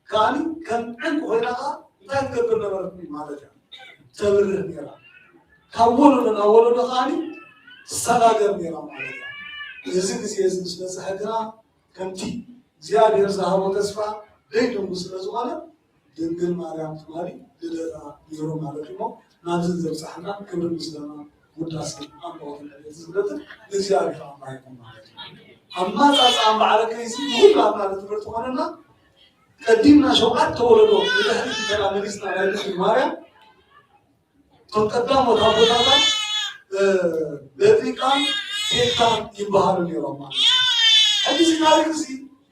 ከዓኒ ከም ዕንቁ ኮይና ከዓ እንታይ ትገብር ነበረት ማለት እያ። ተብርህ ነይራ። ካብ ወለዶ ናብ ወለዶ ከዓኒ ትሰጋገር ነይራ ማለት እያ። እዚ ግዜ እዚ ምስ በፅሐ ግና ከምቲ እግዚኣብሔር ዝሃቦ ተስፋ ደይደንጉ ስለ ዝኾነ ድንግል ማርያም ትማሊ ልደታ ነይሩ ማለት እዩ። ናብዚ ዘብፅሐና ክብሪ ምስጋና ውዳሴ ኣምልኾት ንዕቤት ዝግለጽ ንእግዚኣብሔር ኣምላኽ ይኹን ማለት እዩ። ኣማጻጽኣ በዓለ ከይሲ ንኹላትና ንትምህርቲ ኮነና ቀዲምና ሸውዓተ ወለዶ ንድሕሪት እንተና መሊስና ናይ ድንግል ማርያም እቶም ቀዳሞት ኣቦታታት በጥሪቃን ቴካን ይበሃሉ ነይሮም ማለት እዩ። ሕጂ እዚ ታሪክ እዚ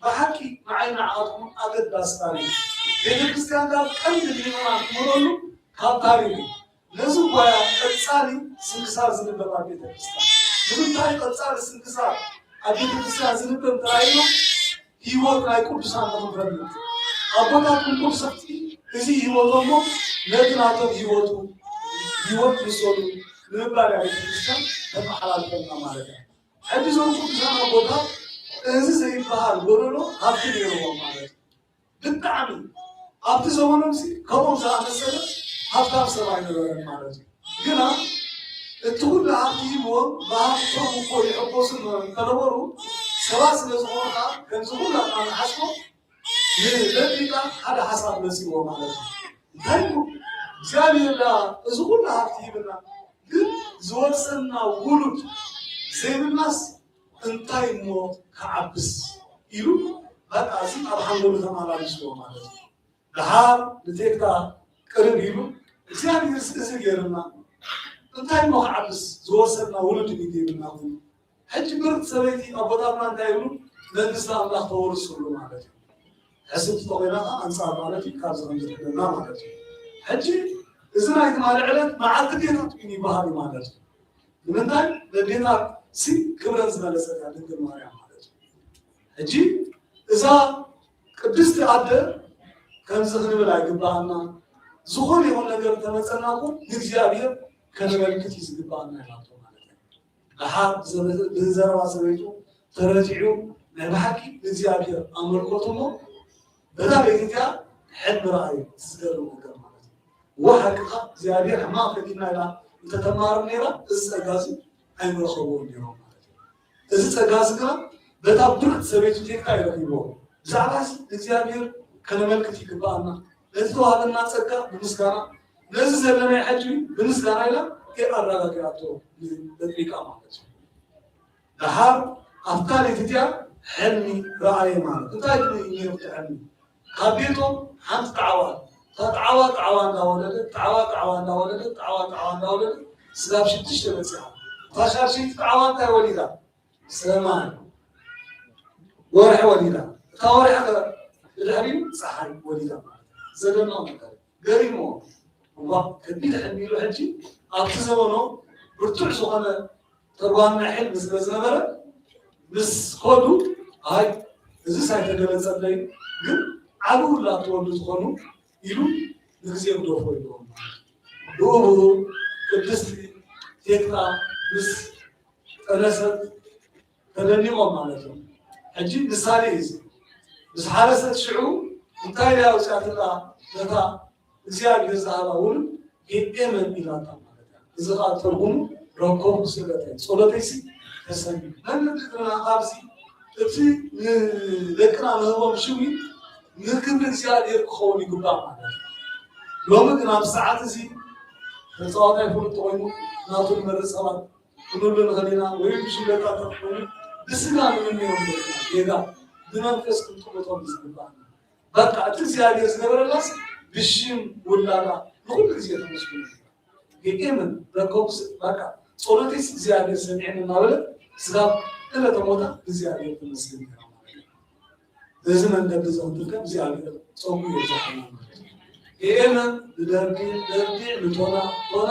ብሓቂ ንዓይ ንዓኹም ኣገዳሲ ታሪክ እዩ። ቤተክርስትያን ካብ ቀንዲ ምእመናን ትምህረሉ ካብ ታሪክ እዩ። ነዚ ጓያ ቀጻሊ ስንክሳር ዝንበብ ኣብ ቤተክርስትያን ንምንታይ ቀጻሊ ስንክሳር ኣብ ቤተክርስትያን ዝንበብ እንተራእዩ ህይወት ናይ ቅዱሳን ንኽንፈልጥ ኣቦታት ቅዱሳት እዚ ህይወቶም ነቲ ናቶም ህይወቱ ህይወት ይሰሉ ንምባል እያ ቤተክርስትያን ተመሓላልፈልና ማለት እያ። ሕጂ እዞም ቅዱሳን ኣቦታት እዚ ዘይበሃል ጎደሎ ሃብቲ ነይርዎም ማለት እዩ። ብጣዕሚ ኣብቲ ዘመኖም ሲ ከምኦም ዝኣመሰለ ሃብታም ሰብ ኣይነበረን ማለት እዩ። ግና እቲ ኩሉ ሃብቲ ሂብዎም ብሃብቶም እኮ ይሕጎሱ እንተነበሩ ሰባት ስለ ዝኾኑ ከዓ ከምዚ ኩላትና ንሓስቦ ንደቂቃ ሓደ ሓሳብ መፂዎ ማለት እዩ። እንታይ እሞ እግዚኣብሔር ዳ እዚ ኩሉ ሃብቲ ሂብና ግን ዝወርሰና ውሉድ ዘይብልናስ እንታይ እሞ ክዓብስ ኢሉ በቃ እዚ ኣብ ሓንጎሉ ተመላሊስዎ ማለት እዩ። ደሓር ንቴክታ ቅርብ ኢሉ እግዚኣብሔር እዚ ገይርና እንታይ እሞ ክዓብስ ዝወርሰና ውሉድ እዩ ዘይብልና ኮይኑ ሕጂ ብርት ሰበይቲ ኣቦታትና እንታይ ይብሉ መንግስቲ ኣምላኽ ተወርስ ይብሉ ማለት እዩ። ሕስብቲ ተኾይና ከዓ ኣንፃር ማለት እዩ ካብዚ ከም ዝሕደና ማለት እዩ። ሕጂ እዚ ናይ ትማሊ ዕለት መዓልቲ ጌታ ትኩን ይበሃል እዩ ማለት እዩ። ንምንታይ ነዴታት ሲ ክብረን ዝበለጸት እያ ድንግል ማርያም ማለት እዩ። ሕጂ እዛ ቅድስቲ ኣደ ከምዚ ክንብል ኣይግባኣና ዝኾነ ይኹን ነገር ተመፀና እኮ ንእግዚኣብሔር ከነመልክት እዩ ዝግባኣና ይላቶ ማለት እዩ። ደሓር ብዘረባ ሰበይቱ ተረቲዑ ናይ ብሓቂ ንእግዚኣብሔር ኣመልኮቱ እሞ በዛ ቤት እቲኣ ሕልሚ ረኣዩ ዝገርም ነገር ማለት እዩ። እዋ ሓቅኻ እግዚኣብሔር ሕማቕ ፈቲና ኢላ እንተተማርር ነይራ እዚ ጸጋ እዚ ኣይንረኸብዎን ነይሮም ማለት እዩ። እዚ ጸጋ እዚ ግና በታ ብርክቲ ሰበይቱ ቴክታ እዩ ረኺብዎ። ብዛዕባ እዚ ንእግዚኣብሔር ከነመልክት ይግብኣና። ነቲ ተዋህበና ጸጋ ብምስጋና ነዚ ዘለናይ ሕጂ እውን ብምስጋና ኢላ ኣረጋጊኣቶ ንበጥሪቃ ማለት እዩ። ደሓር ኣብታ ለይቲ እቲኣ ሕልሚ ረኣየ ማለት እንታይ ትርኢ ነይሩ እቲ ሕልሚ? ካብ ቤቶም ሓንቲ ጣዕዋ እታ ጣዕዋ ጣዕዋ እንዳወለደት ጣዕዋ ጣዕዋ እንዳወለደት ጣዕዋ ጣዕዋ እንዳወለደት ስጋብ ሽዱሽተ በፂሓ። እታ ሻድሸይቲ ጣዕዋ እንታይ ወሊዳ? ሰማይ ወርሒ ወሊዳ። እታ ወርሒ ከ ብድሕሪኡ ፀሓይ ወሊዳ ማለት እዩ። ዘደንቕ ነገር እዩ። ገሪምዎ እዋ ከቢድ ሕልሚ ኢሉ ሕጂ ኣብቲ ዘበኖ ብርቱዕ ዝኾነ ተርጓሚ ናይ ሕልሚ ስለ ዝነበረ ምስ ከዱ ኣይ እዚስ ኣይተገለጸለይ ግን ዓብኡ ላ ትወልዱ ትኾኑ ኢሉ ንግዜ ግደፎ ኢልዎም። ብኡ ብኡ ቅድስቲ ቴክታ ምስ ጠነሰት ተደኒቖም ማለት እዮም። ሕጂ ምሳሌ እዩ እዚ። ምስ ሓረሰት ሽዑ እንታይ ኢላ ኣውፅኣትላ ነታ እግዚኣብሔር ዝሃባ ውሉድ ሄኤመን ኢላታ ማለት እያ። እዚ ከዓ ትርጉሙ ረከብኩ ስእለተይ ጸሎተይሲ ተሰሚዑ። መምህር ድግና ኣብዚ እቲ ንደቅና ንህቦም ሽዊ ንክብሪ እግዚኣብሔር ክኸውን ይግባእ ማለት እዩ። ሎሚ ግን ኣብ ሰዓት እዚ ተፃዋታይ ፍሉጥ ኮይኑ ናቱ ንመርፅ ሰባት ክንብሉ ንኽእል ኢና ወይ ብሽለታ ተኾይኑ ብስጋ ንምንዮም ደቅና ጌጋ ብመንፈስ ክንጥምቶም ዝግባእ በቃ እቲ እግዚኣብሔር ዝገበረላስ ብሽም ውላዳ ንኩሉ ግዜ ተመስግኑ። ጌጤምን ረከቡስ በቃ ጸሎቴስ እግዚኣብሔር ሰሚዐን እናበለ ስጋብ ዕለተ ሞታ እግዚኣብሔር ተመስግን ነይራ ማለት እዩ። በዚ መንገዲ እዚ ክንርከብ እግዚኣብሔር ጸጉ ይብዛሓና ማለት እዩ። ጌጤምን ንደርቢ ደርቢ ንቶና ቶና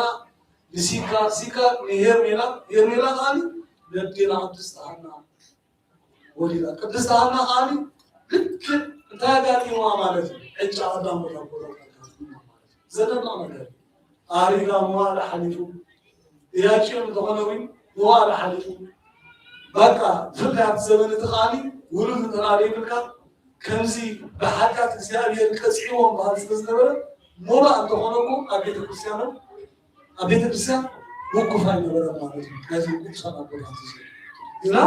ንሲካ ሲካ ንሄርሜላ ሄርሜላ ከዓኒ ነዴና ቅድስት ሃና ወሊዳ። ቅድስት ሃና ከዓኒ ልክዕ እንታይ ኣጋጢምዋ ማለት እዩ። ዕጫ ኣዳም ቦታ ቦታ ኣጋጢምዋ ማለት እዩ። ዘደንቕ ነገር እዩ። ኣሪጋ መዋዕለ ሓሊፉ ኢያቄም እንተኾነ እውን መዋዕለ ሓሊፉ በቃ ብፍላይ ኣብቲ ዘመን እቲ ከዓኒ ውሉድ እንተደኣ ዘይብልካ ከምዚ ብሓጢኣት እግዚኣብሔር ቀጺዕዎም በሃል ስለ ዝነበረ ሞራ እንተኾነ እኮ ኣብ ቤተ ክርስቲያኖም ኣብ ቤተ ክርስቲያን ውኩፍ ኣይነበረን ማለት እዩ። ናይዚ ቅዱሳን ኣቦታት እዚ ግና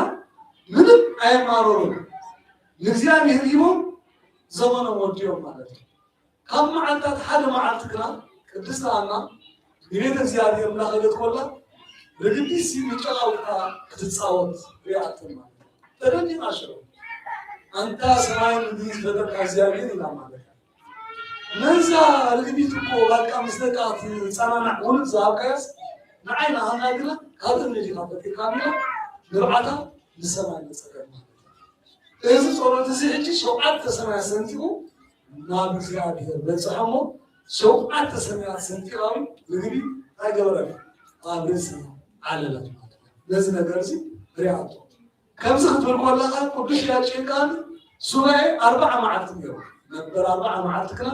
ምንም ኣየማረሩን ንእግዚኣብሔር ሂቦም ዘመኖም ወዲኦም ማለት እዩ። ካብ መዓልታት ሓደ መዓልቲ ግና ቅድስቲ ኣና ንቤተ እግዚኣብሔር እናኸደት ኮላ ርግቢሲ ምጨቓውታ ክትጻወት ሪኣትን ማለት እዩ። ተደኒቓ ሽዑ ኣንታ ሰማይን ምድርን ዝፈጠርካ እግዚኣብሔር ኢላ ማለት እዩ። ነዛ ርግቢት እኮ ባቃ ምስ ደቃ ትጸናናዕ ውሉድ ዝሃብካያስ ንዓይ ንኣና ግና ካብ እምኒ ዲኻ ፈጢርካ ኢላ ንብዓታ ንሰማይ መጸገብ ማለት እዩ። እዚ ጸሎት እዚ ሕጂ ሸውዓተ ሰማያት ሰንጢቑ ናብ እግዚኣብሔር በጽሐ እሞ ሸውዓተ ሰማያት ሰንጢቓዊ ርግቢ እንታይ ገበረት? ኣብ ርእሲ ዓለለት ማለት እዩ። ነዚ ነገር እዚ ሪኣቶ። ከምዚ ክትብል ከለኻ ቅዱስ ያሬድ ከኣ ሱባኤ ኣርባዓ መዓልቲ ነይሩ ነበር። ኣርባዓ መዓልቲ ክና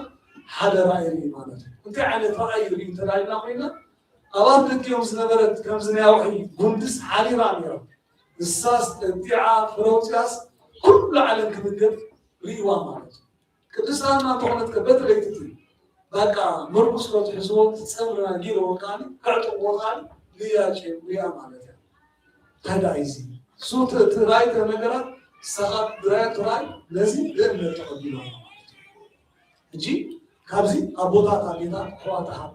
ሓደ ራእይ ርኢ ማለት እዩ። እንታይ ዓይነት ራእይ ርኢ እንተዳይልና ኮይና ኣብ ኣፍልጥዮም ዝነበረት ከምዚ ናይ ኣውሒ ጉንድስ ሓሪራ ነይራ። ንሳስ ጠቢዓ ፍረ ኣውፂኣስ ኩሉ ዓለም ክምገብ ርእይዋ ማለት እዩ። ቅድስት ሃና እንተኾነት ከ በቲ ለይቲ እቲ በቃ ምርኩስ ከትሕዝዎ ትፀምርና ጊርዎ ከዓኒ ከዕጥቕዎ ከዓኒ ንያቄ ሪኣ ማለት እያ። እንታይ ደኣ እዩ እዚ? እሱ እቲ እቲ ራእይ እቲ ነገራት ንስኻ ብራእይ እቲ ራእይ ነዚ ብእምነት ተቐቢልዋ ማለት እዩ። ሕጂ ካብዚ ኣቦታት ኣዴታት ኣሕዋት ኣሓት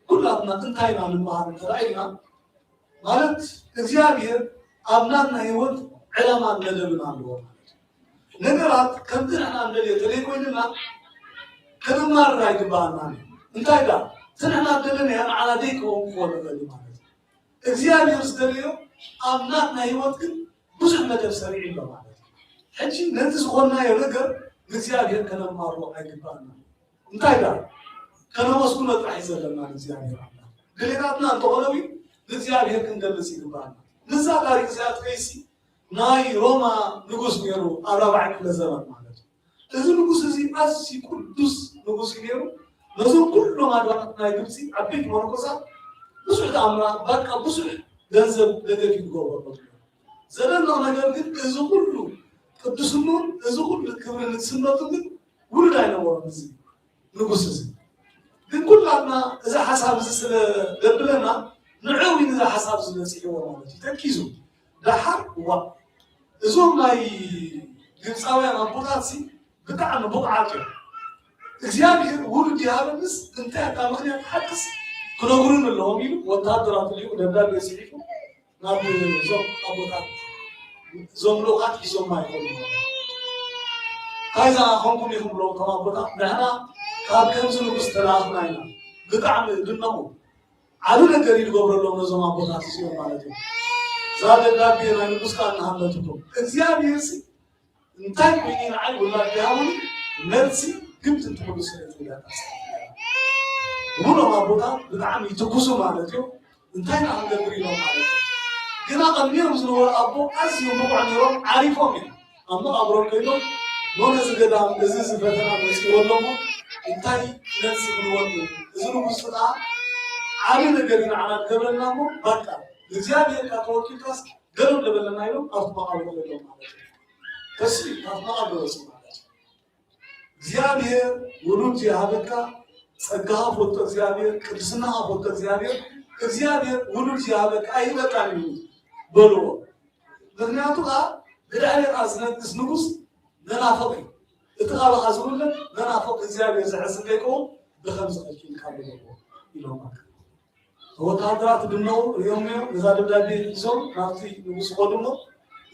ኩላትና እንታይ ኢና ንመሃር እንተ ደኣ ኢልና ማለት እግዚኣብሔር ኣብ ናትና ህይወት ዕላማን መደብን ኣለዎ ማለት እዩ። ነገራት ከምቲ ንሕና እንደልዮ ተዘይኮይኑና ክንማርር ኣይግባኣናን እዩ። እንታይ ደኣ እቲ ንሕና እንደለናዮ ንዓና ዘይከውን ክኾን ይኽእል እዩ ማለት እዩ። እግዚኣብሔር ዝደለዮ ኣብ ናትና ህይወት ግን ብዙሕ መደብ ሰሪዑ ኣሎ ማለት እዩ። ሕጂ ነቲ ዝኾንናዮ ነገር ንእግዚኣብሔር ከነማርሮ ኣይግባኣናን። እንታይ ደኣ ከነመስግኖ ጥራሕ እዩ ዘለና ንእግዚኣብሔር ኣምላኽ። ድሌታትና እንተኾነ እውን ንእግዚኣብሔር ክንገልጽ ይግባኣና። ንዛ ታሪክ እዚኣ ትኸይሲ ናይ ሮማ ንጉስ ነይሩ ኣብ ራብዓይ ክፍለ ዘመን ማለት እዩ። እዚ ንጉስ እዚ ኣዝዩ ቅዱስ ንጉስ እዩ ነይሩ። ነዞም ኩሎም ኣድባራት ናይ ግብፂ ዓበይቲ መነኮሳት ብዙሕ ተኣምራት በቃ ብዙሕ ገንዘብ ደገፍ ይገብረሎም ነይሩ። ዘደንቕ ነገር ግን እዚ ኩሉ ቅዱስንኡን እዚ ኩሉ ክብሪ ንግስነቱ ግን ውሉድ ኣይነበሮን እዚ ንጉስ እዚ። ግን ኩላትና እዚ ሓሳብ እዚ ስለ ዘብለና ንዕኡ እዩ ነዚ ሓሳብ እዚ በፂሕዎ ማለት እዩ። ተኪዙ ደሓር እዋ እዞም ናይ ግብፃውያን ኣቦታት ሲ ብጣዕሚ ብቑዓት እዮም። እግዚኣብሔር ውሉድ ይሃበንስ እንታይ እታ ምኽንያት ሓቅስ ክነግሩን ኣለዎም ኢሉ ወታደራት ልኡ ደብዳቤ ፅሒፉ ናብ እዞም ኣቦታት እዞም ልኡኻት ሒዞማ ይኾኑ። እንታይ ዝኣኸምኩም ኢኹም ብሎም እቶም ኣቦታት ንሕና ካብ ከምዚ ንጉስ ተለኣኽና ኢና። ብጣዕሚ እድነቑ። ዓቢ ነገር እዩ ዝገብረሎም ነዞም ኣቦታት እዚኦም ማለት እዩ። እዛ ደብዳቤ ናይ ንጉስ ከኣ እናሃለትኩም እግዚኣብሔር ሲ እንታይ ኮይኑ ንዓይ ውላድ ይሃቡኒ መልሲ ግብቲ ትብሉ ስለ ትብለና ብሎም ኣቦታት ብጣዕሚ ይትኩሱ ማለት እዩ። እንታይ ኢና ክንገብር ኢሎም ማለት እዩ። ግና ቀድሚኦም ዝነበሩ ኣቦ ኣዝዮም ብቑዕ ነይሮም ዓሪፎም እዮም ኣብ መቓብሮም ኮይኖም ኖ ነዚ ገዳም እዚ እዚ ፈተና መፂዎ ኣሎ እሞ እንታይ መልሲ ክንወዱ እዚ ንጉስ ከዓ ዓብዪ ነገር እዩ ንዓና ዝገብረና እሞ በቃ ንእግዚኣብሔር ካብ ተወኪልካስ ገለ ለበለና ኢሎም ኣብቲ መቓብር ዘለዉ ማለት እዩ። ተስኢ ካብቲ መቓብር ወፂኡ ማለት እዩ። እግዚኣብሔር ውሉድ ዝይሃበካ ጸጋኻ ፈልጦ እግዚኣብሔር ቅድስናኻ ፈልጦ እግዚኣብሔር እግዚኣብሔር ውሉድ ዝይሃበካ ኣይህበካን እዩ በልዎ። ምኽንያቱ ከዓ ብድሕሬኻ ዝነግስ ንጉስ መናፍቕ እዩ። እቲ ካባኻ ዝውለድ መናፍቕ እግዚኣብሔር ዝሕዝን ከይከውን ብኸምዚ ከልኪልካ ኣለዎ ኢሎም። ወታሃደራት ድነው እዮም እዮም ነዛ ደብዳቤ ሒዞም ናብቲ ንጉስ ኸዱ እሞ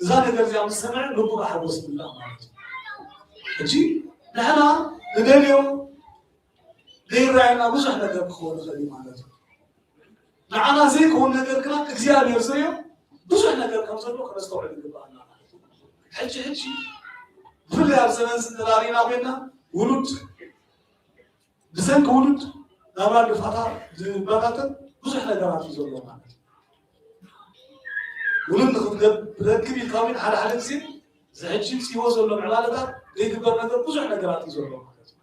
እዛ ነገር እዚኣ ምስ ሰምዐ ልቡ ብሓጎስ ይምላእ ማለት እዩ። ሕጂ ንሕና ንደልዮ ዘይረኣየና ብዙሕ ነገር ክኸውን ይኽእል እዩ ማለት እዩ። ንዓና ዘይከውን ነገር ግና እግዚኣብሔር ዝርእዮ ብዙሕ ነገር ከም ዘሎ ከነስተውዕል ይግባኣና ማለት እዩ። ሕጂ ሕጂ ብፍላይ ኣብ ዘመን ስንተላሪና ኮይና ውሉድ ብሰንኪ ውሉድ ናብራ ድፋታ ዝባታተን ብዙሕ ነገራት እዩ ዘሎ ማለት እዩ። ውሉድ ንክትረክብ ኢልካ እውን ሓደ ሓደ ግዜ ዝሕጂ ፅዎ ዘሎ ምዕባለታት ዘይግበር ነገር ብዙሕ ነገራት እዩ ዘሎ ማለት እዩ።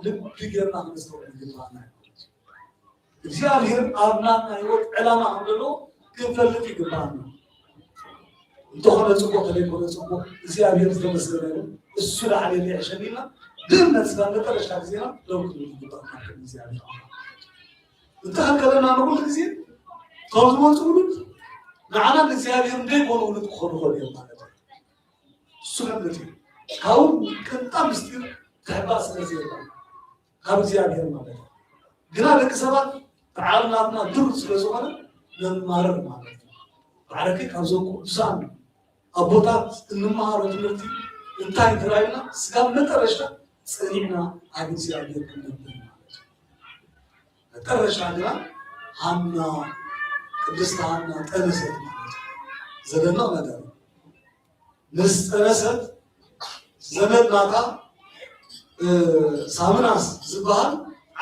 ልቢ ጌርና ክንስተውዕል ይግባና ማለት እዩ። እግዚኣብሔር ኣብ ናትና ህይወት ዕላማ ከም ዘለዎ ክንፈልጥ ይግባና። እንተኾነ ጽቡቕ፣ ተዘይኮነ ጽቡቕ፣ እግዚኣብሔር ዝተመስገነ ይኹን። እሱ ንዓሌለ ይሕሸኒ ኢልና ብእምነት ስጋ መጠረሽታ ግዜና ደው ክንብል ይግባእ ማለት እዩ። እግዚኣብሔር ኣምላኽ እንተኸልከለና ንኹሉ ግዜ እቶም ዝመፁ ውሉድ ንዓና ንእግዚኣብሔር እንደይኮኑ ውሉድ ክኾኑ ይኽእሉ እዮም ማለት እዩ። እሱ እምነት እዩ። ካብኡ ቅንጣ ምስጢር ትሕባእ ስለ ዘየላ ካብ እግዚኣብሔር ማለት እዩ። ግና ደቂ ሰባት ተዓብናትና ድሩት ስለ ዝኾነ ነማርር ማለት እዩ። ባዕለከይ ካብዞም ቅዱሳን ኣቦታት እንመሃሮ ትምህርቲ እንታይ እንተራይና ስጋብ መጠረሽታ ጸኒዕና ኣብ እግዚኣብሔር ክንነብር ማለት እዩ። መጠረሽታ ግና ሃና ቅድስቲ ሃና ጠነሰት ማለት እዩ። ዘደንቕ ነገር እዩ። ምስ ጠነሰት ዘመድ ናታ ሳምናስ ዝበሃል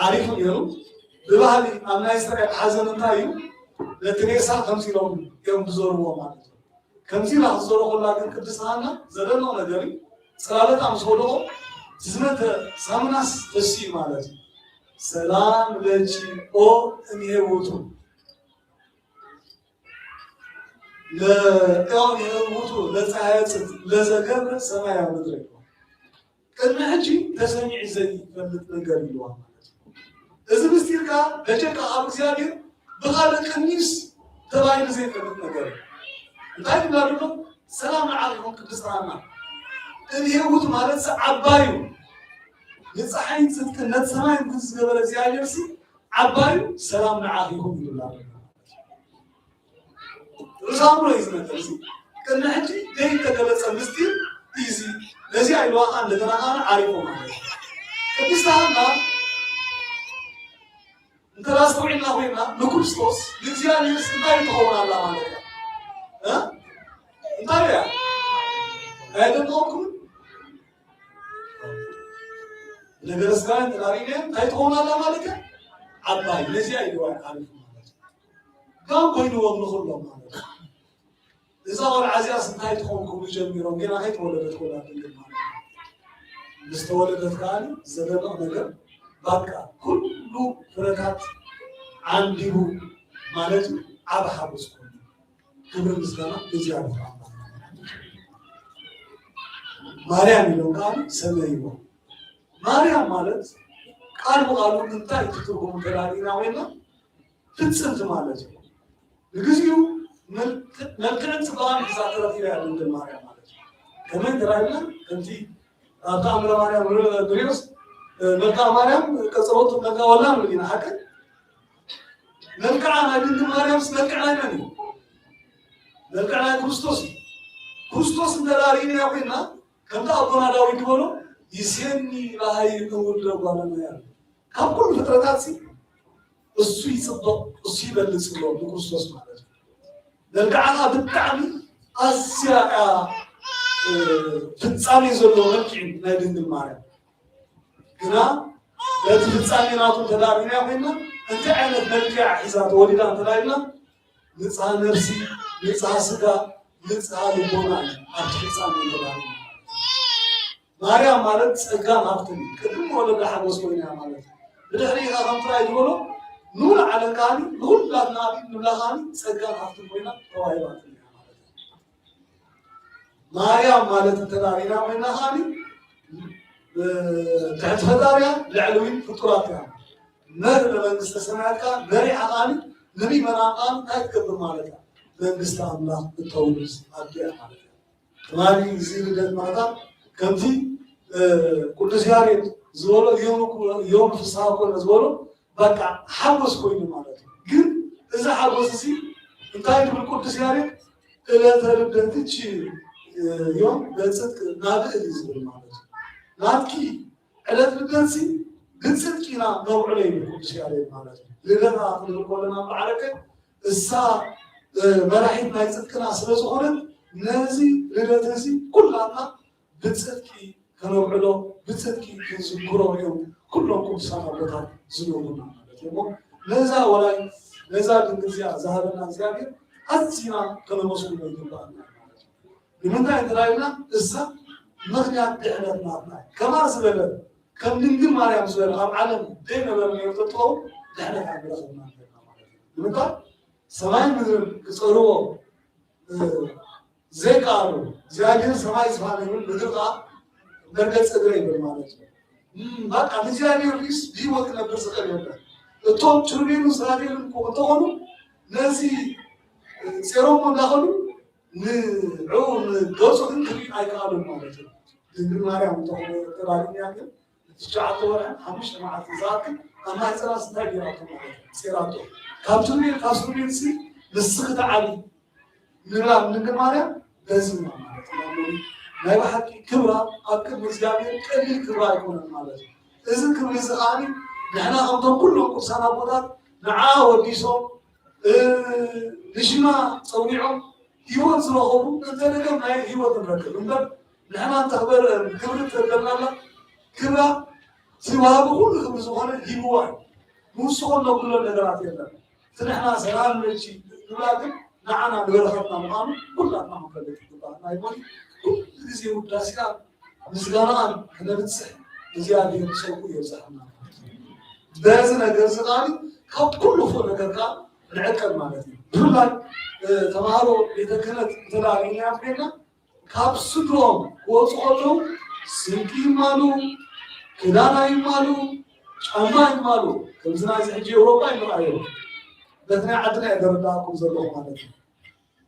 ዓሪፉ ነይሩ። ብባህሊ ኣብ ናይ እስራኤል ሓዘን እንታይ እዩ? ነቲ ሬሳ ከምዚ ኢሎም እዮም ዝዞርዎ ማለት እዩ። ከምዚ ኢላ ክትዞሮ ከላ ግን ቅድስቲ ሃና ዘደንቕ ነገር እዩ። ጽላለታ ምስ ወደቖ ዝመተ ሳምናስ ተሲኡ ማለት እዩ። ሰላም ለኪ ኦ እምሄ ውቱ ለእዮን የእውቱ ለፀሐየ ጽድቅ ለዘገብረ ሰማይ ወምድረ። ቅድሚ ሕጂ ተሰሚዑ ዘይፈልጥ ነገር ኢልዋ ማለት እዩ። እዚ ምስጢር ከዓ በጀካ ኣብ እግዚኣብሔር ብኻልእ ቅኒስ ተባሂሉ ዘይፈልጥ ነገር እዩ። እንታይ ትብላ ዘሎ? ሰላም ንዓኺ ይኹን ቅድስቲ ሃና። እምሄ ውቱ ማለት ዓባዩ ንፀሓይን ጽድቅን ነቲ ሰማይ ምድሪ ዝገበረ እግዚኣብሔር ሲ ዓባዩ ሰላም ንዓኺ ይኹን ይብላ ኣሎ። ርእሳምሮ እዩ ዝነገር እዚ ቅድሚ ሕጂ ዘይተገለጸ ምስጢር እዩ እዚ። ነዚ ኣይልዋኻ እንደገና ኸዓ ዓሪፎ ማለት እዩ። ቅድስቲ ሃና እንተ ኣስተውዒልና ኮይና ንክርስቶስ ንእግዚኣብሔር እንታይ ትኸውን ኣላ ማለት እያ? እ? እንታይ እያ? ኣየደንቀኩምን? ነገረ ስጋውያን ተዳሪገ እንታይ ትኸውን ኣላ ማለት እያ? ዓባይ ነዚኣ እዩ ዓሪፉ ማለት እዩ። ጋም ኮይንዎም ንኹሎም ማለት እዩ። እዛ ቆልዓ እዚኣስ እንታይ ትኾን ክብሉ ጀሚሮም፣ ገና ከይተወለደት ኮላ ድንግል ማርያም። ምስ ተወለደት ከኣ ዘደንቕ ነገር፣ ባቃ ኩሉ ፍረታት ዓንዲቡ ማለት እዩ። ዓቢ ሓጎስ ኮይኑ፣ ክብሪ ምስጋና እግዚኣብሔር ኣምላኽ። ማርያም ኢሎም ከኣ ሰመይዎ። ማርያም ማለት ቃል ብቃሉ እንታይ እቲ ትርጉሙ ተላሊና ኮይና ፍጽምቲ ማለት እዩ። ንግዚኡ መልክዕን ጽባቐን ሒዛ ተረኺባ እያ ድንግል ማርያም ማለት እዩ። ከመይ እንተ ኢልና ከምቲ ኣብታ ኣምረ ማርያም ንሪኦስ መልክዓ ማርያም ቀጸወቱ መልክዓ ወላ ንብል ኢና ሓቀይ። መልክዓ ናይ ድንግል ማርያምስ መልክዕ ናይ መን እዩ? መልክዕ ናይ ክርስቶስ እዩ። ክርስቶስ እንተ ርኢናዮ ኮይንና ከምቲ ኣቦና ዳዊት ዝበሎ ይሴኒ ለሃይ እውልደ ጓለ እመሕያው ካብ ኩሉ ፍጥረታት ሲ እሱ ይፅበቕ እሱ ይበልፅ ኣሎ ንክርስቶስ ማለት እዩ። መልክዓ ከዓ ብጣዕሚ ኣዝያ እያ ፍፃሜ ዘለዎ መልክዕ እዩ ናይ ድንግል ማርያም። ግና በቲ ፍፃሜ ናቱ እንተዳሪና ኮይና እንታይ ዓይነት መልክዕ ሒዛ ተወሊዳ እንተዳሪና ንፅሃ ነፍሲ፣ ንፅሃ ስጋ፣ ንፅሃ ልቦና እዩ ኣብቲ ፍፃሜ እንተዳሪና። ማርያም ማለት ፀጋን ሃብትን እዩ። ቅድሚ ወለዳ ሓጎስ ኮይና እያ ማለት እዩ። ብድሕሪ ኢኻ ከም ጥራይ ዝበሎ ንሙሉ ዓለም ከዓኒ ንኩላትና ኣብ ኢድ ንብላ ከዓኒ ፀጋን ሃብትን ኮይና ተዋሂባትና እያ ማለት እዩ። ማርያም ማለት እንተዳሪና ኮይና ከዓኒ ትሕቲ ፈጣሪያ ልዕሊ እውን ፍጡራት እያ። መር ለመንግስተ ሰማያት ከዓ መሪሓ ከዓኒ ንምእመናን ከዓኒ እንታይ ትገብር ማለት እያ? መንግስቲ ኣምላኽ እተውርስ ኣደ እያ ማለት እያ። ትማሊ እዚ ልደት ማታ ከምቲ ቅዱስ ያሬድ ዝበሎ ዮም ፍስሓ ኮነ ዝበሎ በቃ ሓጎስ ኮይኑ ማለት እዩ። ግን እዚ ሓጎስ እዚ እንታይ ትብል ቅዱስ ያሬድ ዕለተ ልደትኪ ዮም በጽድቅ ናብዕል እዩ ዝብል ማለት እዩ። ናትኪ ዕለት ልደትሲ ብጽድቅ ኢና ነብዕሎ ይብል ቅዱስ ያሬድ ማለት እዩ። ልደታ ክንብል ከለና በዓረቀ እሳ መራሒት ናይ ጽድቅና ስለ ዝኾነት ነዚ ልደት እዚ ኩላትና ብጽድቂ ከነውዕሎ ብጽድቂ ክንዝክሮ እዮም ኩሎም ቅዱሳን ኣቦታት ዝነግሩና ማለት እዩ። እሞ ነዛ ወላይ ነዛ ድንግል እዚኣ ዝሃበና እግዚኣብሔር ኣዚና ከነመስግኖ ይግባኣና ማለት እዩ። ንምንታይ እንተዳይልና እሳ ምኽንያት ድሕነት ናትና እዩ። ከማ ዝበለ ከም ድንግል ማርያም ዝበለ ኣብ ዓለም ዘይነበረ ነይሩ ተትኸውን ድሕነት ኣይምረኸብና ነርና ማለት እዩ። ንምንታይ ሰማይን ምድርን ክጸርዎ ዘይከኣሉ እግዚኣብሔር ሰማይ ዝፋነ ይብል፣ ምድሪ ከዓ መርገፂ እግረ ይብል ማለት እዩ። እም፣ በቃ ንእግዚኣብሔር ሪስ ብህይወት ክነብር ዝኽእል የለን። እቶም ኪሩቤልን ስራፌልን እኮ እንተኾኑ ነዚ ሴሮሞ እንዳኸዱ ንዕኡ ንገፁ ግን ክርኢ ኣይከኣሉን ማለት እዩ። ድንግል ማርያም እንተኾነ ተባሪኽና ግን ትሽዓተ ወርሕን ሓሙሽተ መዓልቲ ዝኣክል ኣብ ማህፀና እንታይ ገይራቶ ማለት እዩ? ሴራቶ። ካብ ኪሩቤል ካብ ሱራፌልሲ ንስኺ ትዓቢ ንብላ ንድንግል ማርያም በዚ ኢና ማለት ኢና። ናይ ብሓቂ ክብራ ኣብ ቅድሚ እግዚኣብሔር ቀሊል ክብራ ኣይኮነን ማለት እዩ። እዚ ክብሪ እዚ ከዓኒ ንሕና ከምቶም ኩሎም ቅዱሳን ኣቦታት ንዓ ወዲሶም፣ እ፣ ንሽማ ጸዊዖም ህይወት ዝረኸቡ እንተ ደገም ናይ ህይወት ንረክብ እምበር ንሕና እንተኽበር ክብሪ ተደላላ ክብራ እቲ ወሃቢ ኩሉ ክብሪ ዝኾነ ሂብዋ እዩ። ንውስኾ ነብሎ ነገራት የለን። እቲ ንሕና ሰላም ነጂ ንብላ ግን ንዓና ንበረኸትና ምዃኑ ኩላትና ክንፈልጥ ይግባኣና። ይኾን ኩሉ ግዜ ውዳሴኣ ምስጋናኣን ክነብጽሕ እግዚኣብሔር ጸጉ የብዝሓልና። በዚ ነገር እዚ ከዓኒ ካብ ኩሉ ክፉእ ነገር ከዓ ንዕቀብ ማለት እዩ። ብፍላይ፣ እ፣ ተምሃሮ ቤተ ክህነት እንተ ደኣ ርኢናዮም ኮይንና ካብ ስድሮም ክወፁ ከለዉ ስንቂ ይማሉ፣ ክዳን ኣይማሉ፣ ጫማ ይማሉ። ከምዚ ናይዚ ሕጂ ኤውሮጳ ይምርኣዮ። በቲ ናይ ዓድና እየ ዘረዳእኩም ዘለኹ ማለት እዩ።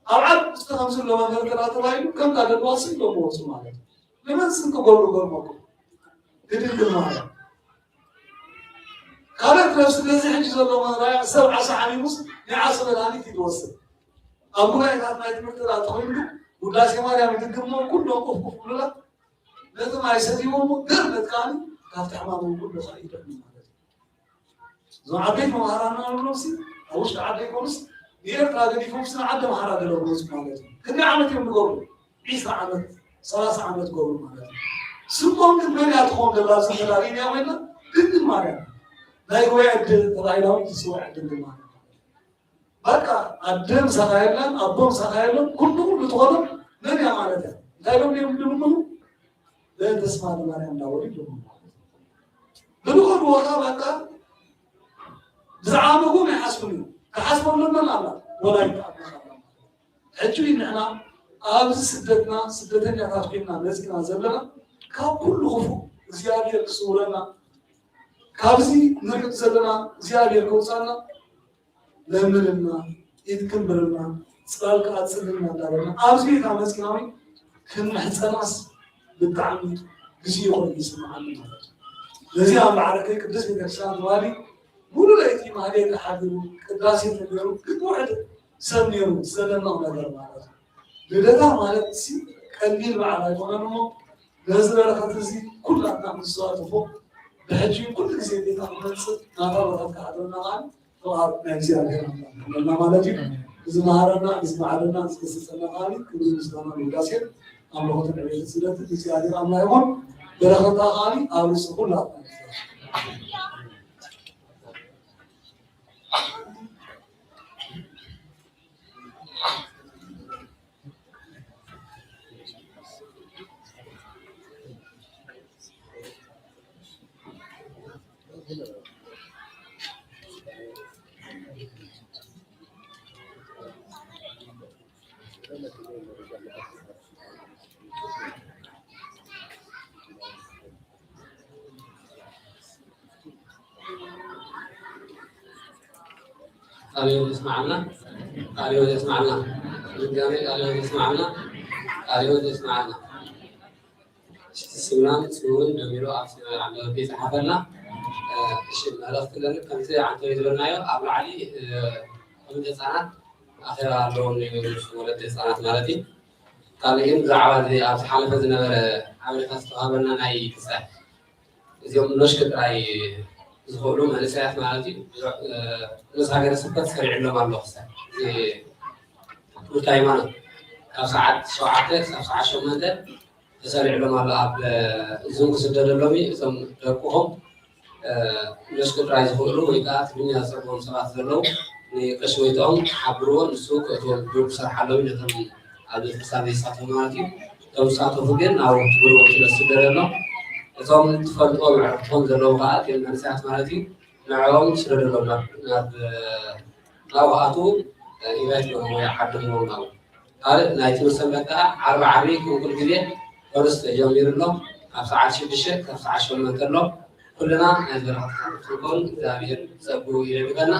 ኣብ ዓዲ ውሽጢ ከምዚ ኣሎ መምህር ተራ ተባሂሉ ከምታ ዘለዋ ስም ዶ ክወፁ ማለት እዩ። ንመን ስም ክገብሩ ገርመኩም? ንድንግል ማርያም። ካልኦት ነፍሲ በዚ ሕጂ ዘሎ መራያ ሰብ ዓሳ ሓሚሙስ ናይ ዓሳ መድሃኒት እዩ ዝወስድ። ኣብ ጉባኤታት ናይ ትምህርቲ ዳ ተኾይኑ ውዳሴ ማርያም ይድግሞ ኩሎም ቁፍ ቁፍ ብሉላ ነቲ ማይ ሰትይዎ እሞ ገር መጥቃኒ ካብቲ ሕማም እውን ኩሉ ኸዓ ይድሕኑ ማለት እዩ። እዞም ዓበይቲ መምሃራንና ንብሎምሲ ኣብ ውሽጢ ዓዲ ይኮኑስ ንኤርትራ ገዲፎምሲ ንዓዲ ኣምሓራ ገለ ክመፁ ማለት እዩ። ክንደይ ዓመት እዮም ዝገብሩ? ዒስራ ዓመት፣ ሰላሳ ዓመት ገብሩ ማለት እዩ። ስሞም ግን መን እያ ትኾን ዘላ ኣብዚ ተላሪእና ኮይና ድንግል ማርያም ናይ ጉባኤ ዕድል ተባሂላ እውን ትስዋዕ ድንግል ማርያም። በቃ ኣደ ምሳኻ የለን፣ ኣቦ ምሳኻ የለን፣ ኩሉ ኩሉ ትኾኖ መን እያ ማለት እያ። እንታይ ኢሎም እዮም ዝልምኑ? በእንተ ስማ ለማርያም እንዳበሉ ይልምኑ ማለት እዩ። ብንኸድዎ ኸዓ በቃ ብዛዕባ ምግቦም ኣይሓስቡን እዮም። ክሓስቦም መን ኣላ? ወላዲተ ኣምላኽ ኣላ ማለት እዩ። ሕጂ ንሕና ኣብዚ ስደትና ስደተኛታት ኮይንና መፂና ዘለና ካብ ኩሉ ክፉእ እግዚኣብሔር ክስውረና ካብዚ ንሪኦ ዘለና እግዚኣብሔር ከውፃና ለምንና ኢድ ክንብርና ፅላል ክዓፅልና እንዳበልና ኣብዚ ቤት ኣመፂና ወይ ክንምሕፀናስ ብጣዕሚ ግዜ ይኾን ይስምዓኒ ማለት እዩ። ነዚ ኣብ ማዕረከይ ቅድስት ቤተክርስትያን ትባሊ ሙሉ ለይቲ ማህሌት ተሓዲሩ ቅዳሴ ተገይሩ ግን ውሕድ ሰብ ነይሩ ዘለና ነገር ማለት እዩ። ልደታ ማለት ሲ ቀሊል በዓል ኣይኮነን እሞ ነዚ በረኸት እዚ ኩላትና ንሳተፎ ብሕጂ ኩሉ ግዜ ቤታ ክመፅእ ናታ በረኸት ክሓድረና ከዓ ፍቓድ ናይ እግዚኣብሔር ኣምላኽ ክብለና ማለት እዩ። እዚ መሃረና፣ እዚ መዓደና፣ እዚ ክስፀና ከዓ ክብሪ ምስጋና ውዳሴ ኣምልኾትን ዕቤትን ስግደትን እግዚኣብሔር ኣምላኽ ይኹን። በረኸታ ከዓ ኣብ ርእሲ ኩላትና ይኹን። ቃለ ሕይወት የስማዓልና። ቃለ ሕይወት የስማዓልና። ድጋሜ ቃለ ሕይወት የስማዓልና። ቃለ ሕይወት የስማዓልና። እስቲ ስምናን ስሙን ደሚሩ ኣብ ሰማይ ዓንደበት ይጽሓፈልና። እ፣ እሺ፣ መልእኽቲ ኣለኒ። ከምቲ ዓንተው ዝበልናዮ ኣብ ላዕሊ፣ እ፣ ኮሚቴ ህጻናት ኣኼባ ኣለዎም ነይሩ፣ ምስ ወለዲ ህጻናት ማለት እዩ። ካልእ ግን ብዛዕባ እዚ ኣብ ዝሓለፈ ዝነበረ ሓበሬታ ዝተዋህበና ናይ ክስታይ እዚኦም ኖሽክ ጥራይ ዝኽእሉ መንእሰያት ማለት እዩ። ብዙሕ፣ እ፣ ምስ ሃገረ ስብከት ሰሪዕሎም ኣሎ ክስታይ። እዚ ትምህርቲ ሃይማኖት ካብ ሰዓት ሸውዓተ ክሳብ ሰዓት ሸሞንተ ተሰሪዕሎም ኣሎ። ኣብ፣ እ፣ ዙም ክስደደሎም እዩ። እቶም ደቅኹም፣ እ፣ ኖሽክ ጥራይ ዝኽእሉ ወይ ከዓ ትግርኛ ዝጸግቦም ሰባት ዘለዉ ንቀሺ ጎይትኦም ሓብርዎ፣ ንሱ ክእትዎም ዙም ክሰርሓሎም እዩ። ነቶም ኣብ ቤተክርስትያን ዘይሳተፉ ማለት እዩ። እቶም ዝሳተፉ ግን ናብ ትግርቦም ስለ ዝስደደሎም እቶም ትፈልጥዎም ኣዕሩኽቶም ዘለዉ ከዓ እቶም መንእሰያት ማለት እዩ። ንዕኦም ስደደሎም ናብ፣ ናብ፣ ናብኡ ክኣትዉ ኢንቫይት ግበርዎም ወይ ዓድምዎም ናብኡ። ካልእ ናይ ትምህርቲ ሰንበት ከዓ ዓርቢ ዓርቢ ከም ኩሉ ግዜ ቁርሲ ተጀሚሩ ኣሎ። ካብ ሰዓት ሽዱሽተ ካብ ሰዓት ሸሞንተ ኣሎ። ኩልና ናይ በረኸት ክንከውን እግዚኣብሔር ጸግኡ ይደግፈና።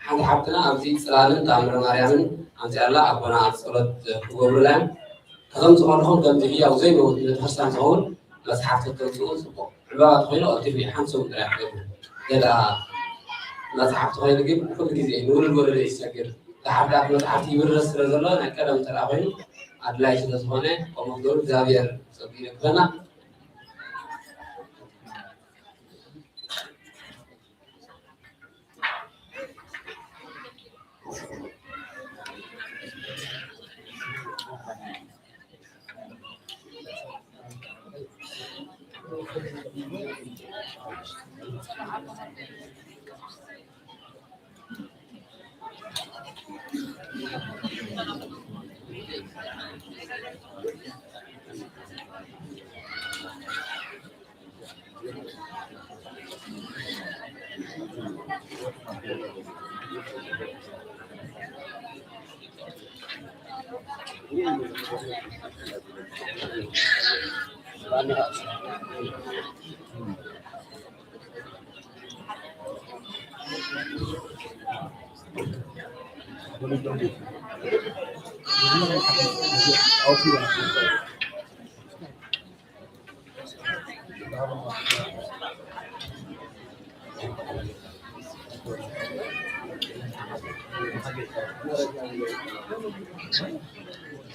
ሓንቲ ሓብትና ኣብዚ ጽላልን ተኣምረ ማርያምን ኣምፅኣላ ኣቦና ጸሎት ክገብሩላ እዮም። ከም ዝኾንኹም ከምዚ ህያው ዘይመውት ቤተክርስትያን ዝኸውን መጽሓፍ ተተምፅኡ ጽቡቕ። ዕምባባ ተኾይኑ ቀልጢፉ እዩ፣ ሓንቲ ሰሙን ጥራይ ክገብሩ። ገለ መጽሓፍ ተኾይኑ ግን ኩሉ ግዜ ንውሉድ ወለዶ ይሰግር። ደሓር ደኣ መጽሓፍቲ ይብረስ ስለ ዘሎ ናይ ቀደም እንተ ደኣ ኮይኑ ኣድላይ ስለ ዝኾነ ከምኡ ክገብሩ እግዚኣብሔር ጸጉ ይደግፈና።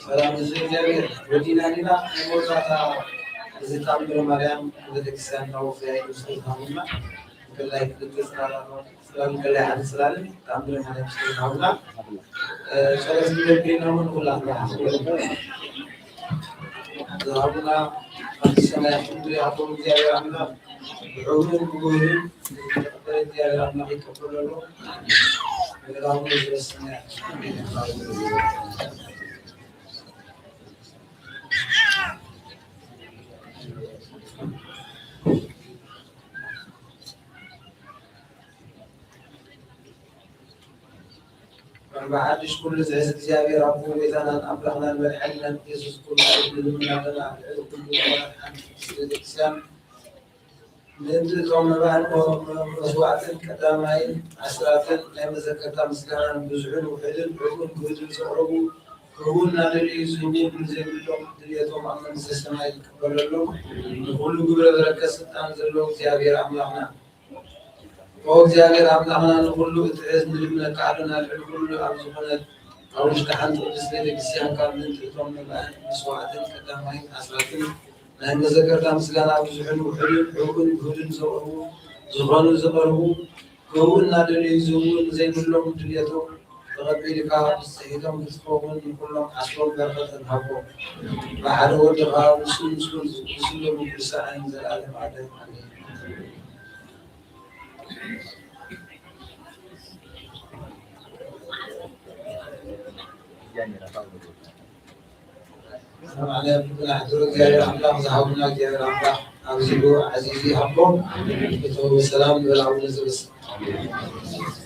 ሰላም ህዝቢ እግዚኣብሔር ወዲና ዲና ናይ መወዳእታ እዚ ተኣምረ ማርያም ቤተክርስትያን ናወፍያ እዩ ስልታሙና ብላይ ክልተ ስራ ስላም ከላይ ሓደ ስላልን ተኣምረ ማርያም ስለ ዝሃቡና፣ እ፣ ጸሎት ንገብር ኢና እሞ ንኹላትና ዝሃቡና ኣብቲ ሰማይ ክንድሪ ይሃቦም እግዚኣብሔር ኣምላኽ ብሕቡርን ብግብርን ዝተቐበለ እግዚኣብሔር ኣምላኽ ይቀበለሉ። ምዕራቡ ንዝበሰና እምበኣር ሓድሽ ኩሉ ዝሕዝ እግዚኣብሔር ኣቦ ጎይታናን ኣምላኽናን መድሓኒናን ኢየሱስ ኩሉ ንልምን ኣለና። ኣብ ልዕሊ ኩሉ እዋን ሓንቲ ቅድስቲ ቤተክርስትያን ምእንቲ እቶም መባእን መስዋዕትን ቀዳማይን ኣስራትን ናይ መዘከርታ ምስጋናን ብዙሕን ውሑድን ዕቡን ግህድን ዘቕረቡ ክህቡ እናደለዩ ዝህቡ ንዘይብሎም ድልየቶም ኣብ መንግስተ ሰማይ ይቀበለሎም። ንኹሉ ግብረ በረከት ስልጣን ዘለዎ እግዚኣብሔር ኣምላኽና ኦ እግዚኣብሔር ኣምላኽና ንኹሉ እትሕዝ ንልምነካ ኣለና። ልዕሊ ኩሉ ኣብ ዝኾነት ኣብ ውሽጢ ሓንቲ ቅድስቲ ቤተክርስትያን ካብ ምእንቲ እቶም መባእን መስዋዕትን ቀዳማይን ኣስራትን ናይ መዘከርታ ምስጋና ብዙሕን ውሑድን ዕቡን ግሁድን ዘቕርቡ ዝኾኑ ዘቕርቡ ክህቡ እናደለዩ ዝህቡ ንዘይብሎም ድልየቶም ተቐቢልካ ብፅሒቶም ክትከውን ንኩሎም ዓስቦም በረኸት ሃቦም። ብሓደ ወድኻ ምስኡ ምስኡ ምስሉ ቅዱሳን ዘላለም ዓለም ኣሜን። ሰማዕና ብናሕድሮ እግዚኣብሔር ኣምላኽ ዝሃቡና እግዚኣብሔር ኣምላኽ ኣብዚሑ ዓዚዙ ይሃቦም። እቶ ሰላም ንበል ኣቡነ ዘበሰማያት።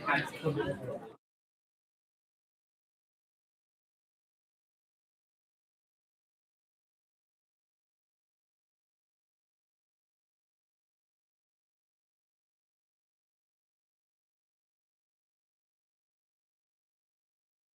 Thank you.